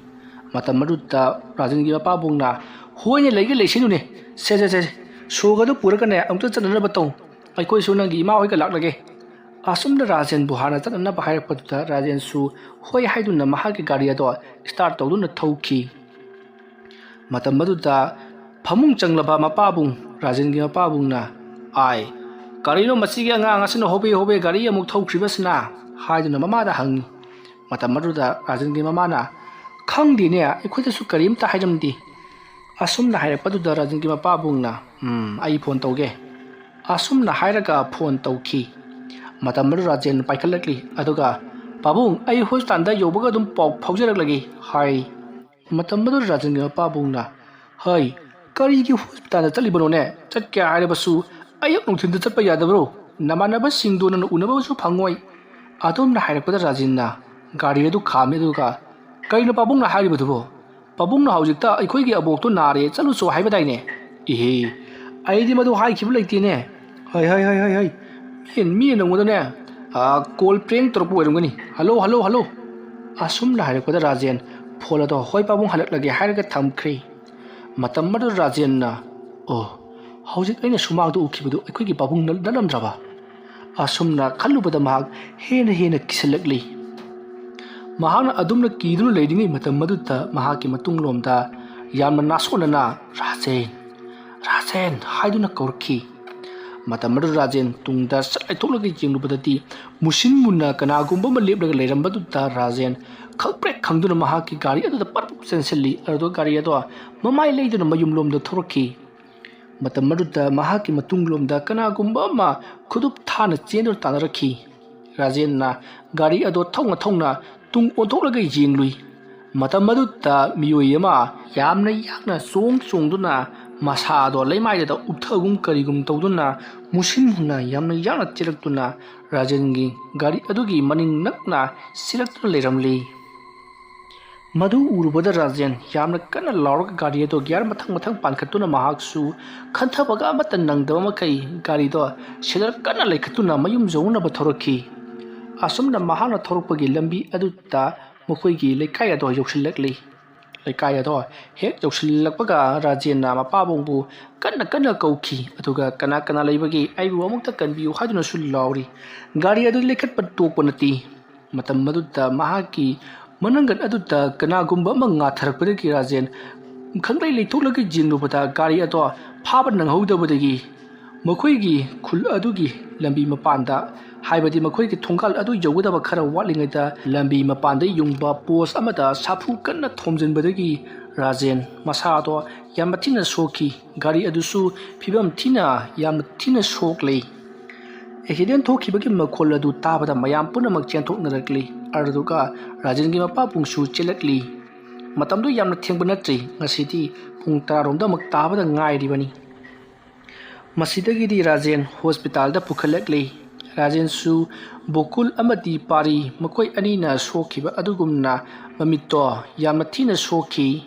ꯃꯇꯝ ꯑꯗꯨꯗ ꯔꯥꯖꯦꯟꯒꯤ ꯃꯄꯥꯕꯨꯡꯅ, "ꯍꯣꯏꯅꯦ, ꯂꯩꯒꯦ ꯂꯩꯁꯅꯨꯅꯦ꯫ ꯁꯦ, ꯁꯦ, ꯁꯦ, ꯁꯣꯒ ꯑꯗꯨ ꯄꯨꯔꯒꯅꯦ ꯑꯃꯨꯛꯇ ꯆꯠꯅꯅꯕ ꯇꯧ꯫ ꯑꯩꯈꯣꯏꯁꯨ ꯅꯪꯒꯤ ꯏꯃꯥ ꯍꯣꯏꯒ ꯂꯥꯛꯂꯒꯦ꯫" ꯑꯁꯨꯝꯅ ꯔꯥꯖꯦꯟꯕꯨ ꯍꯥꯟꯅ ꯆꯠꯅꯅꯕ ꯍꯥꯏꯔꯛꯄꯗꯨꯗ ꯔꯥꯖꯦꯟꯁꯨ ꯍꯣꯏ ꯍꯥꯏꯗꯨꯅ ꯃꯍꯥꯛꯀꯤ ꯒꯥꯔꯤ ꯑꯗꯣ ꯁ꯭ꯇꯥꯔꯠ ꯇꯧꯗꯨꯅ ꯊꯧꯈꯤ꯫ ꯃꯇꯝ ꯑꯗꯨꯗ ꯐꯃꯨꯡ ꯆꯪꯂꯕ ꯃꯄꯥꯕꯨꯡ, ꯔꯥꯖꯦꯟꯒꯤ ꯃꯄꯥꯕꯨꯡꯅ, "ꯑꯥꯏ, ꯀꯔꯤꯅꯣ ꯃꯁꯤꯒꯤ ꯑꯉꯥꯡ ꯑꯁꯤꯅ ꯍꯣꯕꯦ ꯍꯣꯕꯦ ꯒꯥꯔꯤ ꯑꯃꯨꯛ ꯊꯧꯈ꯭ꯔꯤꯕꯁꯤꯅ?" ꯍꯥꯏꯗꯨꯅ ꯃꯃꯥꯗ ꯍꯪꯉꯤ꯫ ꯃꯇꯝ ꯑꯗꯨꯗ ꯔꯥꯖꯦꯟꯒꯤ ꯃꯃꯥꯅ, "ꯈꯪꯗꯦꯅꯦ, ꯑꯩꯈꯣꯏꯗꯁꯨ ꯀꯔꯤꯝꯇ ꯍꯥꯏꯔꯝꯗꯦ꯫" ꯑꯁꯨꯝꯅ ꯍꯥꯏꯔꯛꯄꯗꯨꯗ ꯔꯥꯖꯦꯟꯒꯤ ꯃꯄꯥꯕꯨꯡꯅ, "ꯎꯝ, ꯑꯩ ꯐꯣꯟ ꯇꯧꯒꯦ꯫" ꯑꯁꯨꯝꯅ ꯍꯥꯏꯔꯒ ꯐꯣꯟ ꯇꯧꯈꯤ꯫ ꯃꯇꯝ ꯑꯗꯨ ꯔꯥꯖꯦꯟ ꯄꯥꯏꯈꯠꯂꯛꯂꯤ꯫ ꯑꯗꯨꯒ, "ꯄꯥꯕꯨꯡ, ꯑꯩ ꯍꯣꯁꯄꯤꯇꯥꯜꯗ ꯌꯧꯕꯒ ꯑꯗꯨꯝ ꯄꯥꯎ ꯐꯥꯎꯖꯔꯛꯂꯒꯦ" ꯍꯥꯏ꯫ ꯃꯇꯝ ꯑꯗꯨ ꯔꯥꯖꯦꯟꯒꯤ ꯃꯄꯥꯕꯨꯡꯅ, "ꯍꯩ, ꯀꯔꯤꯒꯤ ꯍꯣꯁꯄꯤꯇꯥꯜꯗ ꯆꯠꯂꯤꯕꯅꯣꯅꯦ? ꯆꯠꯀꯦ ꯍꯥꯏꯔꯕꯁꯨ "ꯑꯌꯨꯛ ꯅꯨꯡꯊꯤꯟꯗ ꯆꯠꯄ ꯌꯥꯗꯕ꯭ꯔꯣ? ꯅꯃꯥꯟꯅꯕꯁꯤꯡꯗꯣ ꯅꯪꯅ ꯎꯅꯕꯁꯨ ꯐꯪꯉꯣꯏ"꯫ ꯑꯗꯨꯝꯅ ꯍꯥꯏꯔꯛꯄꯗ ꯔꯥꯖꯦꯟꯅ ꯒꯥꯔꯤ ꯑꯗꯨ ꯈꯥꯝꯃꯤ꯫ ꯑꯗꯨꯒ, "ꯀꯔꯤꯅꯣ ꯄꯥꯕꯨꯡꯅ ꯍꯥꯏꯔꯤꯕꯗꯨꯕꯣ? ꯄꯥꯕꯨꯡꯅ ꯍꯧꯖꯤꯛꯇ ꯑꯩꯈꯣꯏꯒꯤ ꯑꯕꯣꯛꯇꯣ ꯅꯥꯔꯦ, ꯆꯠꯂꯨꯆꯣ ꯍꯥꯏꯕꯗꯥꯏꯅꯦ?" "ꯏꯍꯦ, ꯑꯩꯗꯤ ꯃꯗꯨ ꯍꯥꯏꯈꯤꯕ ꯂꯩꯇꯦꯅꯦ"꯫ "ꯍꯩ, ꯍꯩ, ꯍꯩ, ꯍꯩ, ꯍꯩ꯫ ꯃꯤ, ꯃꯤꯅ ꯅꯉꯣꯟꯗꯅꯦ, ꯑ, call prank ꯇꯧꯔꯛꯄ ꯑꯣꯏꯔꯝꯒꯅꯤ꯫ Hello, hello, hello". ꯑꯁꯨꯝꯅ ꯍꯥꯏꯔꯛꯄꯗ ꯔꯥꯖꯦꯟ phone ꯑꯗꯣ "ꯍꯣꯏ ꯄꯥꯕꯨꯡ, ꯍꯜꯂꯛꯂꯒꯦ" ꯍꯥꯏꯔꯒ ꯊꯝꯈ꯭ꯔꯦ꯫ ꯃꯇꯝ ꯑꯗꯨꯗ ꯔꯥꯖꯦꯟꯅ, "ꯑꯣ, ꯍꯧꯖꯤꯛ ꯑꯩꯅ ꯁꯨꯃꯥꯡꯗ ꯎꯈꯤꯕꯗꯨ ꯑꯩꯈꯣꯏꯒꯤ ꯄꯥꯕꯨꯡ ꯅꯠ-, ꯅꯠꯂꯝꯗ꯭ꯔꯕ?" ꯑꯁꯨꯝꯅ ꯈꯜꯂꯨꯕꯗ ꯃꯍꯥꯛ ꯍꯦꯟꯅ ꯍꯦꯟꯅ ꯀꯤꯁꯤꯜꯂꯛꯂꯤ꯫ ꯃꯍꯥꯛꯅ ꯑꯗꯨꯝꯅ ꯀꯤꯗꯨꯅ ꯂꯩꯔꯤꯉꯩ ꯃꯇꯝ ꯑꯗꯨꯗ ꯃꯍꯥꯛꯀꯤ ꯃꯇꯨꯡꯂꯣꯝꯗ ꯌꯥꯝꯅ ꯅꯥꯁꯣꯟꯅꯅ, "ꯔꯥꯖꯦꯟ, ꯔꯥꯖꯦꯟ" ꯍꯥꯏꯗꯨꯅ ꯀꯧꯔꯛꯈꯤ꯫ ꯃꯇꯝ ꯑꯗꯨ ꯔꯥꯖꯦꯟ ꯇꯨꯡꯗ ꯁꯠ ꯂꯩꯊꯣꯛꯂꯒ ꯌꯦꯡꯂꯨꯕꯗꯗꯤ, ꯃꯨꯁꯤꯟ ꯃꯨꯟꯅ ꯀꯅꯥꯒꯨꯝꯕ ꯑꯃ ꯂꯦꯞꯂꯒ ꯂꯩꯔꯝꯕꯗꯨꯗ ꯔꯥꯖꯦꯟ ꯈꯪꯄ꯭ꯔꯦꯛ ꯈꯪꯗꯨꯅ ꯃꯍꯥꯛꯀꯤ ꯒꯥꯔꯤ ꯑꯗꯨꯗ ꯄꯔꯞ ꯆꯦꯟꯁꯤꯜꯂꯤ꯫ ꯑꯗꯨꯗ ꯒꯥꯔꯤ ꯑꯗꯣ ꯃꯃꯥꯏ ꯂꯩꯗꯨꯅ ꯃꯌꯨꯝꯂꯣꯝꯗ ꯊꯧꯔꯛꯈꯤ꯫ ꯃꯇꯝ ꯑꯗꯨꯗ ꯃꯍꯥꯛꯀꯤ ꯃꯇꯨꯡꯂꯣꯝꯗ ꯀꯅꯥꯒꯨꯝꯕ ꯑꯃ ꯈꯨꯗꯨꯞ ꯊꯥꯅ ꯆꯦꯟꯗꯨꯅ ꯇꯥꯟꯅꯔꯛꯈꯤ꯫ ꯔꯥꯖꯦꯟꯅ ꯒꯥꯔꯤ ꯑꯗꯣ ꯊꯧꯅ ꯊꯧꯅ ꯇꯨꯡ ꯑꯣꯟꯊꯣꯛꯂꯒ ꯌꯦꯡꯂꯨꯏ꯫ ꯃꯇꯝ ꯑꯗꯨꯗ ꯃꯤꯑꯣꯏ ꯑꯃ ꯌꯥꯝꯅ ꯌꯥꯡꯅ ꯆꯣꯡ ꯆꯣꯡꯗꯨꯅ ꯃꯁꯥꯗꯣ ꯂꯩꯃꯥꯏꯗ ꯎꯞꯊꯒꯨꯝ ꯀꯔꯤꯒꯨꯝ ꯇꯧꯗꯨꯅ ꯃꯨꯁꯤꯟ ꯃꯨꯟꯅ ꯌꯥꯝꯅ ꯌꯥꯡꯅ ꯆꯦꯜꯂꯛꯇꯨꯅ ꯔꯥꯖꯦꯟꯒꯤ ꯒꯥꯔꯤ ꯑꯗꯨꯒꯤ ꯃꯅꯤꯡ ꯅꯛꯅ ꯆꯦꯜꯂꯛꯇꯨꯅ ꯂꯩꯔꯝꯂꯤ꯫ ꯃꯗꯨ ꯎꯔꯨꯕꯗ ꯔꯥꯖꯦꯟ ꯌꯥꯝꯅ ꯀꯟꯅ ꯂꯥꯎꯔꯒ ꯒꯥꯔꯤ ꯑꯗꯨ gear ꯃꯊꯪ ꯃꯊꯪ ꯄꯥꯟꯈꯠꯇꯨꯅ ꯃꯍꯥꯛꯁꯨ ꯈꯟꯊꯕꯒ ꯑꯃꯠꯇ ꯅꯪꯗꯕ ꯃꯈꯩ ꯒꯥꯔꯤꯗꯣ ꯁꯦꯗꯜ ꯀꯟꯅ ꯂꯩꯈꯠꯇꯨꯅ ꯃꯌꯨꯝ ꯌꯧꯅꯕ ꯊꯧꯔꯛꯈꯤ꯫ ꯑꯁꯨꯝꯅ ꯃꯍꯥꯛꯅ ꯊꯧꯔꯛꯄꯒꯤ ꯂꯝꯕꯤ ꯑꯗꯨꯗ ꯃꯈꯣꯏꯒꯤ ꯂꯩꯀꯥꯏ ꯑꯗꯣ ꯌꯧꯁꯤꯜꯂꯛꯂꯤ꯫ ꯂꯩꯀꯥꯏ ꯑꯗꯣ ꯍꯦꯛ ꯌꯧꯁꯤꯜꯂꯛꯄꯒ ꯔꯥꯖꯦꯟꯅ ꯃꯄꯥꯕꯨꯡꯕꯨ ꯀꯟꯅ ꯀꯟꯅ ꯀꯧꯈꯤ, ꯑꯗꯨꯒ "ꯀꯅꯥ ꯀꯅꯥ ꯂꯩꯕꯒꯦ? ꯑꯩꯕꯨ ꯑꯃꯨꯛꯇ ꯀꯟꯕꯤꯌꯨ" ꯍꯥꯏꯗꯨꯅꯁꯨ ꯂꯥꯎꯔꯤ꯫ ꯒꯥꯔꯤ ꯑꯗꯨ ꯂꯩꯈꯠꯄ ꯇꯣꯛꯄ ꯅꯠꯇꯦ꯫ ꯃꯇꯝ ꯑꯗꯨꯗ ꯃꯍꯥꯛꯀꯤ ꯃꯅꯪꯒꯟ ꯑꯗꯨꯗ ꯀꯅꯥꯒꯨꯝꯕ ꯑꯃ ꯉꯥꯊꯔꯛꯄꯗꯒꯤ ꯔꯥꯖꯦꯟ ꯈꯪꯂꯩ ꯂꯩꯊꯣꯛꯂꯒ ꯌꯦꯡꯂꯨꯕꯗ ꯒꯥꯔꯤ ꯑꯗꯣ ꯐꯥꯕ ꯅꯪꯍꯧꯗꯕꯗꯒꯤ ꯃꯈꯣꯏꯒꯤ ꯈꯨꯜ ꯑꯗꯨꯒꯤ ꯂꯝꯕꯤ ꯃꯄꯥꯟꯗ, ꯍꯥꯏꯕꯗꯤ ꯃꯈꯣꯏꯒꯤ ꯊꯣꯡꯒꯥꯜ ꯑꯗꯨ ꯌꯧꯒꯗꯕ ꯈꯔ ꯋꯥꯠꯂꯤꯉꯩꯗ ꯂꯝꯕꯤ ꯃꯄꯥꯟꯗ ꯌꯨꯡꯕ post ꯑꯃꯗ ꯁꯥꯐꯨ ꯀꯟꯅ ꯊꯣꯝꯖꯤꯟꯕꯗꯒꯤ ꯔꯥꯖꯦꯟ ꯃꯁꯥꯗꯣ ꯌꯥꯝꯅ ꯊꯤꯅ ꯁꯣꯛꯈꯤ꯫ ꯒꯥꯔꯤ ꯑꯗꯨꯁꯨ ꯐꯤꯕꯝ ꯊꯤꯅ, ꯌꯥꯝꯅ ꯊꯤꯅ ꯁꯣꯛꯂꯤ꯫ Accident ꯊꯣꯛꯈꯤꯕꯒꯤ ꯃꯈꯣꯜ ꯑꯗꯨ ꯇꯥꯕꯗ ꯃꯌꯥꯝ ꯄꯨꯝꯅꯃꯛ ꯆꯦꯟꯊꯣꯛꯅꯔꯛꯂꯤ꯫ ꯑꯗꯨꯒ ꯔꯥꯖꯦꯟꯒꯤ ꯃꯄꯥꯕꯨꯡꯁꯨ ꯆꯦꯜꯂꯛꯂꯤ꯫ ꯃꯇꯝꯗꯨ ꯌꯥꯝꯅ ꯊꯦꯡꯕ ꯅꯠꯇ꯭ꯔꯤ꯫ ꯉꯁꯤꯗꯤ ꯄꯨꯡ ꯇꯔꯥꯔꯣꯝꯗ ꯑꯃꯨꯛ ꯇꯥꯕꯗ ꯉꯥꯏꯔꯤꯕꯅꯤ꯫ ꯃꯁꯤꯗꯒꯤꯗꯤ ꯔꯥꯖꯦꯟ ꯍꯣꯁꯄꯤꯇꯥꯜꯗ ꯄꯨꯈꯠꯂꯛꯂꯤ꯫ ꯔꯥꯖꯦꯟꯁꯨ ꯕꯣꯀꯨꯜ ꯑꯃꯗꯤ ꯄꯥꯔꯤ ꯃꯈꯣꯏ ꯑꯅꯤꯅ ꯁꯣꯛꯈꯤꯕ ꯑꯗꯨꯒꯨꯝꯅ ꯃꯃꯤꯠꯇꯣ ꯌꯥꯝꯅ ꯊꯤꯅ ꯁꯣꯛꯈꯤ꯫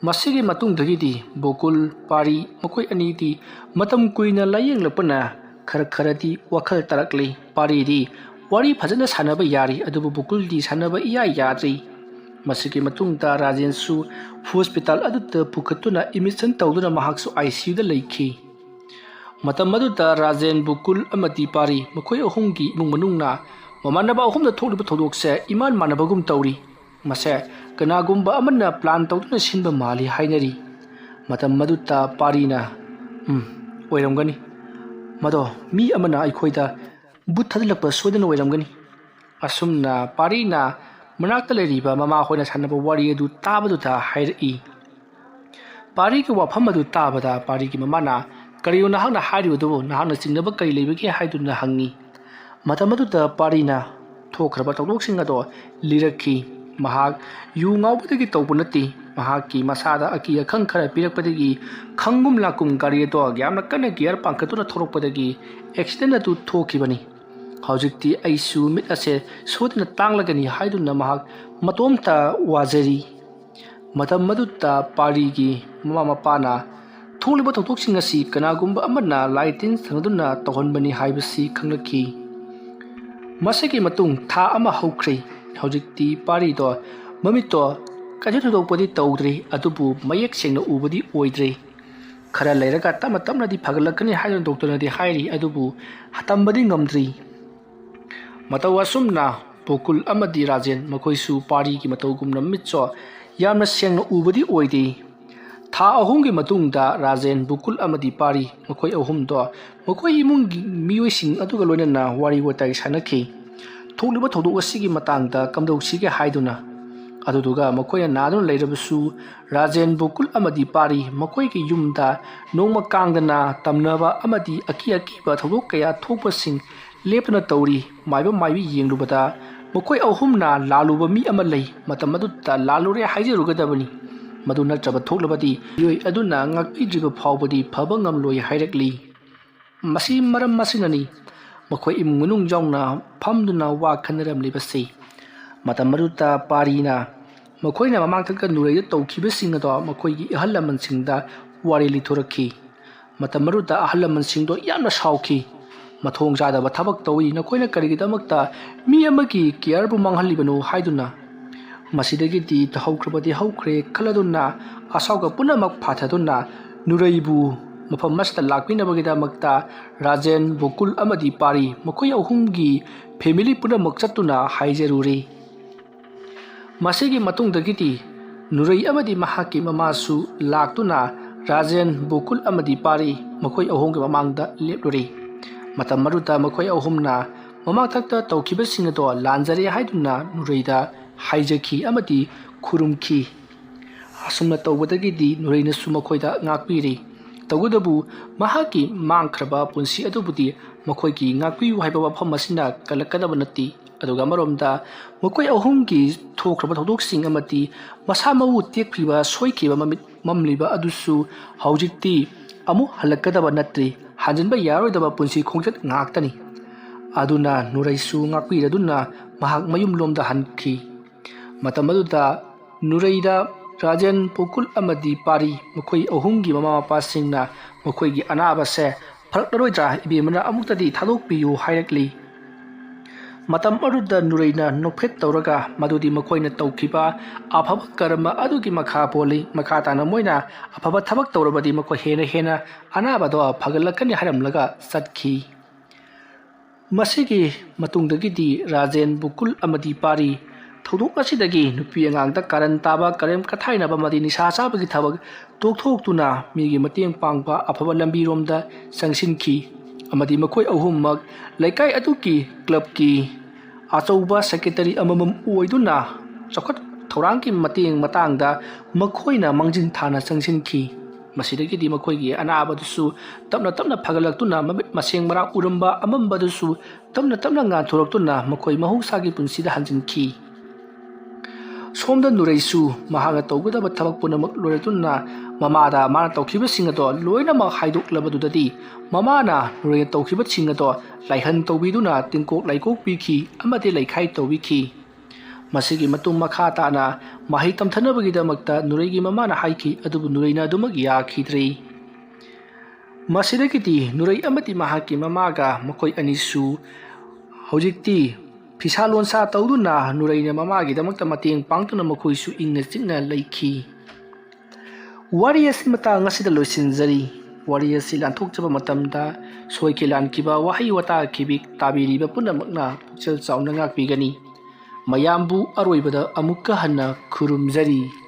ꯃꯁꯤꯒꯤ ꯃꯇꯨꯡꯗꯒꯤꯗꯤ ꯕꯣꯀꯨꯜ, ꯄꯥꯔꯤ ꯃꯈꯣꯏ ꯑꯅꯤꯗꯤ ꯃꯇꯝ ꯀꯨꯏꯅ ꯂꯥꯌꯦꯡꯂꯛꯄꯅ ꯈꯔ ꯈꯔꯗꯤ ꯋꯥꯈꯜ ꯇꯥꯔꯛꯂꯤ꯫ ꯄꯥꯔꯤꯗꯤ ꯋꯥꯔꯤ ꯐꯖꯅ ꯁꯥꯟꯅꯕ ꯌꯥꯔꯤ, ꯑꯗꯨꯕꯨ ꯕꯣꯀꯨꯜꯗꯤ ꯁꯥꯟꯅꯕ ꯏꯌꯥ ꯌꯥꯗ꯭ꯔꯤ꯫ ꯃꯁꯤꯒꯤ ꯃꯇꯨꯡꯗ ꯔꯥꯖꯦꯟꯁꯨ ꯍꯣꯁꯄꯤꯇꯥꯜ ꯑꯗꯨꯗ ꯄꯨꯈꯠꯇꯨꯅ ꯑꯦꯗꯃꯤꯁꯟ ꯇꯧꯗꯨꯅ ꯃꯍꯥꯛꯁꯨ ꯑꯥꯏ ꯁꯤ ꯌꯨꯗ ꯂꯩꯈꯤ꯫ ꯃꯇꯝ ꯑꯗꯨꯗ ꯔꯥꯖꯦꯟ, ꯕꯨꯀꯨꯜ ꯑꯃꯗꯤ ꯄꯥꯔꯤ ꯃꯈꯣꯏ ꯑꯍꯨꯝꯒꯤ ꯏꯃꯨꯡ ꯃꯅꯨꯡꯅ ꯃꯃꯥꯟꯅꯕ ꯑꯍꯨꯝꯗ ꯊꯣꯛꯂꯤꯕ ꯊꯧꯗꯣꯛꯁꯦ ꯏꯃꯥꯟ ꯃꯥꯟꯅꯕꯒꯨꯝ ꯇꯧꯔꯤ꯫ ꯃꯁꯦ ꯀꯅꯥꯒꯨꯝꯕ ꯑꯃꯅ ꯄ꯭ꯂꯥꯟ ꯇꯧꯗꯨꯅ ꯁꯤꯟꯕ ꯃꯥꯜꯂꯤ ꯍꯥꯏꯅꯔꯤ꯫ ꯃꯇꯝ ꯑꯗꯨꯗ ꯄꯥꯔꯤꯅ, "ꯎꯝ, ꯑꯣꯏꯔꯝꯒꯅꯤ꯫ ꯃꯗꯣ ꯃꯤ ꯑꯃꯅ ꯑꯩꯈꯣꯏꯗ ꯕꯨꯠ ꯊꯥꯖꯤꯜꯂꯛꯄ ꯁꯣꯏꯗꯅ ꯑꯣꯏꯔꯝꯒꯅꯤ"꯫ ꯑꯁꯨꯝꯅ ꯄꯥꯔꯤꯅ ꯃꯅꯥꯛꯇ ꯂꯩꯔꯤꯕ ꯃꯃꯥ ꯍꯣꯏꯅ ꯁꯥꯟꯅꯕ ꯋꯥꯔꯤ ꯑꯗꯨ ꯇꯥꯕꯗꯨꯗ ꯍꯥꯏꯔꯛꯏ꯫ ꯄꯥꯔꯤꯒꯤ ꯋꯥꯐꯝ ꯑꯗꯨ ꯇꯥꯕꯗ ꯄꯥꯔꯤꯒꯤ ꯃꯃꯥꯅ, "ꯀꯔꯤꯅꯣ ꯅꯍꯥꯛꯅ ꯍꯥꯏꯔꯤꯕꯗꯨꯕꯨ? ꯅꯍꯥꯛꯅ ꯆꯤꯡꯅꯕ ꯀꯔꯤ ꯂꯩꯕꯒꯦ?" ꯍꯥꯏꯗꯨꯅ ꯍꯪꯉꯤ꯫ ꯃꯇꯝ ꯑꯗꯨꯗ ꯄꯥꯔꯤꯅ ꯊꯣꯛꯈ꯭ꯔꯕ ꯊꯧꯗꯣꯛꯁꯤꯡ ꯑꯗꯣ ꯂꯤꯔꯛꯈꯤ꯫ ꯃꯍꯥꯛ ꯌꯨ ꯉꯥꯎꯕꯗꯒꯤ ꯇꯧꯕ ꯅꯠꯇꯦ꯫ ꯃꯍꯥꯛꯀꯤ ꯃꯁꯥꯗ ꯑꯀꯤ ꯑꯈꯪ ꯈꯔ ꯄꯤꯔꯛꯄꯗꯒꯤ ꯈꯪꯒꯨꯝ ꯂꯥꯛꯀꯨꯝ ꯒꯥꯔꯤ ꯑꯗꯣ ꯌꯥꯝꯅ ꯀꯟꯅ ꯒꯤꯌꯔ ꯄꯥꯟꯈꯠꯇꯨꯅ ꯊꯧꯔꯛꯄꯗꯒꯤ ꯑꯦꯛꯁꯤꯗꯦꯟ ꯑꯗꯨ ꯊꯣꯛꯈꯤꯕꯅꯤ꯫ ꯍꯧꯖꯤꯛꯇꯤ ꯑꯩꯁꯨ ꯃꯤꯠ ꯑꯁꯦ ꯁꯣꯏꯗꯅ ꯇꯥꯡꯂꯒꯅꯤ ꯍꯥꯏꯗꯨꯅ ꯃꯍꯥꯛ ꯃꯇꯣꯝꯇ ꯋꯥꯖꯔꯤ꯫ ꯃꯇꯝ ꯑꯗꯨꯗ ꯄꯥꯔꯤꯒꯤ ꯃꯃꯥ ꯃꯄꯥꯅ ꯊꯣꯛꯂꯤꯕ ꯊꯧꯗꯣꯛꯁꯤꯡ ꯑꯁꯤ ꯀꯅꯥꯒꯨꯝꯕ ꯑꯃꯅ ꯂꯥꯏ ꯇꯤꯟ ꯁꯥꯟꯅꯗꯨꯅ ꯇꯧꯍꯟꯕꯅꯤ ꯍꯥꯏꯕꯁꯤ ꯈꯪꯂꯛꯈꯤ꯫ ꯃꯁꯤꯒꯤ ꯃꯇꯨꯡ ꯊꯥ ꯑꯃ ꯍꯧꯈ꯭ꯔꯦ꯫ ꯍꯧꯖꯤꯛꯇꯤ ꯄꯥꯔꯤꯗꯣ ꯃꯃꯤꯠꯇꯣ ꯀꯩꯁꯨ ꯊꯣꯏꯗꯣꯛꯄꯗꯤ ꯇꯧꯗ꯭ꯔꯤ, ꯑꯗꯨꯕꯨ ꯃꯌꯦꯛ ꯁꯦꯡꯅ ꯎꯕꯗꯤ ꯑꯣꯏꯗ꯭ꯔꯦ꯫ ꯈꯔ ꯂꯩꯔꯒ ꯇꯞꯅ ꯇꯞꯅꯗꯤ ꯐꯒꯠꯂꯛꯀꯅꯤ ꯍꯥꯏꯗꯨꯅ ꯗꯣꯛꯇꯔꯅꯗꯤ ꯍꯥꯏꯔꯤ, ꯑꯗꯨꯕꯨ ꯇꯝꯕꯗꯤ ꯉꯝꯗ꯭ꯔꯤ꯫ ꯃꯇꯧ ꯑꯁꯨꯝꯅ ꯕꯨꯀꯨꯜ ꯑꯃꯗꯤ ꯔꯥꯖꯦꯟ ꯃꯈꯣꯏꯁꯨ ꯄꯥꯔꯤꯒꯤ ꯃꯇꯧꯒꯨꯝꯅ ꯃꯤꯠꯁꯣ ꯌꯥꯝꯅ ꯁꯦꯡꯅ ꯎꯕꯗꯤ ꯑꯣꯏꯗꯦ꯫ ꯊꯥ ꯑꯍꯨꯝꯒꯤ ꯃꯇꯨꯡꯗ ꯔꯥꯖꯦꯟ, ꯕꯨꯀꯨꯜ ꯑꯃꯗꯤ ꯄꯥꯔꯤ ꯃꯈꯣꯏ ꯑꯍꯨꯝꯗꯣ ꯃꯈꯣꯏ ꯏꯃꯨꯡꯒꯤ ꯃꯤꯑꯣꯏꯁꯤꯡ ꯑꯗꯨꯒ ꯂꯣꯏꯅꯅ ꯋꯥꯔꯤ ꯋꯥꯇꯥꯏ ꯁꯥꯟꯅꯈꯤ꯫ ꯊꯣꯛꯂꯤꯕ ꯊꯧꯗꯣꯛ ꯑꯁꯤꯒꯤ ꯃꯇꯥꯡꯗ ꯀꯝꯗꯧꯁꯤꯒꯦ ꯍꯥꯏꯗꯨꯅ꯫ ꯑꯗꯨꯗꯨꯒ ꯃꯈꯣꯏꯅ ꯅꯥꯗꯨꯅ ꯂꯩꯔꯕꯁꯨ ꯔꯥꯖꯦꯟ, ꯕꯨꯀꯨꯜ ꯑꯃꯗꯤ ꯄꯥꯔꯤ ꯃꯈꯣꯏꯒꯤ ꯌꯨꯝꯗ ꯅꯣꯡꯃ ꯀꯥꯡꯗꯅ ꯇꯝꯅꯕ ꯑꯃꯗꯤ ꯑꯀꯤ ꯑꯀꯤꯕ ꯊꯧꯗꯣꯛ ꯀꯌꯥ ꯊꯣꯛꯄꯁꯤꯡ ꯂꯦꯞꯇꯅ ꯇꯧꯔꯤ꯫ ꯃꯥꯏꯕ ꯃꯥꯏꯕꯤ ꯌꯦꯡꯂꯨꯕꯗ ꯃꯈꯣꯏ ꯑꯍꯨꯝꯅ ꯂꯥꯜꯂꯨꯕ ꯃꯤ ꯑꯃ ꯂꯩ꯫ ꯃꯇꯝ ꯑꯗꯨꯗ ꯂꯥꯜꯂꯨꯔꯦ ꯍꯥꯏꯖꯔꯨꯒꯗꯕꯅꯤ꯫ ꯃꯗꯨ ꯅꯠꯇ꯭ꯔꯕ ꯊꯣꯛꯂꯕꯗꯤ ꯃꯤꯑꯣꯏ ꯑꯗꯨꯅ ꯉꯥꯛꯄꯤꯗ꯭ꯔꯤꯕ ꯐꯥꯎꯕꯗꯤ ꯐꯕ ꯉꯝꯂꯣꯏ ꯍꯥꯏꯔꯛꯂꯤ꯫ ꯃꯁꯤ ꯃꯔꯝ ꯑꯁꯤꯅꯅꯤ ꯃꯈꯣꯏ ꯏꯃꯨꯡ ꯃꯅꯨꯡ ꯌꯥꯎꯅ ꯐꯝꯗꯨꯅ ꯋꯥ ꯈꯟꯅꯔꯝꯂꯤꯕꯁꯤ꯫ ꯃꯇꯝ ꯑꯗꯨꯗ ꯄꯥꯔꯤꯅ ꯃꯈꯣꯏꯅ ꯃꯃꯥꯡꯊꯛꯇ ꯅꯨꯔꯩꯗ ꯇꯧꯈꯤꯕꯁꯤꯡ ꯑꯗꯣ ꯃꯈꯣꯏꯒꯤ ꯑꯍꯜ ꯂꯃꯟꯁꯤꯡꯗ ꯋꯥꯔꯤ ꯂꯤꯊꯣꯔꯛꯈꯤ꯫ ꯃꯇꯝ ꯑꯗꯨꯗ ꯑꯍꯜ ꯂꯃꯟꯁꯤꯡꯗꯣ ꯌꯥꯝꯅ ꯁꯥꯎꯈꯤ꯫ "ꯃꯊꯣꯡ ꯆꯥꯗꯕ ꯊꯕꯛ ꯇꯧꯏ, ꯅꯈꯣꯏꯅ ꯀꯔꯤꯒꯤꯗꯃꯛꯇ ꯃꯤ ꯑꯃꯒꯤ ꯀꯤꯌꯔꯕꯨ ꯃꯥꯡꯍꯜꯂꯤꯕꯅꯣ?" ꯍꯥꯏꯗꯨꯅ꯫ ꯃꯁꯤꯗꯒꯤꯗꯤ ꯇꯧꯍꯧꯈ꯭ꯔꯕꯗꯤ ꯍꯧꯈ꯭ꯔꯦ ꯈꯜꯂꯗꯨꯅ ꯑꯁꯥꯎꯕ ꯄꯨꯝꯅꯃꯛ ꯐꯥꯊꯗꯨꯅ ꯅꯨꯔꯩꯕꯨ ꯃꯐꯝ ꯑꯁꯤꯗ ꯂꯥꯛꯄꯤꯅꯕꯒꯤꯗꯃꯛꯇ ꯔꯥꯖꯦꯟ, ꯕꯣꯀꯨꯜ ꯑꯃꯗꯤ ꯄꯥꯔꯤ ꯃꯈꯣꯏ ꯑꯍꯨꯝꯒꯤ ꯐꯦꯃꯤꯂꯤ ꯄꯨꯝꯅꯃꯛ ꯆꯠꯇꯨꯅ ꯍꯥꯏꯖꯔꯨꯔꯦ꯫ ꯃꯁꯤꯒꯤ ꯃꯇꯨꯡꯗꯒꯤꯗꯤ ꯅꯨꯔꯩ ꯑꯃꯗꯤ ꯃꯍꯥꯛꯀꯤ ꯃꯃꯥꯁꯨ ꯂꯥꯛꯇꯨꯅ ꯔꯥꯖꯦꯟ, ꯕꯣꯀꯨꯜ ꯑꯃꯗꯤ ꯄꯥꯔꯤ ꯃꯈꯣꯏ ꯑꯍꯨꯝꯒꯤ ꯃꯃꯥꯡꯗ ꯂꯦꯞꯂꯨꯔꯦ꯫ ꯃꯇꯝ ꯑꯗꯨꯗ ꯃꯈꯣꯏ ꯑꯍꯨꯝꯅ ꯃꯃꯥꯡꯊꯛꯇ ꯇꯧꯈꯤꯕꯁꯤꯡ ꯑꯗꯣ ꯂꯥꯟꯖꯔꯦ ꯍꯥꯏꯗꯨꯅ ꯅꯨꯔꯩꯗ ꯍꯥꯏꯖꯈꯤ ꯑꯃꯗꯤ ꯈꯨꯔꯨꯝꯈꯤ꯫ ꯑꯁꯨꯝꯅ ꯇꯧꯕꯗꯒꯤꯗꯤ ꯅꯨꯔꯩꯅꯁꯨ ꯃꯈꯣꯏꯗ ꯉꯥꯛꯄꯤꯔꯤ꯫ ꯇꯧꯕꯇꯕꯨ ꯃꯍꯥꯛꯀꯤ ꯃꯥꯡꯈ꯭ꯔꯕ ꯄꯨꯟꯁꯤ ꯑꯗꯨꯕꯨꯗꯤ ꯃꯈꯣꯏꯒꯤ ꯉꯥꯛꯄꯤꯌꯨ ꯍꯥꯏꯕ ꯋꯥꯐꯝ ꯑꯁꯤꯅ ꯀꯜꯂꯛꯀꯗꯕ ꯅꯠꯇꯦ꯫ ꯑꯗꯨꯒ ꯑꯃꯔꯣꯝꯗ ꯃꯈꯣꯏ ꯑꯍꯨꯝꯒꯤ ꯊꯣꯛꯈ꯭ꯔꯕ ꯊꯧꯗꯣꯛꯁꯤꯡ ꯑꯃꯗꯤ ꯃꯁꯥ ꯃꯎ ꯇꯦꯛꯈ꯭ꯔꯤꯕ, ꯁꯣꯏꯈꯤꯕ ꯃꯃꯤꯠ ꯃꯝꯂꯤꯕ ꯑꯗꯨꯁꯨ ꯍꯧꯖꯤꯛꯇꯤ ꯑꯃꯨꯛ ꯍꯜꯂꯛꯀꯗꯕ ꯅꯠꯇ꯭ꯔꯤ, ꯍꯟꯖꯤꯟꯕ ꯌꯥꯔꯣꯏꯗꯕ ꯄꯨꯟꯁꯤ ꯈꯣꯡꯆꯠ ꯉꯥꯛꯇꯅꯤ꯫ ꯑꯗꯨꯅ ꯅꯨꯔꯩꯁꯨ ꯉꯥꯛꯄꯤꯔꯗꯨꯅ ꯃꯍꯥꯛ ꯃꯌꯨꯝꯂꯣꯝꯗ ꯍꯟꯈꯤ꯫ ꯃꯇꯝ ꯑꯗꯨꯗ ꯅꯨꯔꯩꯗ ꯔꯥꯖꯦꯟ, ꯄꯣꯀꯨꯜ ꯑꯃꯗꯤ ꯄꯥꯔꯤ ꯃꯈꯣꯏ ꯑꯍꯨꯝꯒꯤ ꯃꯃꯥ ꯃꯄꯥꯁꯤꯡꯅ ꯃꯈꯣꯏꯒꯤ ꯑꯅꯥꯕꯁꯦ ꯐꯔꯛꯂꯔꯣꯏꯗ꯭ꯔꯥ ꯏꯕꯦꯝꯃꯅ ꯑꯃꯨꯛꯇꯗꯤ ꯊꯥꯗꯣꯛꯄꯤꯌꯨ ꯍꯥꯏꯔꯛꯂꯤ꯫ ꯃꯇꯝ ꯑꯗꯨꯗ ꯅꯨꯔꯩꯅ ꯅꯣꯛꯐꯦꯠ ꯇꯧꯔꯒ ꯃꯗꯨꯗꯤ ꯃꯈꯣꯏꯅ ꯇꯧꯈꯤꯕ ꯑꯐꯕ ꯀꯔꯃ ꯑꯗꯨꯒꯤ ꯃꯈꯥ ꯄꯣꯜꯂꯤ, ꯃꯈꯥ ꯇꯥꯅ ꯃꯣꯏꯅ ꯑꯐꯕ ꯊꯕꯛ ꯇꯧꯔꯕꯗꯤ ꯃꯈꯣꯏ ꯍꯦꯟꯅ ꯍꯦꯟꯅ ꯑꯅꯥꯕꯗꯣ ꯐꯒꯠꯂꯛꯀꯅꯤ ꯍꯥꯏꯔꯝꯂꯒ ꯆꯠꯈꯤ꯫ ꯃꯁꯤꯒꯤ ꯃꯇꯨꯡꯗꯒꯤꯗꯤ ꯔꯥꯖꯦꯟ, ꯕꯨꯀꯨꯜ ꯑꯃꯗꯤ ꯄꯥꯔꯤ ꯊꯧꯗꯣꯛ ꯑꯁꯤꯗꯒꯤ ꯅꯨꯄꯤ ꯑꯉꯥꯡꯗ ꯀꯥꯔꯟ ꯇꯥꯕ, ꯀꯔꯦꯝ ꯀꯊꯥꯏꯅꯕ ꯑꯃꯗꯤ ꯅꯤꯁꯥ ꯆꯥꯕꯒꯤ ꯊꯕꯛ ꯇꯣꯛꯊꯣꯛꯇꯨꯅ ꯃꯤꯒꯤ ꯃꯇꯦꯡ ꯄꯥꯡꯕ ꯑꯐꯕ ꯂꯝꯕꯤꯔꯣꯝꯗ ꯆꯪꯁꯤꯟꯈꯤ ꯑꯃꯗꯤ ꯃꯈꯣꯏ ꯑꯍꯨꯝꯃꯛ ꯂꯩꯀꯥꯏ ꯑꯗꯨꯒꯤ ꯀ꯭ꯂꯕꯀꯤ ꯑꯆꯧꯕ ꯁꯦꯀ꯭ꯔꯦꯇꯔꯤ ꯑꯃꯃꯝ ꯑꯣꯏꯗꯨꯅ ꯆꯥꯎꯈꯠ ꯊꯧꯔꯥꯡꯒꯤ ꯃꯇꯦꯡ ꯃꯇꯥꯡꯗ ꯃꯈꯣꯏꯅ ꯃꯥꯡꯖꯤꯟ ꯊꯥꯅ ꯆꯪꯁꯤꯟꯈꯤ꯫ ꯃꯁꯤꯗꯒꯤꯗꯤ ꯃꯈꯣꯏꯒꯤ ꯑꯅꯥꯕꯗꯨꯁꯨ ꯇꯞꯅ ꯇꯞꯅ ꯐꯒꯠꯂꯛꯇꯨꯅ ꯃꯃꯤꯠ ꯃꯁꯦꯡ ꯃꯔꯥ ꯎꯔꯝꯕ ꯑꯃꯝꯕꯗꯨꯁꯨ ꯇꯞꯅ ꯇꯞꯅ ꯉꯥꯟꯊꯣꯔꯛꯇꯨꯅ ꯃꯈꯣꯏ ꯃꯍꯧꯁꯥꯒꯤ ꯄꯨꯟꯁꯤꯗ ꯍꯟꯖꯤꯟꯈꯤ꯫ ꯁꯣꯝꯗ ꯅꯨꯔꯩꯁꯨ ꯃꯍꯥꯛꯅ ꯇꯧꯒꯗꯕ ꯊꯕꯛ ꯄꯨꯝꯅꯃꯛ ꯂꯣꯏꯔꯗꯨꯅ ꯃꯃꯥꯗ ꯃꯥꯅ ꯇꯧꯈꯤꯕꯁꯤꯡ ꯑꯗꯣ ꯂꯣꯏꯅꯃꯛ ꯍꯥꯏꯗꯣꯛꯂꯕꯗꯨꯗꯗꯤ, ꯃꯃꯥꯅ ꯅꯨꯔꯩꯅ ꯇꯧꯈꯤꯕꯁꯤꯡ ꯑꯗꯣ ꯂꯥꯏꯍꯟ ꯇꯧꯕꯤꯗꯨꯅ ꯇꯤꯡꯀꯣꯛ ꯂꯥꯏꯀꯣꯛ ꯄꯤꯈꯤ ꯑꯃꯗꯤ ꯂꯩꯈꯥꯏ ꯇꯧꯕꯤꯈꯤ꯫ ꯃꯁꯤꯒꯤ ꯃꯇꯨꯡ ꯃꯈꯥ ꯇꯥꯅ ꯃꯍꯩ ꯇꯝꯊꯅꯕꯒꯤꯗꯃꯛꯇ ꯅꯨꯔꯩꯒꯤ ꯃꯃꯥꯅ ꯍꯥꯏꯈꯤ, ꯑꯗꯨꯕꯨ ꯅꯨꯔꯩꯅ ꯑꯗꯨꯃꯛ ꯌꯥꯈꯤꯗ꯭ꯔꯦ꯫ ꯃꯁꯤꯗꯒꯤꯗꯤ ꯅꯨꯔꯩ ꯑꯃꯗꯤ ꯃꯍꯥꯛꯀꯤ ꯃꯃꯥꯒ ꯃꯈꯣꯏ ꯑꯅꯤꯁꯨ ꯍꯧꯖꯤꯛꯇꯤ ꯐꯤꯁꯥ ꯂꯣꯟꯁꯥ ꯇꯧꯗꯨꯅ ꯅꯨꯔꯩꯅ ꯃꯃꯥꯒꯤꯗꯃꯛꯇ ꯃꯇꯦꯡ ꯄꯥꯡꯗꯨꯅ ꯃꯈꯣꯏꯁꯨ ꯏꯪꯅ ꯆꯤꯛꯅ ꯂꯩꯈꯤ꯫ ꯋꯥꯔꯤ ꯑꯁꯤ ꯃꯇꯥꯡ ꯑꯁꯤꯗ ꯂꯣꯏꯁꯤꯟꯖꯔꯤ꯫ ꯋꯥꯔꯤ ꯑꯁꯤ ꯂꯥꯟꯊꯣꯛꯆꯕ ꯃꯇꯝꯗ ꯁꯣꯏꯈꯤ ꯂꯥꯟꯈꯤꯕ ꯋꯥꯍꯩ ꯋꯥꯇꯥ ꯈꯤꯕꯤꯛ ꯇꯥꯕꯤꯔꯤꯕ ꯄꯨꯝꯅꯃꯛꯅ ꯄꯨꯛꯆꯦꯜ ꯆꯥꯎꯅ ꯉꯥꯛꯄꯤꯒꯅꯤ꯫ ꯃꯌꯥꯝꯕꯨ ꯑꯔꯣꯏꯕꯗ ꯑꯃꯨꯛꯀ ꯍꯟꯅ ꯈꯨꯔꯨꯝꯖꯔꯤ꯫